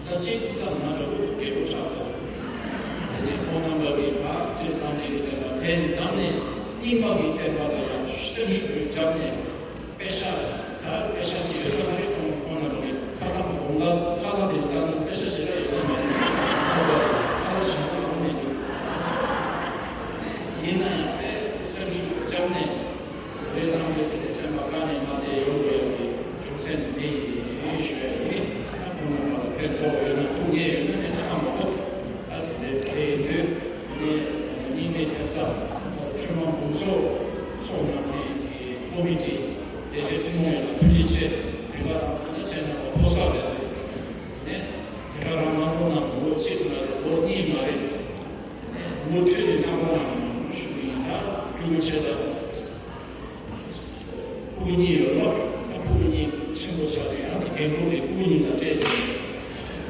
ད་གཅིག་ད་ང་འདྲ་བོ་རྒད་པོ་ཆགས་ཚར། དེ་ནས་ཁོང་རྣམ་པ་གིས་ད་སྤྱིར་སངས་རྒྱས་ཀྱི་བསྟན་པ་དེ་བདམས་ནས་རྙིང་མ་གི་བསྟན་པ་ལ་ཡང་སེམས་ཤུགས་བརྒྱབ་ནས། པེ་ཤ། ད་པེ་ཤ་ཅིག་ཡོད་ས་མ་རེད། ཁོང་ཁོང་རྣམ་པ་གི་ཁ་སང་དགོང་དག་ཁ་ལག་དེ་ལྟ་ན་པེ་ཤ་ཞེ་དྲག་ཡོད་ས་མ་རེད། ཚོགས་པ་ཁ་ལག་ཞིམ་པོ་འོང་མི་འདུག་ཡིན་ན་ཡང་དཔེ་སེམས་ཤུགས་བརྒྱབ་ནས་བོད་རང་བོད་དེ་སེམས་པ་དཀར་ནས་མ་བསྡད་ཡོང་དགོས་ཡག་གི་རྒྱུ་མཚན་དེ་ཡིན་ཞུ་ཡ་ཡིན། ཁོང་རྣམ་པ་ལ་ཕན་ཐོགས་ཡོད་ན་ཐུགས་མཉེས་ཡོད་ན་མེད་ན་ཧ་མ་གོ། ད་དེ་འདྲའི་དེ་ཡིན་དུས་ངས་རྙིང་མའི་ཐེབས་རྩ་ཁྲོས་མ་འབུམ་ཚོགས་ཚོགས་གནང་མཁན་གྱི་ཀོ་མི་ཊི། ལས་བྱེད་ཐུན་མོང་ཡོངས་ལ་ཐུགས་རྗེ་ཆེ། དེ་ག་ད་ཆེ་ན་ཕོ་གསར་རེད། དེ་ནས་དེ་ག་རང་གནང་རོགས་གནང་། ལོ་གཅིག་མ་རེད། ལོ་གཉིས་མ་རེད། དེ་ནས་མུ་མཐུད་ནས་གནང་རོགས་གནང་ཞུ་གི་ཡིན། ད་ཕྲུ་གུ་ཆེ་ད་ཕྲུ་གུ་གཉིས་ཡོད་ལ། ད་ཕྲུ་གུ་གཉིས་ཆེན་པོ་ཆགས་ནས་ཡང་དེ་རྒན་ཁོག་གི་ཕྲུ་གུ་གཉིས་ལ་སྤྲད་ཅིང་།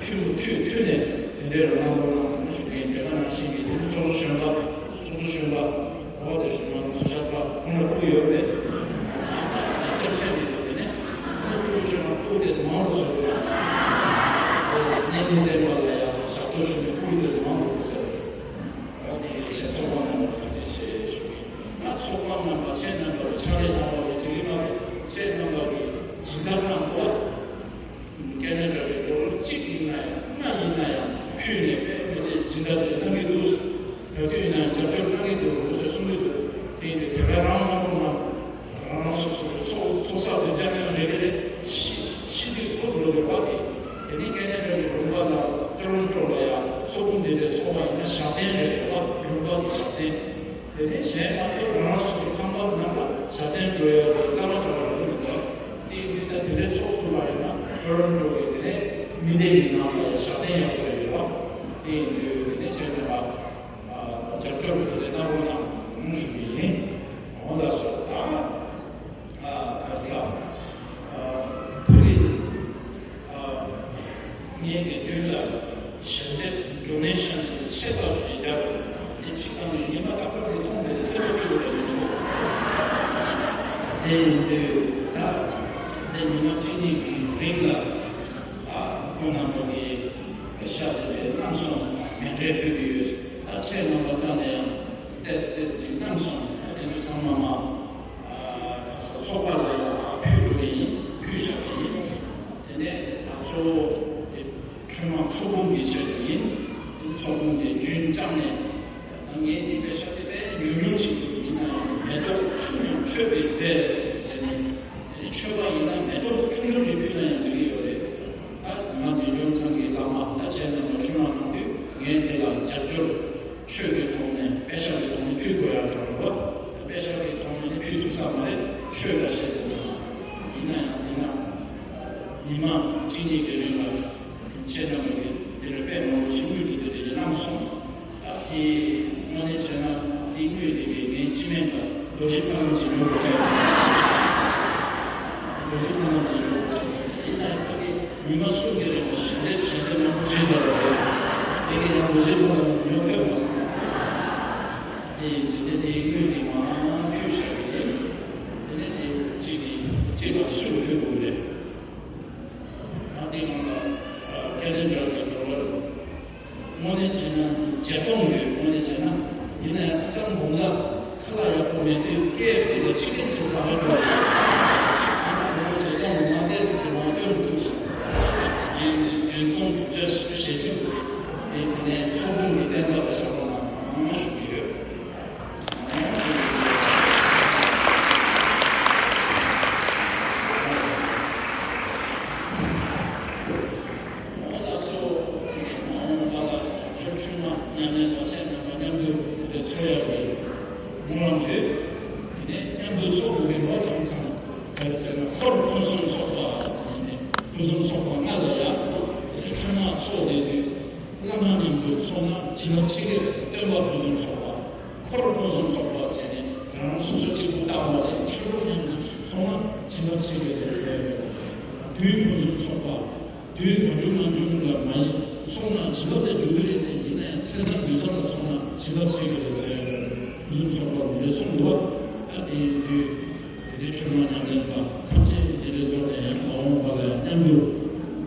ཕུལ་མུ་མཐུད་མཐུད་ནས་དེ་འདྲའི་རོགས་གནང་རོགས་གནང་ཞུ་གི་ཡིན། དེ་ག་ནང་བཞིན་གྱི་དེ་ནི་ཚོགས་གཙོ་གཞོན་པ། ཚོགས་གཙོ་གཞོན་པ། གོ་བ་དེ་བཞིན་མང་ཚོགས་ཤར་པ་ཁོང་ལ་ཕྲུ་གུ་ཡོད་རེད། སེམས་ཅན་མི་འདུག་དེ་ནས་ཁོང་ཕྲུ་གུ་ཆུང་བ་ཕྲུ་གུ་དེ་ཚོ་མང་རུ་སོང་། གནས་མི་བསྟན་པ་ལ་ཡང་ཞབས་ཏོག་ཞུ་མི་ཕྲུ་གུ་དེ་ཚོ་མང་རུ་ཟེར། འོ་དེ་ཡིན་ཕྱིན་ཚོགས་པ་རྣམ་པ་ལ་ཐུགས་རྗེ་ཆེ་ཞུ་གི་ཡིན། ང་ཚོགས་པ་རྣམ་པ་ཁྱེད་རྣམ་པ་ལ་ཕྱག་ལས་གནང་བ་ལས་འགྲིག་གི་མ་རེད། ཁྱེད་རྣམ་པ་གིས་སྦྱིན་བདག་གནང་དགོས། སྐལ་ལྡན་གྲྭ་པའི་ཌོ་ལར་གཅིག་ཡིན་ན་ཡང་ལྔ་ཡིན་ན་ཡང་ཕུལ་ནས་དཔེ་མི་སྲིད་སྦྱིན་བདག་དེ་གནང་གི་འདུག་བོད་དོན་ཡིན་ན་ཡང་རྒྱབ་སྐྱོར་གནང་གི་འདུག་ཟེར་གསུང་གི་འདུག་དེ་ཡིན་དུས་དེ་ག་རང་གནང་རོགས་གནང་། རང་རང་སོ་སོ་ཚོགས་ཚོགས་བསགས་དེ་འདྲ་ཡང་རེ་རེ་རེ་ཤི་ཤི་དུས་ཁུར་འགྲོ་དགོས་པ་དེ། དེ་ནས་སྐལ་ལྡན་གྲྭ་པའི་ལུང་པ་ལ་ཊོ་རོན་ཊོ་ལ་ཡང་ཚོགས་འདུ་འདི་འདྲའི་ཚོགས་པ་ཡིན་ན་ཞབས་བརྟན་རེད་པ། ལུང་པ་གི་ཞབས་བརྟན། དེ་ནས་གཞན་མ་གཏོགས་རང་རང་སོ་སོ་ཁང་པ་ནང་ལ་ཞབས་བརྟན་འགྲོ་ཡག་གི་བླ་མ་གྲྭ་པ་རེད་མི་འདུག་དེ་ཡིན་དུས་ད་དེ་འདྲའི་ཚོགས་འདུ་ལ་ཡིན་ན་ཊོ་རོན་ཊོ་གི་དེ་ནས་མི་སྡེ་ཡི་ནང་ལ་ཡང་ཞབས་བརྟན་ཡག་པོ་ཡོད་པ། དེ་ཡིན་དུས་དེ་ནས་བྱས་ན་ལ་རྒྱབ་སྐྱོར་དེ་འདྲ་གནང་རོགས་གནང་ཞུ་གི་ཡིན། འོ་ལགས་སོ། ད་ག་ས་བོད་རིགས། ངེད་ཀྱི་མདུན་ལ་ཞལ་འདེབས་ཌོ་ནེ་ཤན་ཟེར་ནས་ཆེད་གཏོང་ཞིག་བརྒྱབ། འདི་ཕྱི་ནང་ནས་ཉི་མ་རྟག་པར་འདི་མཐོང་བས་སེམས་པ་སྐྱིད་པོ་རེད་ཟེར་གྱི་འདུག་དེ་ཡིན་དུས་ད་འདི་ཉི་མ་གཅིག་གཉིས་ཀྱི་རིང་ལ་ཨ་ཁོང་རྣམ་པ་གིས་ཤ་དེ་འདྲའི་གནང་སོང་། མཎྜལ་ཕུལ་གྱི་ཡོད། ད་ཁྱེད་རྣམ་པ་རྩ་ནས་ཡང་ཏེས་ཏེས་ཅིག་གནང་སོང་། ད་དེ་ཚོ་ཚང་མ་མ་ཚོགས་པ་ལ་ཡང་ཕུལ་འགྲོ་གི་ཡིན། ཕུལ་བཞག་གི་ཡིན། དེ་ནས་ད་གཙོ་བོ་དེ་ཁྲོས་མ་ཚོགས་འབུམ་གྱི་ཆེད་དུ་ཡིན། ཚོགས་འབུམ་དེ་རྒྱུན་བསྐྱངས་ནས་ད་ངས་འདི་པེ་ཤ་དེ་དཔེ་ཉུང་ཉུང་ཞིག་ཡིན་ན་ཡང་མེ་ཏོག་ཆུ་ཡང་མཆོད་པའི་རྫས་ཟེར་ནས་དེ་མཆོད་པ་ཡིན་ན་མེ་ཏོག་ཆུང་ཆུང་ཞིག་ཕུལ་ན་ཡང་འགྲིག་གི་ཡོད་རེད། ད་ང་མི་འཇོམས་ཚང་གི་བླ་མ་ད་བྱས་ན་ང་ཁྲོས་མ་གནང་དུས་ངས་དེ་ལ་རྒྱབ་སྐྱོར། ཆོས་ཀྱི་ཐོག་ནས་དཔེ་ཆ་གི་ཐོག་ནས་ཕུལ་དགོས་ཡག་འདྲ་བོ་རེད་བ། དཔེ་ཆ་གི་ཐོག་ནས་ནི་ཕུལ་ཐུབ་ས་མ་རེད། ཆོས་ལ་བཤད་དགོས་འདུག་ཡིན་ན་ཡང་དེ་ན་ཉི་མ་གཅིག་གཉིས་ཀྱི་རིང་ལ་ཁྱེད་རྣམ་པ་གིས་དེ་ལ་དཔེ་མང་པོ་ཞིག་དངུལ་དེ་དེ་དེ་གནང་སོང་། ཨ་དེ་དངོས་གནས་བྱས་ན་དེ་དངུལ་དེ་གས་ངའི་སྤྱི་སྨན་པ་རྡོ་རྗེ་ཕ་ལམ་གྱི་ཉོ་དགོས་བྱས་སོང་། རྡོ་རྗེ་ཕ་ལམ་གྱི་ཉོ་དགོས་བྱས་སོང་། དེ་ཡིན་ན་ཡང་ཕ་གི་ཉི་མ་གསུམ་གྱི་རིང་ལ་ཞལ་འདེབས་ཞལ་འདེབས་མང་པོ་བྲིས་བཞག་པ་རེད། དེ་གས་ཡང་རྡོ་རྗེ་ཕ་ལམ་ཉོ་ཕོད་མ་སོང་། དེ་ཡིན་དུས་དེ་དེའི་དངུལ་དེ་མར་ཕུལ་བཞག་པ་ཡིན། དེ་ནས་དེ་གཅིག་གིས་གཅིག་ལ་སུ་ཕུལ་དགོས་རེད། ད་དེ་ནང་ལ་ཁེ་ལེན་འདྲ་བའི་ཌོ་ལར་དངོས་གནས་བྱས་ན་བརྒྱ་སྟོང་ཡོད། དངོས་གནས་བྱས་ན། ཡིན་ན་ཡང་ཁ་སང་དགོང་དག་ཁ་ལག་ཡག་པོ་མེད་དུས་ཀེ་ཨེཕ་སི་ལ་ཆི་ཀན་གྱི་ཟ་མ་འགྲོ་ཡོད། དངོས་གནས་བྱས་ན་ང་ཀེ་ཨེཕ་སི་དེ་མ་སྟོན་མི་ཐུབ་སོང་། ཡིན་དུས་བདུན་སྟོང་དྲུག་བརྒྱ་བཞི་བཅུ་ཞེ་གཅིག་དེ་དེ་ནས་ཚོགས་འདུ་གི་རྟེན་རྩ་ལ་བཞག་པ་ན་མང་མང་ཞུ་གི་ཡོད། ལགས་སོ། དེ་ནས་མ་འོངས་པ་ལ་ཆོས་ཆུང་མ་མཉམ་ལས་དང་སེམས་ནང་མ་མཉམ་དུ་དེ་འཚོ་ཡག་གི་སྨོན་ལམ་ཡོད། དེ་ནས་མཉམ་དུ་འཚོ་དགོས་ཀྱི་རེད་བ། ཚང་ཚང་ག་རེ་ཟེར་ན་འཁོར་ཕུན་སུམ་ཚོགས་པ་ཟེར་ནས་ཕུན་སུམ་ཚོགས་པ་ལྔ་ལ་ཡང་དེ་ནས་ཆུང་མ་འཚོ་བསྡད་དུས་བླ་མ་མཉམ་དུ་འཚོ་ན་བྱིན་རླབས་ཆེ་གི་རེད་ཟེར། སྟོན་པ་ཕུན་སུམ་ཚོགས་པ། འཁོར་ཕུན་སུམ་ཚོགས་པ་ཟེར་ནས་རང་རང་སོ་སོ་གཅིག་པུ་བཏང་བ་ལས་ཆོས་ལུགས་མཉམ་དུ་སོང་ན་བྱིན་རླབས་ཆེ་གི་རེད་ཟེར། དུས་ཕུན་སུམ་ཚོགས་པ། དུས་གང་བྱུང་མང་བྱུང་ལ་མ་ཡིན་སོང་ན་བྱིན་རླབས་དེ་འགྲོ་གི་རེད་དེ། ཡིན་ན་ཡང་ཚེས་བཟང་དུས་བཟང་ལ་སོང་ན་བྱིན་རླབས་ཆེ་གི་རེད་ཟེར། ཕུན་སུམ་ཚོགས་པ་འདི་འདྲས་གསུངས་འདུག་ཨ་དེ་ཡིན་དུས། དེ་ནས་ཆོས་མ་ཉམས་ལེན་པ་ཐམས་ཅད་དེ་འདྲའི་ཚོགས་ནས་ཡང་མ་འོངས་པ་ལ་ཡང་མཉམ་དུ་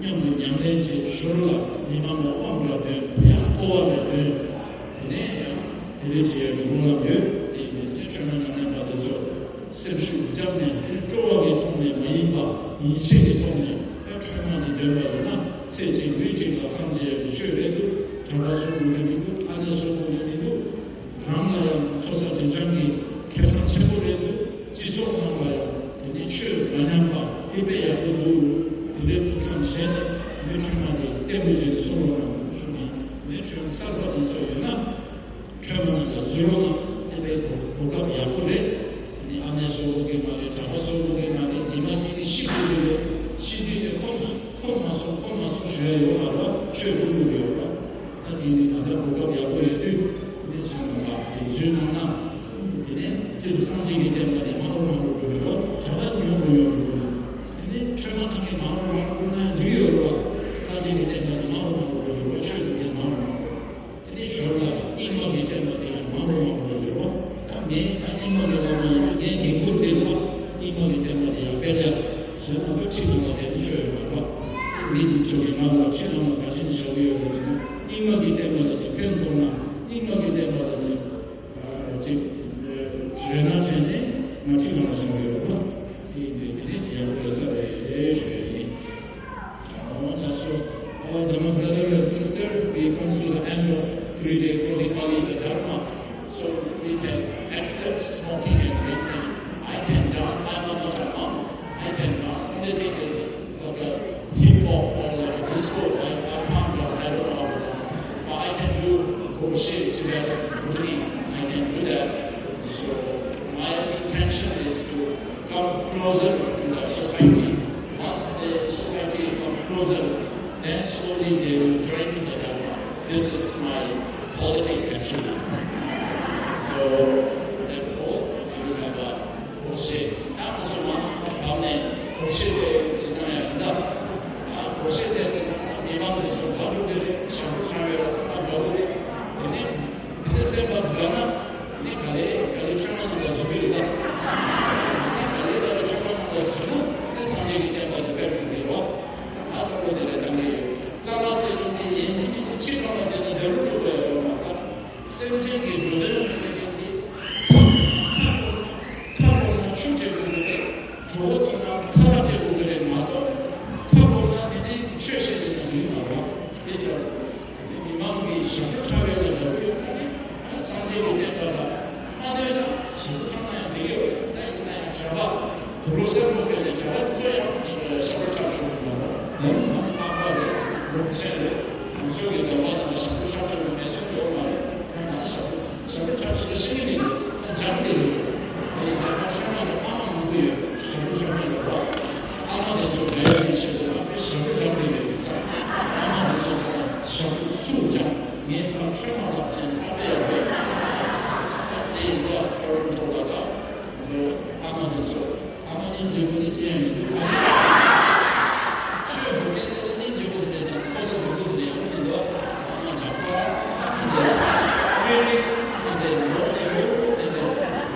མཉམ་དུ་ཉམས་ལེན་བྱེད་ཞོར་ལ་མི་མང་ལ་དབང་འདྲ་འདོན། ཡང་སྤོབས་པ་འདྲ་འདོན། དེ་ནས་ཡང་དེ་འདྲའི་བྱེད་ཡག་གི་སྨོན་ལམ་ཡོད། དེ་ཡིན་དུས་དེ་ནས་ཆོས་མ་ཉམས་ལེན་པ་དེ་ཚོ་སེམས་ཤུགས་བརྒྱབ་ནས་དེ་སྤྲོ་བ་གི་ཐོག་ནས་མ་ཡིན་པ་ཡིད་ཆེས་ཀྱི་ཐོག་ནས་ཡང་ཆོས་མ་འདི་འདོན་པ་ཡིན་ན་ཚེ་གཅིག་ལུས་གཅིག་ལ་སངས་རྒྱས་ཀྱི་ཆོས་རེད་འདུག་གྲྭ་པ་སོགས་དགོས་ཀྱི་མི་འདུག་ཨ་ནེ་སོགས་དགོས་ཀྱི་མི་འདུག་རང་ལ་ཡང་ཚོགས་བསགས་སྒྲིབ་སྦྱང་གི་ཁེ་བཟང་ཆེན་པོ་རེད་འདུག་སྤྱི་ཚོགས་ནང་ལ་ཡང་དེ་ནས་ཆོས་མ་ཉམས་པ་དེ་དཔེ་ཡག་པོ་འདུག་དེ་འདྲའི་ཐུགས་བསམ་བཞེས་ནས་མི་ཁྲོས་མ་དེ་བརྟན་པོ་བྱས་ནས་གསུང་རོགས་གནང་ཞུ་ནས། དེ་ནས་ཁྲོས་མ་གསར་པ་དེ་ཚོ་ཡོད་ན་ཁྲོས་མ་རྣམས་ལ་འཛུལ་རོགས་གནང་། དེ་དཔེ་གོ་གོ་སྐབས་ཡག་པོ་རེད། དེ་ནས་ཨ་ནེ་སོགས་དགོས་ཀྱི་མ་རེད། གྲྭ་པ་སོགས་དགོས་ཀྱི་མ་རེད། ཉི་མ་གཅིག་ནི་ཤི་དགོས་ཀྱི་རེད། ཤི་དུས་ནས་ཁོམ་ཁོམ་མ་སོང་ཁོམ་མ་སོང་ཞུ་ཡ་ཡོད་མ་རེད་བ། ཆོས་སྒྲུབ་དགོས་ཡོད་རེད་བ། ད་དེ་ནི་ད་ལྟ་གོ་སྐབས་ཡག་པོ་ཡོད་དུས་དེ་ནས་སོང་བ་དེ་འཛུལ་གནང་ན། དེ་ནས་སྤྱིར་སངས་རྒྱས་ཀྱི་བསྟན་པ་དེ་མང་རུ་མང་རུ་འགྲོ་གི་རེད་བ། གྲྭ་པ་ཉུང་རུ་ཉུང་རུ་འགྲོ་གི། དེ་ནས་ཆོས་མ་གཏོང་མཁན་མང་རུ་མང་རུ་འགྲོ་ན་ཡང་འགྲིག་ཡོད་རེད་བ། སངས་རྒྱས་ཀྱི་བསྟན་པ་དེ་མང་རུ་མང་རུ་འགྲོ་གི་རེད་བ། ཆོས་སྒྲུབ་མཁན་མང་རུ་མང་རུ། དེ་ནས་ཞོར་ལ་རྙིང་མ་གི་བསྟན་པ་དེ་ཡང་མང་རུ་མང་རུ་འགྲོ་གི་རེད་བ། ད་ངས་ད་རྙིང་མ་གི་བླ་མ་ཡིན་པས་ངའི་འགན་ཁུར་དེ་རེད་བ། རྙིང་མ་གི་བསྟན་པ་དེ་ཡང་སྤེལ་ཡ་ཟེར་ན་ད་ཁྲིམས་ནང་ལ་བསྡད་ན་ཆོས་ཡོད་མ་རེད་བ། མི་འདི་ཚོ་གིས་ང་ལ་ཁྲིམས་ནང་ལ་ག་རེ་བྱས་ནས་བཞག་གི་ཡོད་རེད་ཟེར་ན། རྙིང་མ་གི་བསྟན་པ་ལ་ཅིག་ཕན་ཐོགས་ན། རྙིང་མ་གི་བསྟན་པ་ལ་ཅིག་ཅིག་རེ་ན་དྲན་ནས་ང་ཁྲིམས་ནང་ལ་བཞག་གི་ཡོད་རེད་བ། དེ་ཡིན་དུས་དེ་ནས་དེ་ཡང་དགོས་ས་རེད་ཞུ་ཡ་ཡིན། Oh, that's so. Oh, then my brother and sister, we come to the end of three-day Krodhikali, the Dharma. So we can accept smoking and drinking. I can dance, I'm not a monk. I can dance. Only thing is, like a hip hop or like a disco, I, I can't dance. I don't know how to dance. But I can do crochet, Tibetan, Bhutanese. I can do that. So my intention is to come closer to the society. Once the society come closer, then slowly they will join to the Dharma. This is my politic actually. So therefore, we will have a crochet. ད་ང་ཚོ་མ་བབས་ནས་crochet་དེ་ཟེར་ན་ཡང་འདྲ། ཨ་crochet་དེ་ཟེར་ན་མི་མང་དེ་ཚོ་དགའ་འགྲོ་གི་རེད། ཞབས་བྲོ་འཁྲབ་ཡོད་ལ་ཚང་མ་དགའ་གི་རེད། དེ་ནས། དེ་ནས་སེམས་པ་དགའ་ན་ནི་ག་ལེ་ག་ལེ་ཆོས་མ་རྣམས་ལ་འཛུལ་གི་རེད་ད། ནི་ག་ལེ་ག་ལེ་ཆོས་མ་རྣམས་ལ་འཛུལ་ན་ནི་སངས་རྒྱས་ཀྱི་བསྟན་པ་དེ་སྤེལ་ཐུབ་ཀྱི་རེད་བ། ང་བསམ་བློ་དེ་རེ་བཏང་གི་ཡོད། བླ་མ་ཟེར་མཁན་དེ་ཡིན་གཅིག་མིན་གཅིག་ཁྲིམས་ལ་མ་བསྡད་ན་འདི་རུ་འགྲོ་གི་ཡོད་མ་རེད། སེམས་ཅན་གྱི་འགྲོ་དོན་ཟེར་མཁན་དེ་ཁ་ཁ་བསྐོར་ན་ཁ་བསྐོར་ན་ཆུ་སྤྲད་དགོས་ཀྱི་རེད། གྲོད་ཁོག་བསྐོར་ན་ཁ་ལག་སྤྲད་དགོས་ཀྱི་རེད་མ་གཏོགས། ཁ་བསྐོར་ན་དེ་ནས་ཆོས་བཤད་བསྡད་ན་འགྲིག་མ་རེད་བ། དེ་ལྟར། མི་མང་གིས་ཞབས་བྲོ་འཁྲབ་ཡས་ལ་དགའ་པོ་ཡོད་ན་ནི། སངས་རྒྱས་ཀྱི་བསྟན་པ་ལ་མ་འདོད་ན་ཞབས་བྲོ་འཁྲབ་ན་ཡང་འགྲིག་ཡོད་རེད། ད་ཡིན་ན་ཡང་གྲྭ་པ་དུག་ལོག་སེར་པོ་སྤེལ་ནས་གྲྭ་པ་དེ་ཚོ་ཡང་ཞབས་བྲོ་འཁྲབ་ཆོག་གི་མ་རེད། ཡང་ན་ཨ་ཕ་རེད། སློབ་ཆེན་རེད། ང་ཚོ་གི་སྒྲ་པ་དང་ཞབས་བྲོ་འཁྲབ་ཆོག་གི་མེད་ཚོད་ཡོད་མ་རེད། ཞབས་བྲོ་ཞབས་བྲོ་འཁྲབ་ཤེས་ཤེས་ཀྱི་རེད། ད་སྦྱངས་ཀྱི་རེད། དེ་ཡིན་ན་ཆོས་མ་གི་ཨ་མ་མང་པོ་ཡོད། ཞབས་བྲོ་འཁྲབ་མཁན་རེད་པ། ཨ་མ་དེ་ཚོ་འབད་ཡག་གི་ཆེད་དུ་ང་དཔེ་ཞབས་བྲོ་འཁྲབ་མཁན་ཡོད་ཀྱི་ཚ། ཨ་མ་དེ་ཚོ་ཚ་ན་ཞབས་བྲོ་ཚུགས་སྦྱངས། ངས་ད་ཆོས་མ་ལགས་བྱས་ནས་ཁ་དཔེ་ཡག་པོ་ཡོད། ད་དེ་ཡིན་ན་ཀྲོ་ཀྲོ་ལ་ད་ང་ཚོ་ཨ་མ་དེ་ཚོ། ཨ་མ་སྙིང་རྗེ་པོ་དེ་ཅི་ཡང་མི་འདུག་ཨ་ཤེས། ཆོས་སྒྲུབ་མཁན་དེ་ལ་སྙིང་རྗེ་པོ་དེ་རེད་དང་ཕོ་གསར་རྫིག་པོ་དེ་ཡང་མི་འདུག་ཨ་མ་ཇག་པ་དེ་འདྲ། ཁྱོད་རིག་དེ་འདྲ་ལོག་ནས་ལོག་དེ་འདྲ་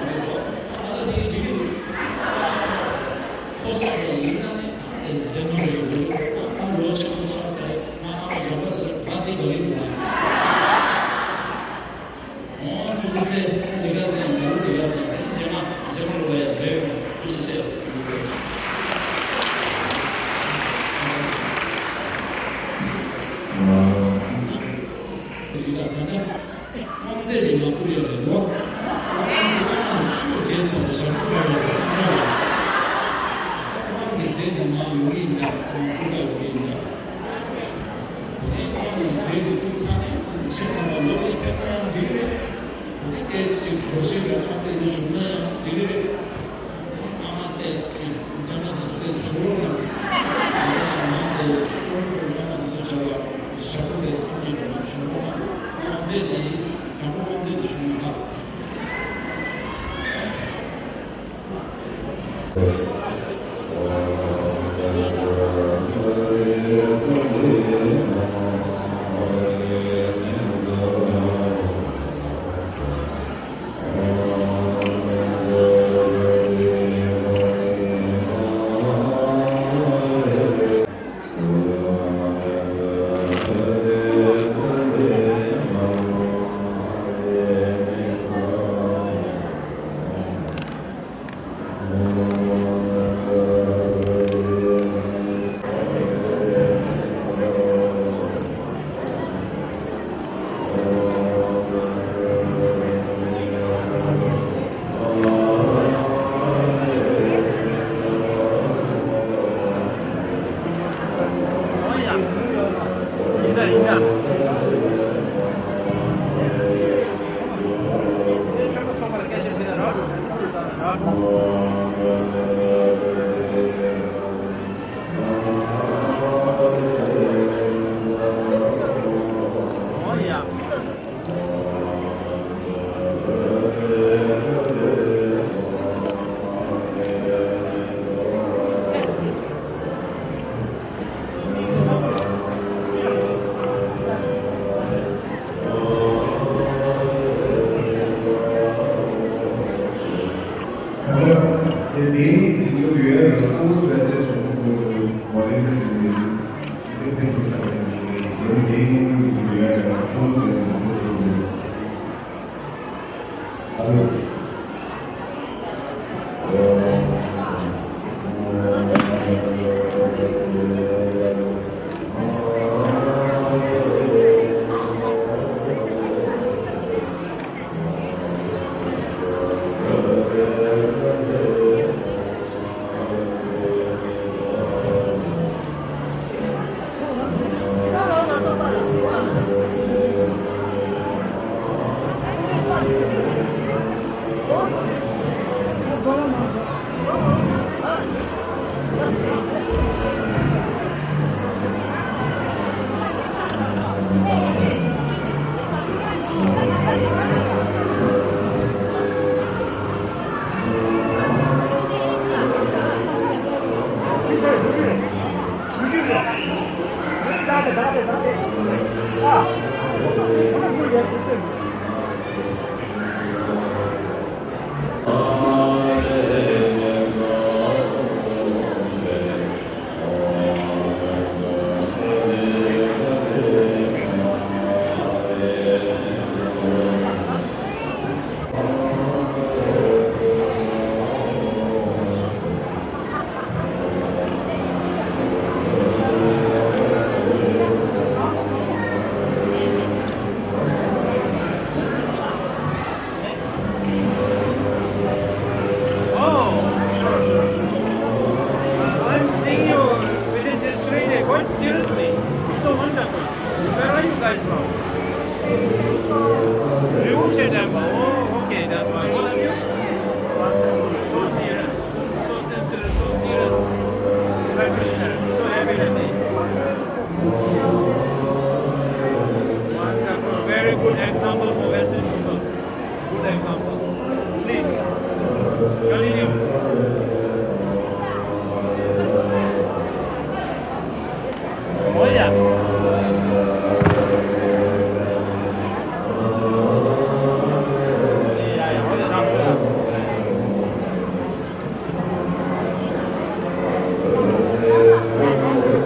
མི་འདུག་ཨ་ད་དེ་འགྲིག་གི་འདུག་ཕོ་གསར་དེ་ཡིན་ན་ནི་ཨ་དེ་མཛེས་མ་རེད་འདུག་ཨ་ལོ་ཆེན་པོ་ཆགས་ཚར་ང་ཨ་མ་ཇག་པ་དེ་ཚོ་ང་དེ་དགའ་གི་འདུག་ཨ། ཨོ་ཐུགས་རྗེ་ཆེ། ལས་ཀ་ཟེར་ཡང་ལས་ཀ་ཟེར་ཡང་རྗེས་མ་རྗེས་མ་རོགས་ཡ་རེད། ཐུགས་རྗེ་ཆེ། ཐུགས་རྗེ་ཆེ། ལས་ཀ་ད་ནི་དབང་ཚད་ནི་ང་བསྐུར་ཡ་རེད་འདུག་དབང་ཚད་ཆུ་རྗེས་སུ་ཞབས་བྲོ་འཁྲབ་ཡ་རེད་འདུག་དབང་གི་རྫས་ནི་མ་ཡོང་གི་ཡིན་ད། ང་བསྐུར་ཡ་ཡོང་གི་ཡིན་ད། དེ་ནས་ཁོང་གི་རྫས་དེ་ཀུན་ཚང་ནས་ཁོང་གི་ཆེད་དུ་ལོ་ལེགས་ཕེབས་ན་ཡང་འགྲིག་གི་རེད། དེ་ནས་ཏོག་ཙམ་གོ་ཤེས་པའི་ཕྱོགས་ཏེ་དེ་བྱུང་ན་ཡང་འགྲིག་གི་རེད། ཨ་མ་ཏོག་ཙམ་ཚང་མ་དེ་ཚོ་ཏོག་ཙམ་བྱུང་རོགས་གནང་། དེ་ནས་ཡང་ང་དེ་ཀྲོང་ཀྲོང་ཨ་མ་དེ་ཚོ་བྱ་བ་ཞབས་པོ་ཏོག་ཙམ་ཐུགས་ཉིད་འགྲོ་བྱུང་རོགས་གནང་། ཨ་མ་རྫས་དེ་དང་པོ་ཨ་མ་རྫས་དེ་བྱུང་ན་ད། ཀ་ལི་